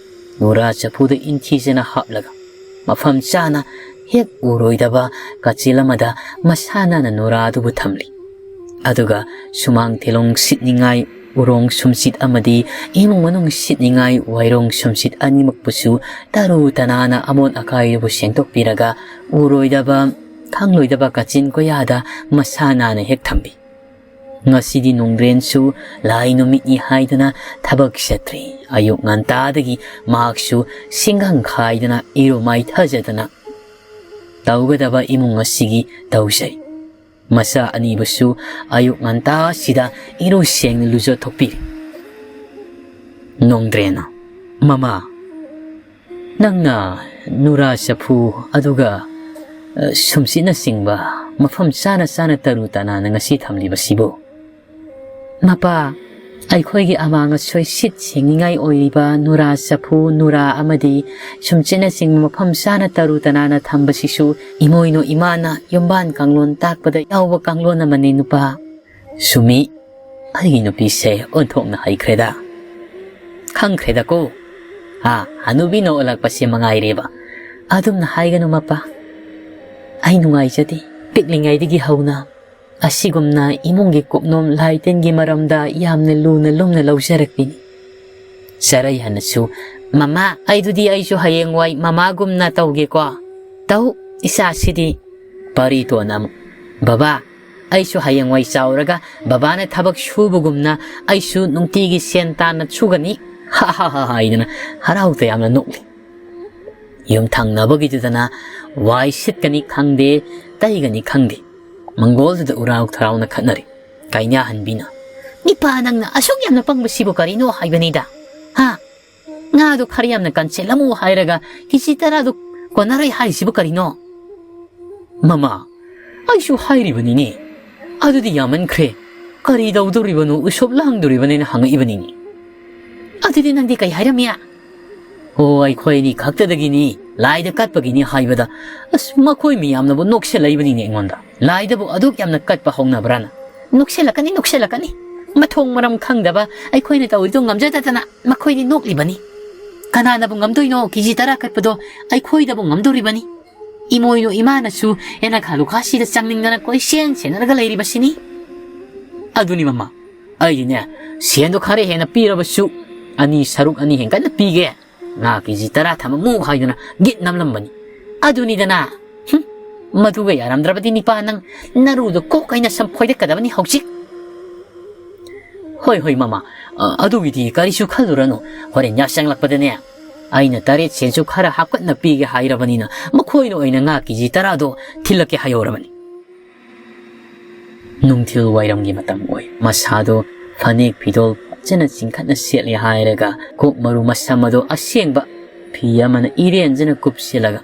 ꯅꯨꯔꯥ ꯆꯐꯨꯗ ꯏꯟꯊꯤꯖꯅ ꯍꯥꯞꯂꯒ ꯃꯐꯝ ꯆꯥꯅ ꯍꯦꯛ ꯎꯔꯣꯏꯗꯕ ꯀꯥꯆꯤꯜ ꯑꯃꯗ ꯃꯁꯥ ꯅꯥꯟꯅ ꯅꯨꯔꯥ ꯑꯗꯨꯕꯨ ꯊꯝꯂꯤ꯫ ꯑꯗꯨꯒ ꯁꯨꯃꯥꯡ ꯊꯦꯂꯣꯡ ꯁꯤꯠꯅꯤꯡꯉꯥꯏ ꯎꯔꯣꯡ ꯁꯨꯝꯁꯤꯠ ꯑꯃꯗꯤ ꯏꯃꯨꯡ ꯃꯅꯨꯡ ꯁꯤꯠꯅꯤꯡꯉꯥꯏ ꯋꯥꯏꯔꯣꯡ ꯁꯨꯝꯁꯤꯠ ꯑꯅꯤꯃꯛꯄꯨꯁꯨ ꯇꯔꯨ ꯇꯅꯥꯟꯅ ꯑꯃꯣꯠ ꯑꯀꯥꯏꯗꯨꯕꯨ ꯁꯦꯡꯗꯣꯛꯄꯤꯔꯒ ꯎꯔꯣꯏꯗꯕ, ꯈꯪꯂꯣꯏꯗꯕ ꯀꯥꯆꯤꯟ ꯀꯣꯌꯥꯗ ꯃꯁꯥ ꯅꯥꯟꯅ ꯍꯦꯛ ꯊꯝꯕꯤ꯫ ꯉꯁꯤꯗꯤ ꯅꯣꯡꯗ꯭ꯔꯦꯟꯁꯨ ꯂꯥꯏ ꯅꯨꯃꯤꯠꯅꯤ ꯍꯥꯏꯗꯅ ꯊꯕꯛ ꯆꯠꯇ꯭ꯔꯤ꯫ ꯑꯌꯨꯛ ꯉꯟꯇꯥꯗꯒꯤ ꯃꯍꯥꯛꯁꯨ ꯁꯤꯡꯒꯪ ꯈꯥꯏꯗꯅ ꯏꯔꯨ ꯃꯥꯏꯊꯖꯗꯅ ꯇꯧꯒꯗꯕ ꯏꯃꯨꯡ ꯑꯁꯤꯒꯤ ꯇꯧꯖꯩ꯫ ꯃꯆꯥ ꯑꯅꯤꯕꯨꯁꯨ ꯑꯌꯨꯛ ꯉꯟꯇꯥꯁꯤꯗ ꯏꯔꯨ ꯁꯦꯡꯅ ꯂꯨꯖꯊꯣꯛꯄꯤꯔꯦ꯫ ꯅꯣꯡꯗ꯭ꯔꯦꯟꯅ, "ꯃꯃꯥ, ꯅꯪꯅ ꯅꯨꯔꯥ ꯆꯐꯨ ꯑꯗꯨꯒ, ꯑ, ꯁꯨꯝꯆꯤꯠꯅꯆꯤꯡꯕ ꯃꯐꯝ ꯆꯥꯅ ꯆꯥꯅ ꯇꯔꯨ ꯇꯅꯥꯟꯅ ꯉꯁꯤ ꯊꯝꯂꯤꯕꯁꯤꯕꯨ?" "ꯃꯄꯥ, ꯑꯩꯈꯣꯏꯒꯤ ꯑꯃꯥꯡ ꯑꯁꯣꯏ ꯁꯤꯠ ꯁꯦꯡꯅꯤꯡꯉꯥꯏ ꯑꯣꯏꯔꯤꯕ ꯅꯨꯔꯥ ꯆꯐꯨ, ꯅꯨꯔꯥ ꯑꯃꯗꯤ ꯁꯨꯝꯆꯤꯠꯅꯆꯤꯡꯕ ꯃꯐꯝ ꯆꯥꯅ ꯇꯔꯨ ꯇꯅꯥꯟꯅ ꯊꯝꯕꯁꯤꯁꯨ ꯏꯃꯣꯏꯅꯨ ꯏꯃꯥꯅ ꯌꯨꯝꯕꯥꯟ ꯀꯥꯡꯂꯣꯟ ꯇꯥꯛꯄꯗ ꯌꯥꯎꯕ ꯀꯥꯡꯂꯣꯟ ꯑꯃꯅꯤ, ꯅꯨꯄꯥ꯫" ꯁꯨꯃꯤ, ꯑꯩꯒꯤ ꯅꯨꯄꯤꯁꯦ ꯑꯣꯟꯊꯣꯛꯅ ꯍꯩꯈ꯭ꯔꯦꯗ꯫ ꯈꯪꯈ꯭ꯔꯦꯗꯀꯣ꯫ ꯍꯥ, ꯍꯅꯨꯕꯤꯅ ꯑꯣꯜꯂꯛꯄꯁꯦ ꯃꯉꯥꯏꯔꯦꯕ꯫ ꯑꯗꯨꯝꯅ ꯍꯥꯏꯒꯅꯨ ꯃꯄꯥ꯫ ꯑꯩ ꯅꯨꯡꯉꯥꯏꯖꯗꯦ꯫ ꯄꯤꯛꯂꯤꯉꯩꯗꯒꯤ ꯍꯧꯅ ꯑꯁꯤꯒꯨꯝꯅ ꯏꯃꯨꯡꯒꯤ ꯀꯨꯞꯅꯣꯝ ꯂꯥꯏ ꯇꯤꯟꯒꯤ ꯃꯔꯝꯗ ꯌꯥꯝꯅ ꯂꯨꯅ ꯂꯨꯝꯅ ꯂꯧꯖꯔꯛꯄꯤꯅꯤ꯫ ꯆꯔꯩꯍꯟꯅꯁꯨ, "ꯃꯃꯥ, ꯑꯩꯗꯨꯗꯤ ꯑꯩꯁꯨ ꯍꯌꯦꯡꯋꯥꯏ ꯃꯃꯥꯒꯨꯝꯅ ꯇꯧꯒꯦꯀꯣ꯫" "ꯇꯧ, ꯏꯆꯥꯁꯤꯗꯤ꯫" ꯄꯔꯤꯇꯣꯟꯅ ꯑꯃꯨꯛ, "ꯕꯕꯥ, ꯑꯩꯁꯨ ꯍꯌꯦꯡꯋꯥꯏ ꯆꯥꯎꯔꯒ ꯕꯕꯥꯅ ꯊꯕꯛ ꯁꯨꯕꯒꯨꯝꯅ ꯑꯩꯁꯨ ꯅꯨꯡꯇꯤꯒꯤ ꯁꯦꯟ ꯇꯥꯟꯅ ꯁꯨꯒꯅꯤ꯫ ꯍꯥ ꯍꯥ ꯍꯥ ꯍꯥ" ꯍꯥꯏꯗꯅ ꯍꯔꯥꯎ ꯇꯌꯥꯝꯅ ꯅꯣꯛꯂꯤ꯫ ꯌꯨꯝ ꯊꯪꯅꯕꯒꯤꯗꯨꯗꯅ ꯋꯥꯏ ꯁꯤꯠꯀꯅꯤ ꯈꯪꯗꯦ, ꯇꯩꯒꯅꯤ ꯈꯪꯗꯦ꯫ ꯃꯪꯒꯣꯜꯗꯨꯗ ꯎꯔꯥꯎ ꯊꯔꯥꯎꯅ ꯈꯠꯅꯔꯤ꯫ ꯀꯥꯏꯅꯥꯍꯟꯕꯤꯅ, "ꯅꯤꯄꯥ, ꯅꯪꯅ ꯑꯁꯨꯛ ꯌꯥꯝꯅ ꯄꯪꯕꯁꯤꯕꯨ ꯀꯔꯤꯅꯣ ꯍꯥꯏꯕꯅꯤꯗ꯫ ꯍꯥ? ꯉꯥꯗꯣ ꯈꯔ ꯌꯥꯝꯅ ꯀꯟꯁꯤꯜꯂꯝꯃꯨ ꯍꯥꯏꯔꯒ ꯀꯦꯖꯤ ꯇꯔꯥꯗꯣ ꯀꯣꯟꯅꯔꯣꯏ ꯍꯥꯏꯔꯤꯁꯤꯕꯨ ꯀꯔꯤꯅꯣ?" "ꯃꯃꯥ, ꯑꯩꯁꯨ ꯍꯥꯏꯔꯤꯕꯅꯤꯅꯦ꯫ ꯑꯗꯨꯗꯤ ꯌꯥꯝꯃꯟꯈ꯭ꯔꯦ꯫ ꯀꯔꯤ ꯇꯧꯗꯣꯔꯤꯕꯅꯣ? ꯎꯁꯣꯞ ꯂꯥꯡꯗꯣꯔꯤꯕꯅꯦꯅ ꯍꯪꯉꯛꯏꯕꯅꯤꯅꯦ꯫" "ꯑꯗꯨꯗꯤ ꯅꯪꯗꯤ ꯀꯩ ꯍꯥꯏꯔꯝꯃꯤ?" "ꯑꯣ, ꯑꯩꯈꯣꯏ ꯑꯅꯤ ꯈꯛꯇꯗꯒꯤꯅꯤ, ꯂꯥꯏꯗ ꯀꯠꯄꯒꯤꯅꯤ" ꯍꯥꯏꯕꯗ, ꯑꯁ, ꯃꯈꯣꯏ ꯃꯤꯌꯥꯝꯅꯕꯨ ꯅꯣꯛꯁꯤꯜꯂꯛꯏꯕꯅꯤꯅꯦ ꯑꯩꯉꯣꯟꯗ꯫ "ꯂꯥꯏꯗꯕꯨ ꯑꯗꯨꯛ ꯌꯥꯝꯅ ꯀꯠꯄ ꯍꯧꯅꯕ꯭ꯔꯥꯅ?" "ꯅꯣꯛꯁꯤꯜꯂꯛꯀꯅꯤ, ꯅꯣꯛꯁꯤꯜꯂꯛꯀꯅꯤ꯫ ꯃꯊꯣꯡ ꯃꯔꯝ ꯈꯪꯗꯕ ꯑꯩꯈꯣꯏꯅ ꯇꯧꯔꯤꯗꯣ ꯉꯝꯖꯗꯗꯅ ꯃꯈꯣꯏꯗꯤ ꯅꯣꯛꯂꯤꯕꯅꯤ꯫ ꯀꯅꯥꯅꯕꯨ ꯉꯝꯗꯣꯏꯅꯣ? ꯀꯦꯖꯤ ꯇꯔꯥ ꯀꯠꯄꯗꯣ ꯑꯩꯈꯣꯏꯗꯕꯨ ꯉꯝꯗꯣꯔꯤꯕꯅꯤ꯫ ꯏꯃꯣꯏꯅꯨ ꯏꯃꯥꯅꯁꯨ ꯌꯦꯅꯈꯥ ꯂꯨꯈꯥꯁꯤꯗ ꯆꯪꯅꯤꯡꯗꯅ ꯀꯣꯏꯁꯦꯟ ꯁꯦꯟꯅꯔꯒ ꯂꯩꯔꯤꯕꯁꯤꯅꯤ꯫" "ꯑꯗꯨꯅꯤ ꯃꯃꯥ, ꯑꯩꯗꯤꯅꯦ, ꯁꯦꯟꯗꯣ ꯈꯔ ꯍꯦꯟꯅ ꯄꯤꯔꯕꯁꯨ ꯑꯅꯤ ꯁꯔꯨꯛ ꯑꯅꯤ ꯍꯦꯟꯒꯠꯅ ꯄꯤꯒꯦ꯫ ꯉꯥ ꯀꯦꯖꯤ ꯇꯔꯥ ꯊꯝꯃꯝꯃꯨ" ꯍꯥꯏꯗꯨꯅ ꯒꯤꯠ ꯅꯝꯂꯝꯕꯅꯤ꯫ ꯑꯗꯨꯅꯤꯗꯅ꯫ ꯍꯨꯝ, ꯃꯗꯨꯒ ꯌꯥꯔꯝꯗ꯭ꯔꯕꯗꯤ ꯅꯤꯄꯥ ꯅꯪ ꯅꯔꯨꯗꯣ ꯀꯣꯛ ꯑꯩꯅ ꯁꯝ ꯐꯣꯏꯗꯠꯀꯗꯕꯅꯤ ꯍꯧꯖꯤꯛ꯫ "ꯍꯣꯏ, ꯍꯣꯏ, ꯃꯃꯥ, ꯑ, ꯑꯗꯨꯒꯤꯗꯤ ꯀꯔꯤꯁꯨ ꯈꯜꯂꯨꯔꯅꯨ꯫ ꯍꯣꯔꯦꯟ ꯌꯥꯆꯪꯂꯛꯄꯗꯅꯦ, ꯑꯩꯅ ꯇꯔꯦꯠ ꯁꯦꯟꯁꯨ ꯈꯔ ꯍꯥꯞꯀꯠꯅ ꯄꯤꯒꯦ ꯍꯥꯏꯔꯕꯅꯤꯅ, ꯃꯈꯣꯏꯅ ꯑꯣꯏꯅ ꯉꯥ ꯀꯦꯖꯤ ꯇꯔꯥꯗꯣ ꯊꯤꯜꯂꯛꯀꯦ ꯍꯥꯏꯍꯧꯔꯕꯅꯤ"꯫ ꯅꯨꯡꯊꯤꯜ ꯋꯥꯏꯔꯝꯒꯤ ꯃꯇꯝ ꯑꯣꯏ꯫ ꯃꯁꯥꯗꯣ ꯐꯅꯦꯛ ꯐꯤꯗꯣꯜ ꯐꯖꯅ ꯆꯤꯡꯈꯠꯅ ꯁꯦꯠꯂꯦ ꯍꯥꯏꯔꯒ ꯀꯣꯛ ꯃꯔꯨ ꯃꯁꯝ ꯑꯗꯣ ꯑꯁꯦꯡꯕ ꯐꯤ ꯑꯃꯅ ꯏꯔꯦꯟꯖꯅ ꯀꯨꯞꯁꯤꯜꯂꯒ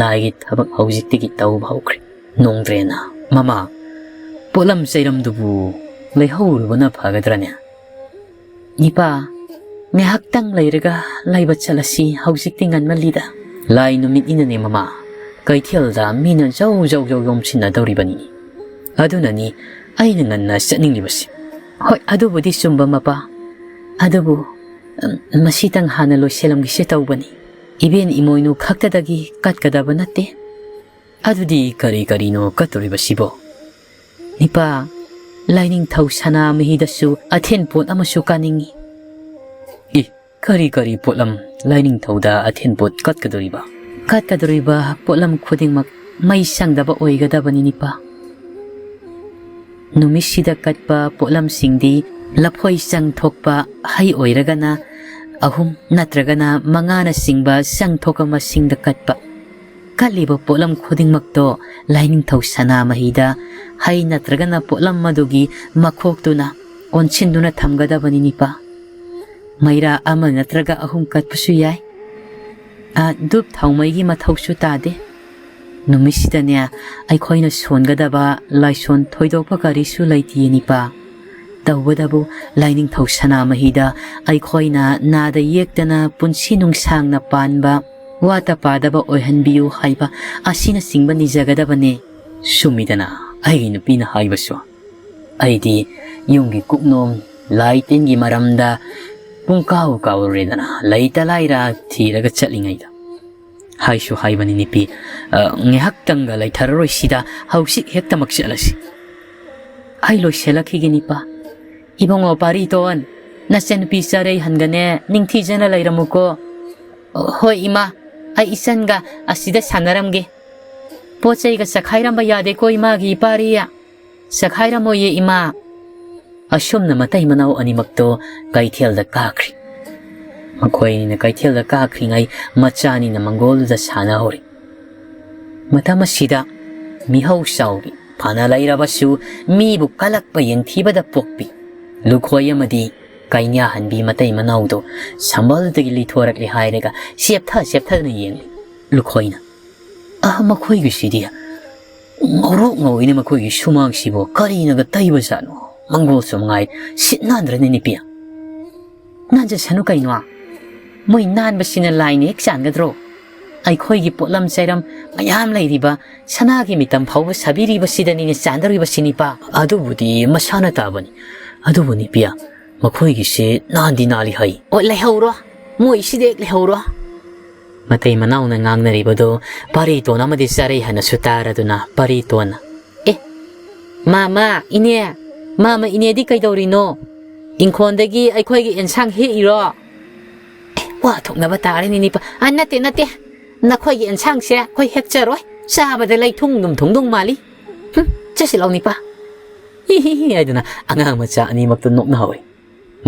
ꯂꯥꯏꯒꯤ ꯊꯕꯛ ꯍꯧꯖꯤꯛꯇꯒꯤ ꯇꯧꯕ ꯍꯧꯈ꯭ꯔꯦ꯫ ꯅꯣꯡꯗ꯭ꯔꯦꯅ, "ꯃꯃꯥ, ꯄꯣꯠꯂꯝ ꯆꯩꯔꯝꯗꯨꯕꯨ ꯂꯩꯍꯧꯔꯨꯕꯅ ꯐꯒꯗ꯭ꯔꯅꯦ?" "ꯅꯤꯄꯥ, ꯉꯥꯏꯍꯥꯛꯇꯪ ꯂꯩꯔꯒ ꯂꯩꯕ ꯆꯠꯂꯁꯤ, ꯍꯧꯖꯤꯛꯇꯤ ꯉꯟꯃꯜꯂꯤꯗ"꯫ "ꯂꯥꯏ ꯅꯨꯃꯤꯠꯅꯤꯅꯅꯦ ꯃꯃꯥ, ꯀꯩꯊꯦꯜꯗ ꯃꯤꯅ ꯖꯧ ꯖꯧ ꯖꯧ ꯌꯣꯝꯁꯤꯟꯅꯗꯧꯔꯤꯕꯅꯤ, ꯑꯗꯨꯅꯅꯤ ꯑꯩꯅ ꯉꯟꯅ ꯆꯠꯅꯤꯡꯂꯤꯕꯁꯤ"꯫ "ꯍꯣꯏ, ꯑꯗꯨꯕꯨꯗꯤ ꯆꯨꯝꯕ ꯃꯄꯥ, ꯑꯗꯨꯕꯨ, ꯎꯝ, ꯃꯁꯤꯇꯪ ꯍꯥꯟꯅ ꯂꯣꯏꯁꯤꯜꯂꯝꯈꯤꯁꯦ ꯇꯧꯕꯅꯤ꯫ ꯏꯕꯦꯟ ꯏꯃꯣꯏꯅꯨ ꯈꯛꯇꯗꯒꯤ ꯀꯠꯀꯗꯕ ꯅꯠꯇꯦ"꯫ "ꯑꯗꯨꯗꯤ ꯀꯔꯤ ꯀꯔꯤꯅꯣ ꯀꯠꯇꯣꯔꯤꯕꯁꯤꯕꯣ?" "ꯅꯤꯄꯥ, ꯂꯥꯏꯅꯤꯡꯊꯧ ꯁꯅꯥꯃꯍꯤꯗꯁꯨ ꯑꯊꯦꯟ ꯄꯣꯠ ꯑꯃꯁꯨ ꯀꯥꯅꯤꯡꯏ"꯫ "ꯏ, ꯀꯔꯤ ꯀꯔꯤ ꯄꯣꯠꯂꯝ ꯂꯥꯏꯅꯤꯡꯊꯧꯗ ꯑꯊꯦꯟ ꯄꯣꯠ ꯀꯠꯀꯗꯣꯔꯤꯕ?" "ꯀꯠꯀꯗꯣꯔꯤꯕ ꯄꯣꯠꯂꯝ ꯈꯨꯗꯤꯡꯃꯛ ꯃꯩ ꯆꯪꯗꯕ ꯑꯣꯏꯒꯗꯕꯅꯤ ꯅꯤꯄꯥ"꯫ ꯅꯨꯃꯤꯠꯁꯤꯗ ꯀꯠꯄ ꯄꯣꯠꯂꯝꯁꯤꯡꯗꯤ ꯂꯐꯣꯏ ꯆꯪ ꯊꯣꯛꯄ ꯍꯩ ꯑꯣꯏꯔꯒꯅ ꯑꯍꯨꯝ ꯅꯠꯇ꯭ꯔꯒꯅ ꯃꯉꯥꯅꯆꯤꯡꯕ ꯆꯪ ꯊꯣꯛꯄ ꯃꯁꯤꯡꯗ ꯀꯠꯄ꯫ ꯀꯠꯂꯤꯕ ꯄꯣꯠꯂꯝ ꯈꯨꯗꯤꯡꯃꯛꯇꯣ ꯂꯥꯏꯅꯤꯡꯊꯧ ꯁꯅꯥꯃꯍꯤꯗ ꯍꯩ ꯅꯠꯇ꯭ꯔꯒꯅ ꯄꯣꯠꯂꯝ ꯑꯗꯨꯒꯤ ꯃꯈꯣꯛꯇꯨꯅ ꯑꯣꯟꯁꯤꯟꯗꯨꯅ ꯊꯝꯒꯗꯕꯅꯤ ꯅꯤꯄꯥ꯫ ꯃꯩꯔꯥ ꯑꯃ ꯅꯠꯇ꯭ꯔꯒ ꯑꯍꯨꯝ ꯀꯠꯄꯁꯨ ꯌꯥꯏ꯫ ꯑ, ꯙꯨꯞ ꯊꯥꯎꯃꯩꯒꯤ ꯃꯊꯧꯁꯨ ꯇꯥꯗꯦ꯫ ꯅꯨꯃꯤꯠꯁꯤꯗꯅꯦ, ꯑꯩꯈꯣꯏꯅ ꯁꯣꯟꯒꯗꯕ ꯂꯥꯏꯁꯣꯟ ꯊꯣꯏꯗꯣꯛꯄ ꯀꯔꯤꯁꯨ ꯂꯩꯇꯦ ꯅꯤꯄꯥ꯫ ꯇꯧꯕꯇꯕꯨ ꯂꯥꯏꯅꯤꯡꯊꯧ ꯁꯅꯥꯃꯍꯤꯗ ꯑꯩꯈꯣꯏꯅ ꯅꯥꯗ ꯌꯦꯛꯇꯅ ꯄꯨꯟꯁꯤ ꯅꯨꯡꯁꯥꯡꯅ ꯄꯥꯟꯕ, ꯋꯥꯠꯇ ꯄꯥꯗꯕ ꯑꯣꯏꯍꯟꯕꯤꯌꯨ ꯍꯥꯏꯕ ꯑꯁꯤꯅꯆꯤꯡꯕ ꯅꯤꯖꯒꯗꯕꯅꯦ꯫ ꯆꯨꯝꯃꯤꯗꯅ ꯑꯩꯒꯤ ꯅꯨꯄꯤꯅ ꯍꯥꯏꯕꯁꯨ꯫ ꯑꯩꯗꯤ ꯌꯨꯝꯒꯤ ꯀꯨꯞꯅꯣꯝ ꯂꯥꯏ ꯇꯤꯟꯒꯤ ꯃꯔꯝꯗ ꯄꯨꯡꯀꯥꯎ ꯀꯥꯎꯔꯨꯔꯦꯗꯅ, ꯂꯩꯇ ꯂꯥꯏꯔ ꯊꯤꯔꯒ ꯆꯠꯂꯤꯉꯩꯗ꯫ ꯍꯥꯏꯁꯨ ꯍꯥꯏꯕꯅꯤ ꯅꯨꯄꯤ, ꯑ, ꯉꯥꯏꯍꯥꯛꯇꯪꯒ ꯂꯩꯊꯔꯔꯣꯏ ꯁꯤꯗ, ꯍꯧꯖꯤꯛ ꯍꯦꯛꯇꯃꯛ ꯆꯠꯂꯁꯤ꯫ ꯑꯩ ꯂꯣꯏꯁꯤꯜꯂꯛꯈꯤꯒꯦ ꯅꯤꯄꯥ꯫ ꯏꯕꯨꯡꯉꯣ ꯄꯥꯔꯤꯇꯣꯟ, ꯅꯆꯟꯅꯨꯄꯤ ꯆꯥꯔꯩꯍꯟꯒꯅꯦ ꯅꯤꯡꯊꯤꯖꯅ ꯂꯩꯔꯝꯃꯨꯀꯣ꯫ ꯍꯣꯏ ꯏꯃꯥ, ꯑꯩ ꯏꯆꯟꯒ ꯑꯁꯤꯗ ꯁꯥꯟꯅꯔꯝꯒꯦ꯫ ꯄꯣꯠ ꯆꯩꯒ ꯆꯈꯥꯏꯔꯝꯕ ꯌꯥꯗꯦꯀꯣ ꯏꯃꯥꯒꯤ ꯏꯄꯥꯔꯤ꯫ ꯆꯈꯥꯏꯔꯝꯃꯣꯏꯌꯦ ꯏꯃꯥ꯫ ꯑꯁꯨꯝꯅ ꯃꯇꯩ ꯃꯅꯥꯎ ꯑꯅꯤꯃꯛꯇꯣ ꯀꯩꯊꯦꯜꯗ ꯀꯥꯈ꯭ꯔꯤ꯫ ꯃꯈꯣꯏ ꯑꯅꯤꯅ ꯀꯩꯊꯦꯜꯗ ꯀꯥꯈ꯭ꯔꯤꯉꯩ ꯃꯆꯥ ꯑꯅꯤꯅ ꯃꯪꯒꯣꯜꯗꯨꯗ ꯁꯥꯟꯅꯍꯧꯔꯤ꯫ ꯃꯇꯝ ꯑꯁꯤꯗ ꯃꯤꯍꯧ ꯆꯥꯎꯕꯤ, ꯐꯅ ꯂꯩꯔꯕꯁꯨ ꯃꯤꯕꯨ ꯀꯜꯂꯛꯄ ꯌꯦꯡꯊꯤꯕꯗ ꯄꯣꯛꯄꯤ ꯂꯨꯈꯣꯏ ꯑꯃꯗꯤ ꯀꯩꯅ꯭ꯌꯥꯍꯟꯕꯤ ꯃꯇꯩ ꯃꯅꯥꯎꯗꯣ ꯁꯝꯕꯜꯗꯒꯤ ꯂꯤꯊꯣꯔꯛꯂꯦ ꯍꯥꯏꯔꯒ ꯆꯦꯞꯊ ꯆꯦꯞꯊꯗꯨꯅ ꯌꯦꯡꯂꯤ꯫ ꯂꯨꯈꯣꯏꯅ, "ꯑ, ꯃꯈꯣꯏꯒꯤꯁꯤꯗꯤ ꯉꯧꯔꯣꯛ ꯉꯧꯏꯅꯦ, ꯃꯈꯣꯏꯒꯤ ꯁꯨꯃꯥꯡꯁꯤꯕꯨ ꯀꯔꯤꯅꯒ ꯇꯩꯕꯖꯥꯠꯅꯣ? ꯃꯪꯒꯣꯜꯁꯨ ꯃꯉꯥꯏ, ꯁꯤꯠ ꯅꯥꯟꯗ꯭ꯔꯅꯦ ꯅꯨꯄꯤ?" "ꯅꯥꯟꯖꯁꯅꯨ ꯀꯩꯅꯣ, ꯃꯣꯏ ꯅꯥꯟꯕꯁꯤꯅ ꯂꯥꯏꯅ ꯍꯦꯛ ꯆꯥꯟꯒꯗ꯭ꯔꯣ? ꯑꯩꯈꯣꯏꯒꯤ ꯄꯣꯠꯂꯝ ꯆꯩꯔꯝ ꯃꯌꯥꯝ ꯂꯩꯔꯤꯕ ꯁꯅꯥꯒꯤ ꯃꯤꯇꯝ ꯐꯥꯎꯕ ꯁꯥꯕꯤꯔꯤꯕꯁꯤꯗꯅꯤꯅꯦ ꯆꯥꯟꯗꯧꯔꯤꯕꯁꯤ ꯅꯤꯄꯥ꯫ ꯑꯗꯨꯕꯨꯗꯤ ꯃꯁꯥꯅ ꯇꯥꯕꯅꯤ꯫ ꯑꯗꯨꯕꯨ ꯅꯤꯄꯤꯌꯥ, ꯃꯈꯣꯏꯒꯤꯁꯦ ꯅꯥꯟꯗꯤ ꯅꯥꯜꯂꯤ ꯍꯥꯏ꯫" "ꯑꯣ, ꯂꯩꯍꯧꯔꯣ, ꯃꯣꯏꯁꯤꯗ ꯍꯦꯛ ꯂꯩꯍꯧꯔꯣ꯫" ꯃꯇꯩ ꯃꯅꯥꯎꯅ ꯉꯥꯡꯅꯔꯤꯕꯗꯨ ꯄꯥꯔꯤꯇꯣꯟ ꯑꯃꯗꯤ ꯆꯥꯔꯩ ꯍꯥꯏꯅꯁꯨ ꯇꯥꯔꯗꯨꯅ ꯄꯥꯔꯤꯇꯣꯟꯅ, "ꯑꯦ, ꯃꯥꯃ, ꯏꯅꯦ, ꯃꯥꯃ, ꯏꯅꯦꯗꯤ ꯀꯩꯗꯧꯔꯤꯅꯣ? ꯏꯪꯈꯣꯜꯗꯒꯤ ꯑꯩꯈꯣꯏꯒꯤ ꯑꯦꯟꯁꯥꯡ ꯍꯦꯛꯏꯔꯣ?" "ꯑꯦ, ꯋꯥ ꯊꯣꯛꯅꯕ ꯇꯥꯔꯦꯅꯦ ꯅꯤꯄꯥ꯫ ꯑ, ꯅꯠꯇꯦ, ꯅꯠꯇꯦ, ꯅꯈꯣꯏꯒꯤ ꯑꯦꯟꯁꯥꯡꯁꯦ ꯑꯩꯈꯣꯏ ꯍꯦꯛꯆꯔꯣꯏ, ꯆꯥꯕꯗ ꯂꯩꯊꯨꯡ ꯑꯗꯨꯝ ꯊꯨꯡꯗꯧ ꯃꯥꯜꯂꯤ꯫ ꯍꯨꯝ, ꯆꯠꯁꯤ ꯂꯥꯎ ꯅꯤꯄꯥ꯫" "ꯍꯤ ꯍꯤ ꯍꯤ" ꯍꯥꯏꯗꯨꯅ ꯑꯉꯥꯡ ꯃꯆꯥ ꯑꯅꯤꯃꯛꯇ ꯅꯣꯛꯅꯍꯧꯏ꯫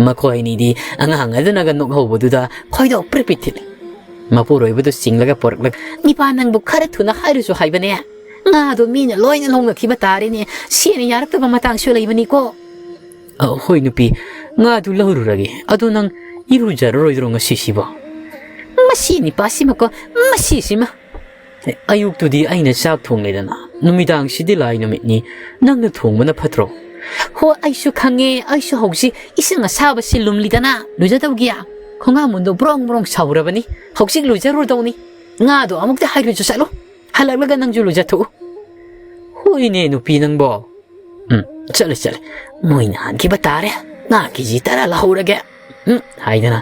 ꯃꯈꯣꯏ ꯑꯅꯤꯗꯤ ꯑꯉꯥꯡ ꯑꯗꯨꯅꯒ ꯅꯣꯛꯍꯧꯕꯗꯨꯗ ꯈꯣꯏꯗꯧ ꯄ꯭ꯔꯤꯠ ꯄ꯭ꯔꯤꯠ ꯊꯤꯜꯂꯤ꯫ ꯃꯄꯨꯔꯣꯏꯕꯗꯨ ꯆꯤꯡꯂꯒ ꯄꯣꯔꯛꯂꯒ, "ꯅꯤꯄꯥ, ꯅꯪꯕꯨ ꯈꯔ ꯊꯨꯅ ꯍꯥꯏꯔꯨꯁꯨ ꯍꯥꯏꯕꯅꯦ꯫ ꯉꯥꯗꯣ ꯃꯤꯅ ꯂꯣꯏꯅ ꯂꯧꯅꯈꯤꯕ ꯇꯥꯔꯦꯅꯦ꯫ ꯁꯦꯟꯅ ꯌꯥꯔꯛꯇꯕ ꯃꯇꯥꯡꯁꯨ ꯂꯩꯕꯅꯤꯀꯣ꯫" "ꯑ, ꯍꯣꯏ ꯅꯨꯄꯤ, ꯉꯥꯗꯨ ꯂꯧꯔꯨꯔꯒꯦ꯫ ꯑꯗꯣ ꯅꯪ ꯏꯔꯨꯖꯔꯔꯣꯏꯗ꯭ꯔꯣ ꯉꯁꯤꯁꯤꯕꯣ?" "ꯃꯁꯤ ꯅꯤꯄꯥꯁꯤꯃꯀꯣ, ꯃꯁꯤꯁꯤꯃ!" "ꯑꯌꯨꯛꯇꯨꯗꯤ ꯑꯩꯅ ꯆꯥꯛ ꯊꯣꯡꯂꯦꯗꯅ, ꯅꯨꯃꯤꯗꯥꯡꯁꯤꯗꯤ ꯂꯥꯏ ꯅꯨꯃꯤꯠꯅꯤ, ꯅꯪꯅ ꯊꯣꯡꯕꯅ ꯐꯠꯇ꯭ꯔꯣ?" "ꯍꯣ, ꯑꯩꯁꯨ ꯈꯪꯉꯦ, ꯑꯩꯁꯨ ꯍꯧꯖꯤꯛ ꯏꯁꯤꯡ ꯑꯁꯥꯕꯁꯤ ꯂꯨꯝꯂꯤꯗꯅ ꯂꯨꯖꯗꯧꯒꯤ꯫ ꯈꯣꯡꯉꯥꯝꯕꯨꯟꯗꯣ ꯕ꯭ꯔꯣꯡ ꯕ꯭ꯔꯣꯡ ꯁꯧꯔꯕꯅꯤ, ꯍꯧꯖꯤꯛ ꯂꯨꯖꯔꯨꯗꯧꯅꯤ꯫ ꯉꯥꯗꯣ ꯑꯃꯨꯛꯇ ꯍꯥꯏꯔꯨꯆꯣ ꯆꯠꯂꯨ, ꯍꯜꯂꯛꯂꯒ ꯅꯪꯁꯨ ꯂꯨꯖꯊꯣꯛꯎ꯫" "ꯍꯣꯏꯅꯦ ꯅꯨꯄꯤ ꯅꯪꯕꯣ꯫ ꯎꯝ, ꯆꯠꯂꯦ, ꯆꯠꯂꯦ꯫ ꯃꯣꯏ ꯅꯍꯥꯟꯈꯤꯕ ꯇꯥꯔꯦ꯫ ꯉꯥ ꯀꯦꯖꯤ ꯇꯔꯥ ꯂꯧꯍꯧꯔꯒꯦ꯫ ꯎꯝ," ꯍꯥꯏꯗꯅ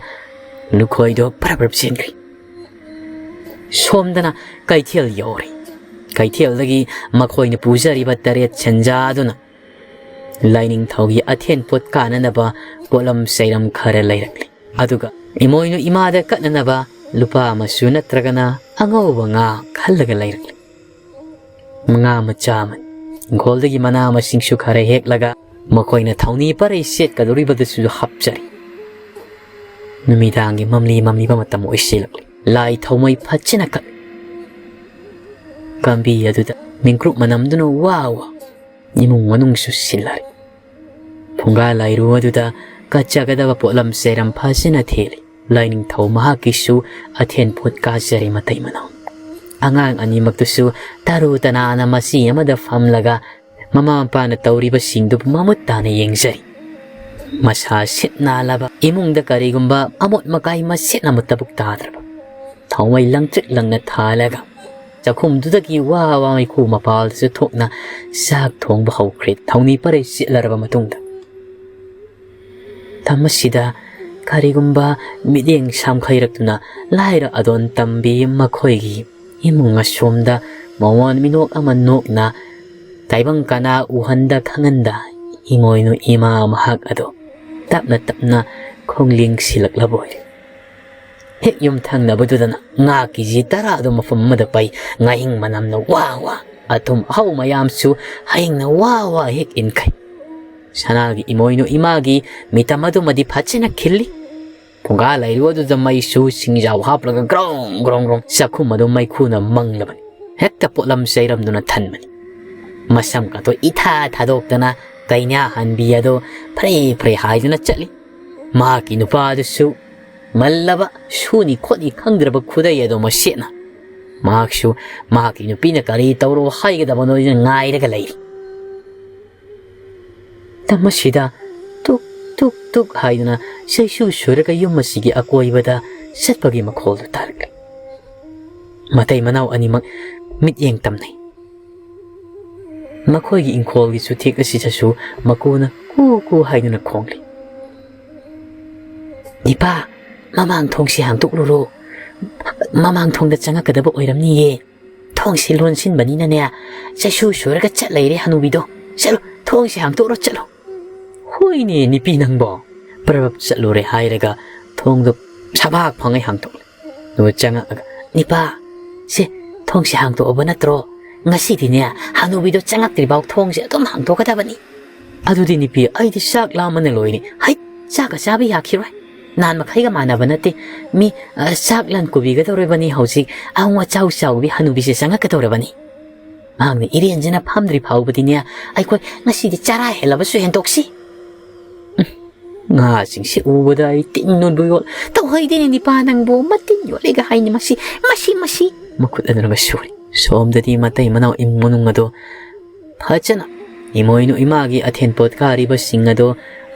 ꯂꯨꯈꯣꯏꯗꯣ ꯄꯔꯞ ꯄꯔꯞ ꯆꯦꯟꯈ꯭ꯔꯤ꯫ ꯁꯣꯝꯗꯅ ꯀꯩꯊꯦꯜ ꯌꯧꯔꯦ꯫ ꯀꯩꯊꯦꯜꯗꯒꯤ ꯃꯈꯣꯏꯅ ꯄꯨꯖꯔꯤꯕ ꯇꯔꯦꯠ ꯁꯦꯟꯖꯥꯗꯨꯅ ꯂꯥꯏꯅꯤꯡꯊꯧꯒꯤ ꯑꯊꯦꯟ ꯄꯣꯠ ꯀꯥꯅꯅꯕ ꯄꯣꯠꯂꯝ ꯆꯩꯔꯝ ꯈꯔ ꯂꯩꯔꯛꯂꯤ꯫ ꯑꯗꯨꯒ ꯏꯃꯣꯏꯅꯨ ꯏꯃꯥꯗ ꯀꯠꯅꯅꯕ ꯂꯨꯄꯥ ꯑꯃꯁꯨ ꯅꯠꯇ꯭ꯔꯒꯅ ꯑꯉꯧꯕ ꯉꯥ ꯈꯜꯂꯒ ꯂꯩꯔꯛꯂꯤ꯫ ꯉꯥ ꯃꯆꯥ ꯑꯃꯅꯤ꯫ ꯏꯪꯈꯣꯜꯗꯒꯤ ꯃꯅꯥ ꯃꯁꯤꯡꯁꯨ ꯈꯔ ꯍꯦꯛꯂꯒ ꯃꯈꯣꯏꯅ ꯊꯧꯅꯤ ꯄꯔꯩ ꯁꯦꯠꯀꯗꯧꯔꯤꯕꯗꯨꯁꯨ ꯍꯥꯞꯆꯔꯤ꯫ ꯅꯨꯃꯤꯗꯥꯡꯒꯤ ꯃꯝꯂꯤ ꯃꯝꯂꯤꯕ ꯃꯇꯝ ꯑꯣꯏꯁꯤꯜꯂꯛꯂꯤ꯫ ꯂꯥꯏ ꯊꯧꯃꯩ ꯐꯖꯅ ꯀꯠꯂꯤ꯫ ꯄꯥꯝꯕꯤ ꯑꯗꯨꯗ ꯃꯤꯡꯀ꯭ꯔꯨꯞ ꯃꯅꯝꯗꯨꯅ ꯋꯥ ꯋꯥ ꯏꯃꯨꯡ ꯃꯅꯨꯡꯁꯨ ꯁꯤꯜꯂꯔꯤ꯫ ꯐꯨꯡꯒꯥ ꯂꯥꯏꯔꯨ ꯑꯗꯨꯗ ꯀꯠꯆꯒꯗꯕ ꯄꯣꯠꯂꯝ ꯆꯩꯔꯝ ꯐꯖꯅ ꯊꯦꯜꯂꯤ꯫ ꯂꯥꯏꯅꯤꯡꯊꯧ ꯃꯍꯥꯛꯀꯤꯁꯨ ꯑꯊꯦꯟ ꯄꯣꯠ ꯀꯥꯖꯔꯤ ꯃꯇꯩ ꯃꯅꯥꯎ꯫ ꯑꯉꯥꯡ ꯑꯅꯤꯃꯛꯇꯨꯁꯨ ꯇꯔꯨ ꯇꯅꯥꯟꯅ ꯃꯆꯤ ꯑꯃꯗ ꯐꯝꯂꯒ ꯃꯃꯥ ꯃꯄꯥꯅ ꯇꯧꯔꯤꯕꯁꯤꯡꯗꯨ ꯃꯃꯨꯠ ꯇꯥꯅ ꯌꯦꯡꯖꯔꯤ꯫ ꯃꯁꯥ ꯁꯤꯠ ꯅꯥꯜꯂꯕ ꯏꯃꯨꯡꯗ ꯀꯔꯤꯒꯨꯝꯕ ꯑꯃꯣꯠ ꯃꯀꯥꯏ ꯃꯆꯦꯠ ꯑꯃꯠꯇꯕꯨ ꯇꯥꯗ꯭ꯔꯕ꯫ ꯊꯥꯎꯃꯩ ꯂꯪꯇ꯭ꯔꯤꯛ ꯂꯪꯅ ꯊꯥꯜꯂꯒ ꯆꯥꯛꯈꯨꯝꯗꯨꯗꯒꯤ ꯋꯥ ꯋꯥ ꯃꯩꯈꯨ ꯃꯄꯥꯜꯗꯁꯨ ꯊꯣꯛꯅ ꯆꯥꯛ ꯊꯣꯡꯕ ꯍꯧꯈ꯭ꯔꯦ꯫ ꯊꯧꯅꯤ ꯄꯔꯩ ꯆꯤꯠꯂꯔꯕ ꯃꯇꯨꯡꯗ ꯃꯇꯝ ꯑꯁꯤꯗ ꯀꯔꯤꯒꯨꯝꯕ ꯃꯤꯠꯌꯦꯡ ꯁꯥꯝꯈꯩꯔꯛꯇꯨꯅ ꯂꯥꯏꯔ ꯑꯗꯣꯟ ꯇꯝꯕꯤ ꯃꯈꯣꯏꯒꯤ ꯏꯃꯨꯡ ꯑꯁꯣꯝꯗ ꯃꯋꯣꯟ ꯃꯤꯅꯣꯛ ꯑꯃ ꯅꯣꯛꯅ ꯇꯥꯏꯕꯪ ꯀꯅꯥ ꯎꯍꯟꯗ ꯈꯪꯍꯟꯗ ꯏꯃꯣꯏꯅꯨ ꯏꯃꯥ ꯃꯍꯥꯛ ꯑꯗꯣ ꯇꯞꯅ ꯇꯞꯅ ꯈꯣꯡꯂꯦꯡ ꯁꯤꯜꯂꯛꯂꯕ ꯑꯣꯏꯔꯦ꯫ ꯍꯦꯛ ꯌꯨꯝ ꯊꯪꯅꯕꯗꯨꯗꯅ ꯉꯥ ꯀꯦ ꯖꯤ ꯇꯔꯥꯗꯣ ꯃꯐꯝ ꯑꯃꯗ ꯄꯩ, ꯉꯥꯍꯤꯡ ꯃꯅꯝꯅ ꯋꯥ ꯋꯥ, ꯑꯊꯨꯝ ꯑꯍꯥꯎ ꯃꯌꯥꯝꯁꯨ ꯍꯌꯤꯡꯅ ꯋꯥ ꯋꯥ ꯍꯦꯛ ꯏꯟꯈꯩ꯫ ꯁꯅꯥꯒꯤ ꯏꯃꯣꯏꯅꯨ ꯏꯃꯥꯒꯤ ꯃꯤꯇꯝ ꯑꯗꯨꯃꯗꯤ ꯐꯖꯅ ꯈꯤꯜꯂꯤ꯫ ꯐꯨꯡꯒꯥ ꯂꯩꯔꯨ ꯑꯗꯨꯗ ꯃꯩꯁꯨ ꯁꯤꯡꯖꯥꯎ ꯍꯥꯞꯂꯒ ꯒ꯭ꯔꯣꯡ ꯒ꯭ꯔꯣꯡ ꯒ꯭ꯔꯣꯡ ꯆꯥꯛꯈꯨꯝ ꯑꯗꯨ ꯃꯩꯈꯨꯅ ꯃꯪꯂꯕꯅꯤ꯫ ꯍꯦꯛꯇ ꯄꯣꯠꯂꯝ ꯆꯩꯔꯝꯗꯨꯅ ꯊꯟꯕꯅꯤ꯫ ꯃꯁꯝ ꯀꯥꯇꯣ ꯏꯊꯥ ꯊꯥꯗꯣꯛꯇꯅ ꯀꯩꯅꯥ ꯍꯟꯕꯤ ꯑꯗꯣ ꯐ꯭ꯔꯦ ꯐ꯭ꯔꯦ ꯍꯥꯏꯗꯨꯅ ꯆꯠꯂꯤ꯫ ꯃꯍꯥꯛꯀꯤ ꯅꯨꯄꯥ ꯑꯗꯨꯁꯨ ꯃꯜꯂꯕ ꯁꯨꯅꯤ ꯈꯣꯠꯅꯤ ꯈꯪꯗ꯭ꯔꯕ ꯈꯨꯗꯩ ꯑꯗꯣ ꯃꯁꯦꯠꯅ ꯃꯍꯥꯛꯁꯨ ꯃꯍꯥꯛꯀꯤ ꯅꯨꯄꯤꯅ ꯀꯔꯤ ꯇꯧꯔꯣ ꯍꯥꯏꯒꯗꯕꯅꯣ ꯍꯥꯏꯗꯨꯅ ꯉꯥꯏꯔꯒ ꯂꯩꯔꯤ꯫ ꯃꯇꯝ ꯑꯁꯤꯗ ꯇꯨꯛ ꯇꯨꯛ ꯇꯨꯛ ꯍꯥꯏꯗꯨꯅ ꯆꯩꯁꯨ ꯁꯨꯔꯒ ꯌꯨꯝ ꯑꯁꯤꯒꯤ ꯑꯀꯣꯏꯕꯗ ꯆꯠꯄꯒꯤ ꯃꯈꯣꯜꯗꯨ ꯇꯥꯔꯛꯂꯤ꯫ ꯃꯇꯩ ꯃꯅꯥꯎ ꯑꯅꯤꯃꯛ ꯃꯤꯠꯌꯦꯡ ꯇꯝꯅꯩ꯫ ꯃꯈꯣꯏꯒꯤ ꯏꯪꯈꯣꯜꯒꯤ ꯆꯨꯊꯦꯛ ꯑꯁꯤꯗꯁꯨ ꯃꯀꯨꯅ ꯀꯨ ꯀꯨ ꯍꯥꯏꯗꯨꯅ ꯈꯣꯡꯂꯤ꯫ "ꯅꯤꯄꯥ, ꯃꯃꯥꯡ ꯊꯣꯡꯁꯤ ꯍꯥꯡꯗꯣꯛꯂꯨꯔꯣ꯫ ꯃꯃꯥꯡ ꯊꯣꯡꯗ ꯆꯪꯉꯛꯀꯗꯕ ꯑꯣꯏꯔꯝꯅꯤꯌꯦ꯫ ꯊꯣꯡꯁꯤ ꯂꯣꯟꯁꯤꯟꯕꯅꯤꯅꯅꯦ, ꯆꯩꯁꯨ ꯁꯨꯔꯒ ꯆꯠ ꯂꯩꯔꯦ ꯍꯅꯨꯕꯤꯗꯣ꯫ ꯆꯠꯂꯣ, ꯊꯣꯡꯁꯤ ꯍꯥꯡꯗꯣꯛꯂꯣ, ꯆꯠꯂꯣ꯫" "ꯍꯣꯏꯅꯦ, ꯅꯨꯄꯤ ꯅꯪꯕꯣ꯫" ꯄ꯭ꯔꯕꯞ ꯆꯠꯂꯨꯔꯦ ꯍꯥꯏꯔꯒ ꯊꯣꯡꯗꯣ ꯁꯕꯥꯛ ꯐꯪꯉꯩ ꯍꯥꯡꯗꯣꯛꯂꯦ꯫ ꯑꯗꯨꯒ ꯆꯪꯉꯛꯑꯒ, "ꯅꯤꯄꯥ, ꯁꯦ, ꯊꯣꯡꯁꯤ ꯍꯥꯡꯗꯣꯛꯑꯕ ꯅꯠꯇ꯭ꯔꯣ? ꯉꯁꯤꯗꯤꯅꯦ, ꯍꯅꯨꯕꯤꯗꯣ ꯆꯪꯉꯛꯇ꯭ꯔꯤꯐꯥꯎ ꯊꯣꯡꯁꯦ ꯑꯗꯨꯝ ꯍꯥꯡꯗꯣꯛꯀꯗꯕꯅꯤ꯫" "ꯑꯗꯨꯗꯤ ꯅꯨꯄꯤ, ꯑꯩꯗꯤ ꯆꯥꯛ ꯂꯥꯝꯃꯅ ꯂꯣꯏꯔꯦ꯫ ꯍꯩꯠ, ꯆꯥꯛꯀ ꯆꯥꯕ ꯌꯥꯈꯤꯔꯣꯏ꯫ ꯅꯍꯥꯟ ꯃꯈꯩꯒ ꯃꯥꯟꯅꯕ ꯅꯠꯇꯦ꯫ ꯃꯤ, ꯑ, ꯆꯥꯛ ꯂꯟ ꯀꯨꯕꯤꯒꯗꯧꯔꯕꯅꯤ ꯍꯧꯖꯤꯛ꯫ ꯑꯍꯣꯡ ꯑꯆꯥꯎ ꯆꯥꯎꯕꯤ ꯍꯅꯨꯕꯤꯁꯦ ꯆꯪꯉꯛꯀꯗꯧꯔꯕꯅꯤ꯫ ꯃꯍꯥꯛꯅ ꯏꯔꯦꯟꯖꯅ ꯐꯝꯗ꯭ꯔꯤ ꯐꯥꯎꯕꯗꯤꯅꯦ, ꯑꯩꯈꯣꯏ ꯉꯁꯤꯗꯤ ꯆꯔꯥ ꯍꯦꯜꯂꯕꯁꯨ ꯍꯦꯟꯗꯣꯛꯁꯤ꯫" ꯎꯝ, ꯉꯥꯁꯤꯡꯁꯤ ꯎꯕꯗ ꯑꯩ ꯇꯤꯟ ꯅꯣꯟꯕ ꯌꯣꯜ꯫ "ꯇꯧꯍꯩꯗꯦꯅꯦ ꯅꯤꯄꯥ ꯅꯪꯕꯨ, ꯃꯇꯤꯟ ꯌꯣꯠꯂꯦꯒ ꯍꯥꯏꯅꯤ ꯃꯁꯤ, ꯃꯁꯤ, ꯃꯁꯤ!" ꯃꯈꯨꯠ ꯑꯗꯨꯅꯒ ꯁꯨꯔꯤ꯫ ꯁꯣꯝꯗꯗꯤ ꯃꯇꯩ ꯃꯅꯥꯎ ꯏꯃꯨꯡ ꯃꯅꯨꯡ ꯑꯗꯣ ꯐꯖꯅ ꯏꯃꯣꯏꯅꯨ ꯏꯃꯥꯒꯤ ꯑꯊꯦꯟ ꯄꯣꯠ ꯀꯥꯔꯤꯕꯁꯤꯡ ꯑꯗꯣ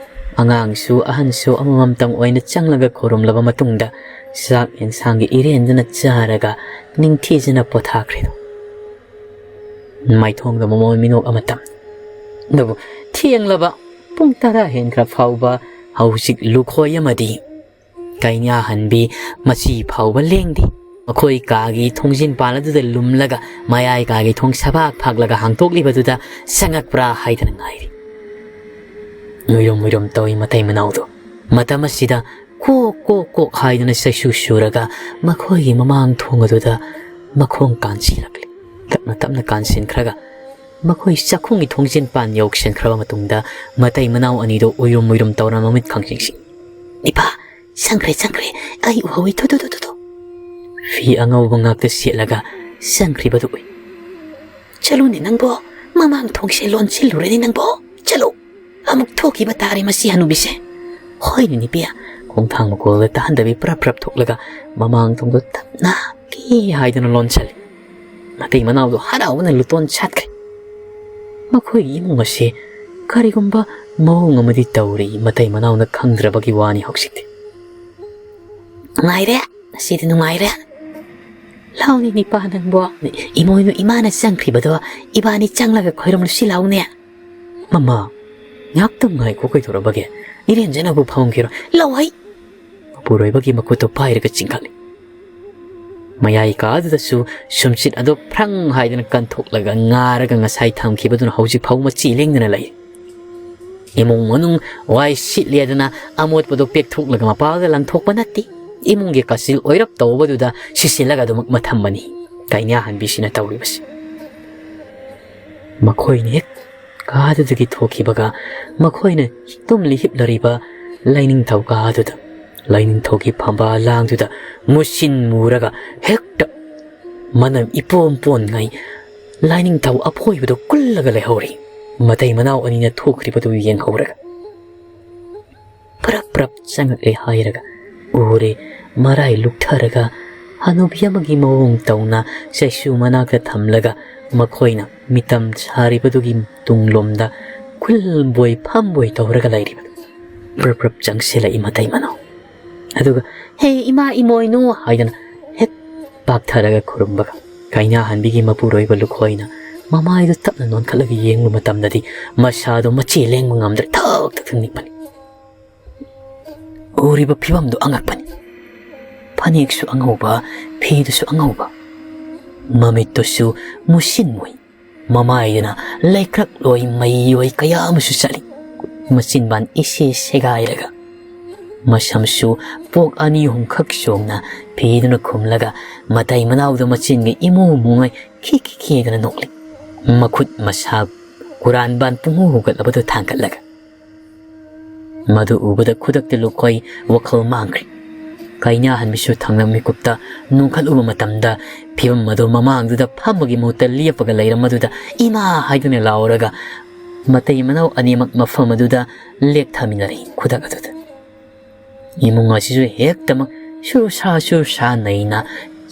ꯑꯉꯥꯡꯁꯨ ꯑꯍꯟꯁꯨ ꯑꯃꯃꯝꯇꯪ ꯑꯣꯏꯅ ꯆꯪꯂꯒ ꯈꯨꯔꯨꯝꯂꯕ ꯃꯇꯨꯡꯗ ꯆꯥꯛ ꯌꯦꯟꯁꯥꯡꯒꯤ ꯏꯔꯦꯟꯗꯨꯅ ꯆꯥꯔꯒ ꯅꯤꯡꯊꯤꯖꯅ ꯄꯣꯊꯥꯈ꯭ꯔꯦꯗꯣ꯫ ꯃꯥꯏꯊꯣꯡꯗ ꯃꯃꯣꯟ ꯃꯤꯅꯣꯛ ꯑꯃ ꯇꯝ꯫ ꯑꯗꯨꯕꯨ ꯊꯦꯡꯂꯕ ꯄꯨꯡ ꯇꯔꯥ ꯍꯦꯟꯈ꯭ꯔ ꯐꯥꯎꯕ ꯍꯧꯖꯤꯛ ꯂꯨꯈꯣꯏ ꯑꯃꯗꯤ ꯀꯩꯅꯥꯍꯟꯕꯤ ꯃꯆꯤ ꯐꯥꯎꯕ ꯂꯦꯡꯗꯦ꯫ ꯃꯈꯣꯏ ꯀꯥꯒꯤ ꯊꯣꯡꯖꯤꯟ ꯄꯥꯜ ꯑꯗꯨꯗ ꯂꯨꯝꯂꯒ ꯃꯌꯥꯏ ꯀꯥꯒꯤ ꯊꯣꯡ ꯁꯕꯥꯛ ꯐꯥꯛꯂꯒ ꯍꯥꯡꯇꯣꯛꯂꯤꯕꯗꯨꯗ ꯆꯪꯉꯛꯄ꯭ꯔꯥ ꯍꯥꯏꯗꯅ ꯉꯥꯏꯔꯤ꯫ ꯃꯨꯏꯔꯨꯝ ꯃꯨꯏꯔꯨꯝ ꯇꯧꯏ ꯃꯇꯩ ꯃꯅꯥꯎꯗꯣ꯫ ꯃꯇꯝ ꯑꯁꯤꯗ ꯀꯣꯛ ꯀꯣꯛ ꯀꯣꯛ ꯍꯥꯏꯗꯨꯅ ꯆꯩꯁꯨ ꯁꯨꯔꯒ ꯃꯈꯣꯏꯒꯤ ꯃꯃꯥꯡ ꯊꯣꯡ ꯑꯗꯨꯗ ꯃꯈꯣꯡ ꯀꯥꯟꯁꯤꯜꯂꯛꯂꯤ꯫ ꯇꯞꯅ ꯇꯞꯅ ꯀꯥꯟꯁꯤꯟꯈ꯭ꯔꯒ ꯃꯈꯣꯏ ꯆꯥꯛꯈꯨꯝꯒꯤ ꯊꯣꯡꯖꯤꯟ ꯄꯥꯟ ꯌꯧꯁꯤꯟꯈ꯭ꯔꯕ ꯃꯇꯨꯡꯗ ꯃꯇꯩ ꯃꯅꯥꯎ ꯑꯅꯤꯗꯨ ꯎꯏꯔꯨꯝ ꯎꯏꯔꯨꯝ ꯇꯧꯔ ꯃꯃꯤꯠ ꯈꯪꯁꯤꯡꯁꯤ, "ꯏꯄꯥ, ꯆꯪꯈ꯭ꯔꯦ, ꯆꯪꯈ꯭ꯔꯦ, ꯑꯩ ꯎꯍꯧꯏ, ꯊꯨ, ꯊꯨ, ꯊꯨ, ꯊꯨ, ꯊꯨ꯫" ꯐꯤ ꯑꯉꯧꯕ ꯉꯥꯛꯇ ꯁꯦꯠꯂꯒ ꯆꯪꯈ꯭ꯔꯤꯕꯗꯨ ꯎꯏ꯫ "ꯆꯠꯂꯨꯅꯦ ꯅꯪꯕꯣ, ꯃꯃꯥꯡ ꯊꯣꯡꯁꯦ ꯂꯣꯟꯁꯤꯜꯂꯨꯔꯦꯅꯦ ꯅꯪꯕꯣ, ꯆꯠꯂꯨ꯫ ꯑꯃꯨꯛ ꯊꯣꯛꯈꯤꯕ ꯇꯥꯔꯦ ꯃꯁꯤ ꯍꯅꯨꯕꯤꯁꯦ꯫" "ꯍꯣꯏꯅꯦ ꯅꯨꯄꯤ꯫" ꯈꯣꯡꯊꯥꯡ ꯃꯈꯣꯜꯗ ꯇꯥꯍꯟꯗꯕꯤ ꯄ꯭ꯔꯞ ꯄ꯭ꯔꯞ ꯊꯣꯛꯂꯒ ꯃꯃꯥꯡ ꯊꯣꯡꯗꯣ ꯇꯞꯅ ꯀꯤ ꯍꯥꯏꯗꯨꯅ ꯂꯣꯟꯁꯤꯜꯂꯤ꯫ ꯃꯇꯩ ꯃꯅꯥꯎꯗꯣ ꯍꯔꯥꯎꯕꯅ ꯂꯨꯇꯣꯟ ꯁꯥꯠꯈ꯭ꯔꯦ꯫ ꯃꯈꯣꯏꯒꯤ ꯏꯃꯨꯡ ꯑꯁꯤ ꯀꯔꯤꯒꯨꯝꯕ ꯃꯑꯣꯡ ꯑꯃꯗꯤ ꯇꯧꯔꯤ, ꯃꯇꯩ ꯃꯅꯥꯎꯅ ꯈꯪꯗ꯭ꯔꯕꯒꯤ ꯋꯥꯅꯤ ꯍꯧꯖꯤꯛꯇꯤ꯫ "ꯅꯨꯡꯉꯥꯏꯔꯦ, ꯉꯁꯤꯗꯤ ꯅꯨꯡꯉꯥꯏꯔꯦ꯫ ꯂꯥꯎꯅꯦ ꯅꯤꯄꯥ ꯅꯪꯕꯣ, ꯏꯃꯣꯏꯅꯨ ꯏꯃꯥꯅ ꯆꯪꯈ꯭ꯔꯤꯕꯗꯣ ꯏꯕꯥꯅꯤ ꯆꯪꯂꯒ ꯈꯣꯏꯔꯝꯂꯨꯁꯤ ꯂꯥꯎꯅꯦ꯫" "ꯃꯃꯥ, ꯉꯥꯏꯍꯥꯛꯇꯪ ꯉꯥꯏꯈꯣ, ꯀꯩꯗꯧꯔꯕꯒꯦ? ꯏꯔꯦꯟꯖꯅꯕꯨ ꯐꯝꯈꯤꯔꯣ꯫" "ꯂꯧ ꯍꯩ!" ꯃꯄꯨꯔꯣꯏꯕꯒꯤ ꯃꯈꯨꯠꯇꯨ ꯄꯥꯏꯔꯒ ꯆꯤꯡꯈꯠꯂꯤ꯫ ꯃꯌꯥꯏ ꯀꯥꯗꯨꯗꯁꯨ ꯁꯨꯝꯆꯤꯠ ꯑꯗꯨ ꯐ꯭ꯔꯪ ꯍꯥꯏꯗꯅ ꯀꯟꯊꯣꯛꯂꯒ ꯉꯥꯔꯒ ꯉꯁꯥꯏ ꯊꯝꯈꯤꯕꯗꯨꯅ ꯍꯧꯖꯤꯛ ꯐꯥꯎ ꯃꯆꯤ ꯂꯦꯡꯗꯅ ꯂꯩ꯫ ꯏꯃꯨꯡ ꯃꯅꯨꯡ ꯋꯥꯏ ꯁꯤꯠꯂꯦꯗꯅ ꯑꯃꯣꯠꯄꯗꯨ ꯄꯦꯛꯊꯣꯛꯂꯒ ꯃꯄꯥꯗ ꯂꯪꯊꯣꯛꯄ ꯅꯠꯇꯦ꯫ ꯏꯃꯨꯡꯒꯤ ꯀꯥꯆꯤꯜ ꯑꯣꯏꯔꯞ ꯇꯧꯕꯗꯨꯗ ꯁꯤꯁꯤꯜꯂꯒ ꯑꯗꯨꯃꯛ ꯃꯊꯝꯕꯅꯤ ꯀꯩꯅꯥꯍꯟꯕꯤꯁꯤꯅ ꯇꯧꯔꯤꯕꯁꯤ꯫ ꯃꯈꯣꯏꯅ ꯍꯦꯛ ꯀꯥꯗꯨꯗꯒꯤ ꯊꯣꯛꯈꯤꯕꯒ ꯃꯈꯣꯏꯅ ꯇꯨꯝꯂꯤ ꯍꯤꯞꯂꯔꯤꯕ ꯂꯥꯏꯅꯤꯡꯊꯧ ꯀꯥꯗꯨꯗ, ꯂꯥꯏꯅꯤꯡꯊꯧꯒꯤ ꯐꯝꯕꯥꯜ ꯂꯥꯡꯗꯨꯗ ꯃꯨꯁꯤꯟ ꯃꯨꯔꯒ ꯍꯦꯛꯇ ꯃꯅꯝ ꯏꯄꯣꯝ ꯄꯣꯟꯉꯩ ꯂꯥꯏꯅꯤꯡꯊꯧ ꯑꯐꯣꯏꯕꯗꯨ ꯀꯨꯜꯂꯒ ꯂꯩꯍꯧꯔꯤ꯫ ꯃꯇꯩ ꯃꯅꯥꯎ ꯑꯅꯤꯅ ꯊꯣꯛꯈ꯭ꯔꯤꯕꯗꯨ ꯌꯦꯡꯍꯧꯔꯒ ꯄ꯭ꯔꯞ ꯄ꯭ꯔꯞ ꯆꯪꯉꯛꯂꯦ ꯍꯥꯏꯔꯒ ꯎꯔꯦ꯫ ꯃꯔꯥꯏ ꯂꯨꯛꯊꯔꯒ ꯍꯅꯨꯕꯤ ꯑꯃꯒꯤ ꯃꯑꯣꯡ ꯇꯧꯅ ꯆꯩꯁꯨ ꯃꯅꯥꯛꯇ ꯊꯝꯂꯒ ꯃꯈꯣꯏꯅ ꯃꯤꯇꯝ ꯁꯥꯔꯤꯕꯗꯨꯒꯤ ꯇꯨꯡꯂꯣꯝꯗ ꯀꯨꯜꯕꯣꯏ ꯐꯝꯕꯣꯏ ꯇꯧꯔꯒ ꯂꯩꯔꯤꯕꯗꯨ ꯄ꯭ꯔꯞ ꯄ꯭ꯔꯞ ꯆꯪꯁꯤꯜꯂꯛꯏ ꯃꯇꯩ ꯃꯅꯥꯎ꯫ ꯑꯗꯨꯒ "ꯍꯦ ꯏꯃꯥ ꯏꯃꯣꯏꯅꯨ" ꯍꯥꯏꯗꯅ ꯍꯦꯛ ꯄꯥꯛꯊꯔꯒ ꯈꯨꯔꯨꯝꯕꯒ ꯀꯩꯅꯥꯍꯟꯕꯤꯒꯤ ꯃꯄꯨꯔꯣꯏꯕ ꯂꯨꯈꯣꯏꯅ ꯃꯃꯥꯏꯗꯨ ꯇꯞꯅ ꯅꯣꯟꯈꯠꯂꯒ ꯌꯦꯡꯕ ꯃꯇꯝꯗꯗꯤ ꯃꯁꯥꯗꯣ ꯃꯆꯦ ꯂꯦꯡꯕ ꯉꯝꯗ꯭ꯔꯦ, ꯊꯛ ꯊꯛ ꯊꯛ ꯅꯤꯛꯄꯅꯤ꯫ ꯎꯔꯤꯕ ꯐꯤꯕꯝꯗꯨ ꯑꯉꯛꯄꯅꯤ꯫ ꯐꯅꯦꯛꯁꯨ ꯑꯉꯧꯕ, ꯐꯤꯗꯨꯁꯨ ꯑꯉꯧꯕ, ꯃꯃꯤꯠꯇꯨꯁꯨ ꯃꯨꯁꯤꯟ ꯃꯨꯏ, ꯃꯃꯥꯏꯗꯨꯅ ꯂꯩꯀ꯭ꯔꯛ ꯂꯣꯏ ꯃꯩ ꯑꯣꯏ ꯀꯌꯥ ꯑꯃꯁꯨ ꯆꯠꯂꯤ꯫ ꯃꯆꯤꯟꯕꯥꯟ ꯏꯁꯦ ꯁꯦꯒꯥꯏꯔꯒ ꯃꯁꯝꯁꯨ ꯄꯣꯛ ꯑꯅꯤ ꯑꯍꯨꯝꯈꯛ ꯆꯣꯡꯅ ꯐꯤꯗꯨꯅ ꯈꯨꯝꯂꯒ ꯃꯇꯩ ꯃꯅꯥꯎꯗ ꯃꯆꯤꯟꯒ ꯏꯃꯨ ꯃꯨꯉꯩ ꯈꯤ ꯈꯤ ꯈꯦꯗꯅ ꯅꯣꯛꯂꯤ꯫ ꯃꯈꯨꯠ ꯃꯁꯥ ꯀꯨꯔꯥꯟꯕꯥꯟ ꯄꯨꯡꯍꯨ ꯍꯨꯒꯠꯂꯕꯗꯨ ꯊꯥꯡꯒꯠꯂꯒ ꯃꯗꯨ ꯎꯕꯗ ꯈꯨꯗꯛꯇ ꯂꯨꯈꯣꯏ ꯋꯥꯈꯜ ꯃꯥꯡꯈ꯭ꯔꯦ꯫ ꯀꯩꯅꯥꯍꯟꯕꯤꯁꯨ ꯊꯪꯅꯕ ꯃꯤꯀꯨꯞꯇ ꯅꯣꯡꯈꯠꯂꯨꯕ ꯃꯇꯝꯗ ꯐꯤꯕꯝ ꯑꯗꯨ ꯃꯃꯥꯡꯗꯨꯗ ꯐꯝꯕꯒꯤ ꯃꯍꯨꯠꯇ ꯂꯦꯞꯄꯒ ꯂꯩꯔꯝꯕꯗꯨꯗ "ꯏꯃꯥ" ꯍꯥꯏꯗꯨꯅ ꯂꯥꯎꯔꯒ ꯃꯇꯩ ꯃꯅꯥꯎ ꯑꯅꯤꯃꯛ ꯃꯐꯝ ꯑꯗꯨꯗ ꯂꯦꯛꯊꯃꯤꯟꯅꯔꯦ꯫ ꯈꯨꯗꯛ ꯑꯗꯨꯗ ꯏꯃꯨꯡ ꯑꯁꯤꯁꯨ ꯍꯦꯛꯇꯃꯛ ꯁꯨꯔꯨꯁꯥ ꯁꯨꯔꯨꯁꯥ ꯅꯩꯅ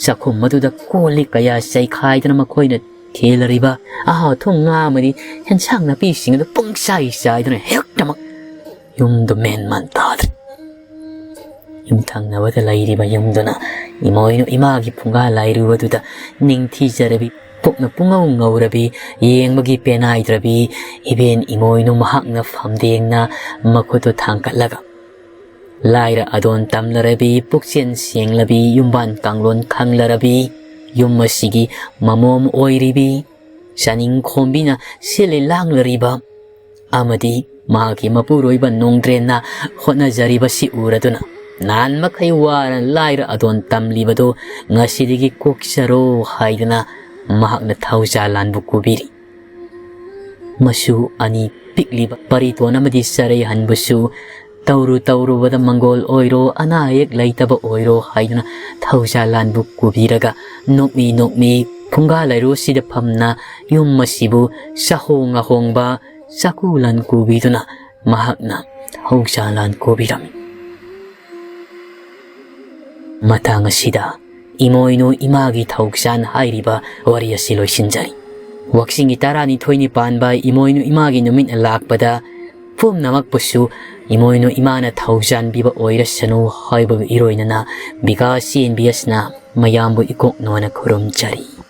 ꯆꯥꯛꯈꯨꯝ ꯑꯗꯨꯗ ꯀꯣꯜ ꯂꯤꯛ ꯀꯌꯥ ꯆꯩꯈꯥꯏꯗꯅ ꯃꯈꯣꯏꯅ ꯊꯦꯜꯂꯔꯤꯕ ꯑꯍꯥꯎ ꯑꯊꯨꯝ ꯉꯥ ꯑꯃꯗꯤ ꯑꯦꯟꯁꯥꯡ ꯅꯥꯄꯤꯁꯤꯡ ꯑꯗꯨ ꯄꯨꯡꯆꯥꯏ ꯆꯥꯏꯗꯨꯅ ꯍꯦꯛꯇꯃꯛ ꯌꯨꯝꯗꯨ ꯃꯦꯟ ꯃꯥꯟ ꯇꯥꯗ꯭ꯔꯦ꯫ ꯌꯨꯝꯊꯪꯅꯕꯗ ꯂꯩꯔꯤꯕ ꯌꯨꯝꯗꯨꯅ ꯏꯃꯣꯏꯅꯨ ꯏꯃꯥꯒꯤ ꯐꯨꯡꯒꯥ ꯂꯥꯏꯔꯨ ꯑꯗꯨꯗ ꯅꯤꯡꯊꯤꯖꯔꯕꯤ, ꯄꯨꯛꯅ ꯄꯨꯡꯉꯧ ꯉꯧꯔꯕꯤ, ꯌꯦꯡꯕꯒꯤ ꯄꯦꯅꯥꯏꯗ꯭ꯔꯕꯤ ꯏꯕꯦꯟ ꯏꯃꯣꯏꯅꯨ ꯃꯍꯥꯛꯅ ꯐꯝꯗꯦꯡꯅ ꯃꯈꯨꯠꯇꯨ ꯊꯥꯡꯒꯠꯂꯒ ꯂꯥꯏꯔ ꯑꯗꯣꯟ ꯇꯝꯂꯔꯕꯤ, ꯄꯨꯛꯆꯦꯟ ꯁꯦꯡꯂꯕꯤ, ꯌꯨꯝꯕꯥꯟ ꯀꯥꯡꯂꯣꯟ ꯈꯪꯂꯔꯕꯤ, ꯌꯨꯝ ꯑꯁꯤꯒꯤ ꯃꯃꯣꯝ ꯑꯣꯏꯔꯤꯕꯤ, ꯆꯥꯅꯤꯡ ꯈꯣꯝꯕꯤꯅ ꯁꯤꯜꯂꯤ ꯂꯥꯡꯂꯔꯤꯕ ꯑꯃꯗꯤ ꯃꯍꯥꯛꯀꯤ ꯃꯄꯨꯔꯣꯏꯕ ꯅꯣꯡꯗ꯭ꯔꯦꯟꯅ ꯍꯣꯠꯅꯖꯔꯤꯕꯁꯤ ꯎꯔꯗꯨꯅ ꯅꯍꯥꯟ ꯃꯈꯩ ꯋꯥꯅ ꯂꯥꯏꯔ ꯑꯗꯣꯟ ꯇꯝꯂꯤꯕꯗꯨ ꯉꯁꯤꯗꯒꯤ ꯀꯣꯛꯆꯔꯣ ꯍꯥꯏꯗꯨꯅ ꯃꯍꯥꯛꯅ ꯊꯧꯖꯥꯜ ꯂꯥꯟꯕꯨ ꯀꯨꯕꯤꯔꯤ꯫ ꯃꯁꯨ ꯑꯅꯤ ꯄꯤꯛꯂꯤꯕ ꯄꯔꯤꯇꯣꯟ ꯑꯃꯗꯤ ꯆꯔꯩꯍꯟꯕꯨꯁꯨ "ꯇꯧꯔꯨ ꯇꯧꯔꯨꯕꯗ ꯃꯪꯒꯣꯜ ꯑꯣꯏꯔꯣ, ꯑꯅꯥ ꯑꯌꯦꯛ ꯂꯩꯇꯕ ꯑꯣꯏꯔꯣ" ꯍꯥꯏꯗꯨꯅ ꯊꯧꯖꯥꯜꯂꯥꯟꯕꯨ ꯀꯨꯕꯤꯔꯒ ꯅꯣꯛꯃꯤ ꯅꯣꯛꯃꯤ ꯐꯨꯡꯒꯥ ꯂꯥꯏꯔꯨꯁꯤꯗ ꯐꯝꯅ ꯌꯨꯝ ꯑꯁꯤꯕꯨ ꯆꯥꯍꯣꯡ ꯑꯍꯣꯡꯕ ꯆꯥꯀꯨ ꯂꯥꯟ ꯀꯨꯕꯤꯗꯨꯅ ꯃꯍꯥꯛꯅ ꯊꯧꯖꯥꯜꯂꯥꯟ ꯀꯨꯕꯤꯔꯝꯃꯤ꯫ ꯃꯇꯥꯡ ꯑꯁꯤꯗ ꯏꯃꯣꯏꯅꯨ ꯏꯃꯥꯒꯤ ꯊꯧꯖꯥꯟ ꯍꯥꯏꯔꯤꯕ ꯋꯥꯔꯤ ꯑꯁꯤ ꯂꯣꯏꯁꯤꯟꯖꯔꯤ꯫ ꯋꯥꯛꯆꯤꯡꯒꯤ ꯇꯔꯥꯅꯤꯊꯣꯏꯅꯤ ꯄꯥꯟꯕ ꯏꯃꯣꯏꯅꯨ ꯏꯃꯥꯒꯤ ꯅꯨꯃꯤꯠꯅ ꯂꯥꯛꯄꯗ ꯄꯨꯝꯅꯃꯛꯄꯨꯁꯨ ꯏꯃꯣꯏꯅꯨ ꯏꯃꯥꯅ ꯊꯧꯖꯥꯟꯕꯤꯕ ꯑꯣꯏꯔꯁꯅꯨ ꯍꯥꯏꯕꯒ ꯏꯔꯣꯏꯅꯅ ꯕꯤꯀꯥꯁ ꯆꯦꯟꯕꯤ ꯑꯁꯤꯅ ꯃꯌꯥꯝꯕꯨ ꯏꯀꯣꯛꯅꯣꯅ ꯈꯨꯔꯨꯝꯖꯔꯤ꯫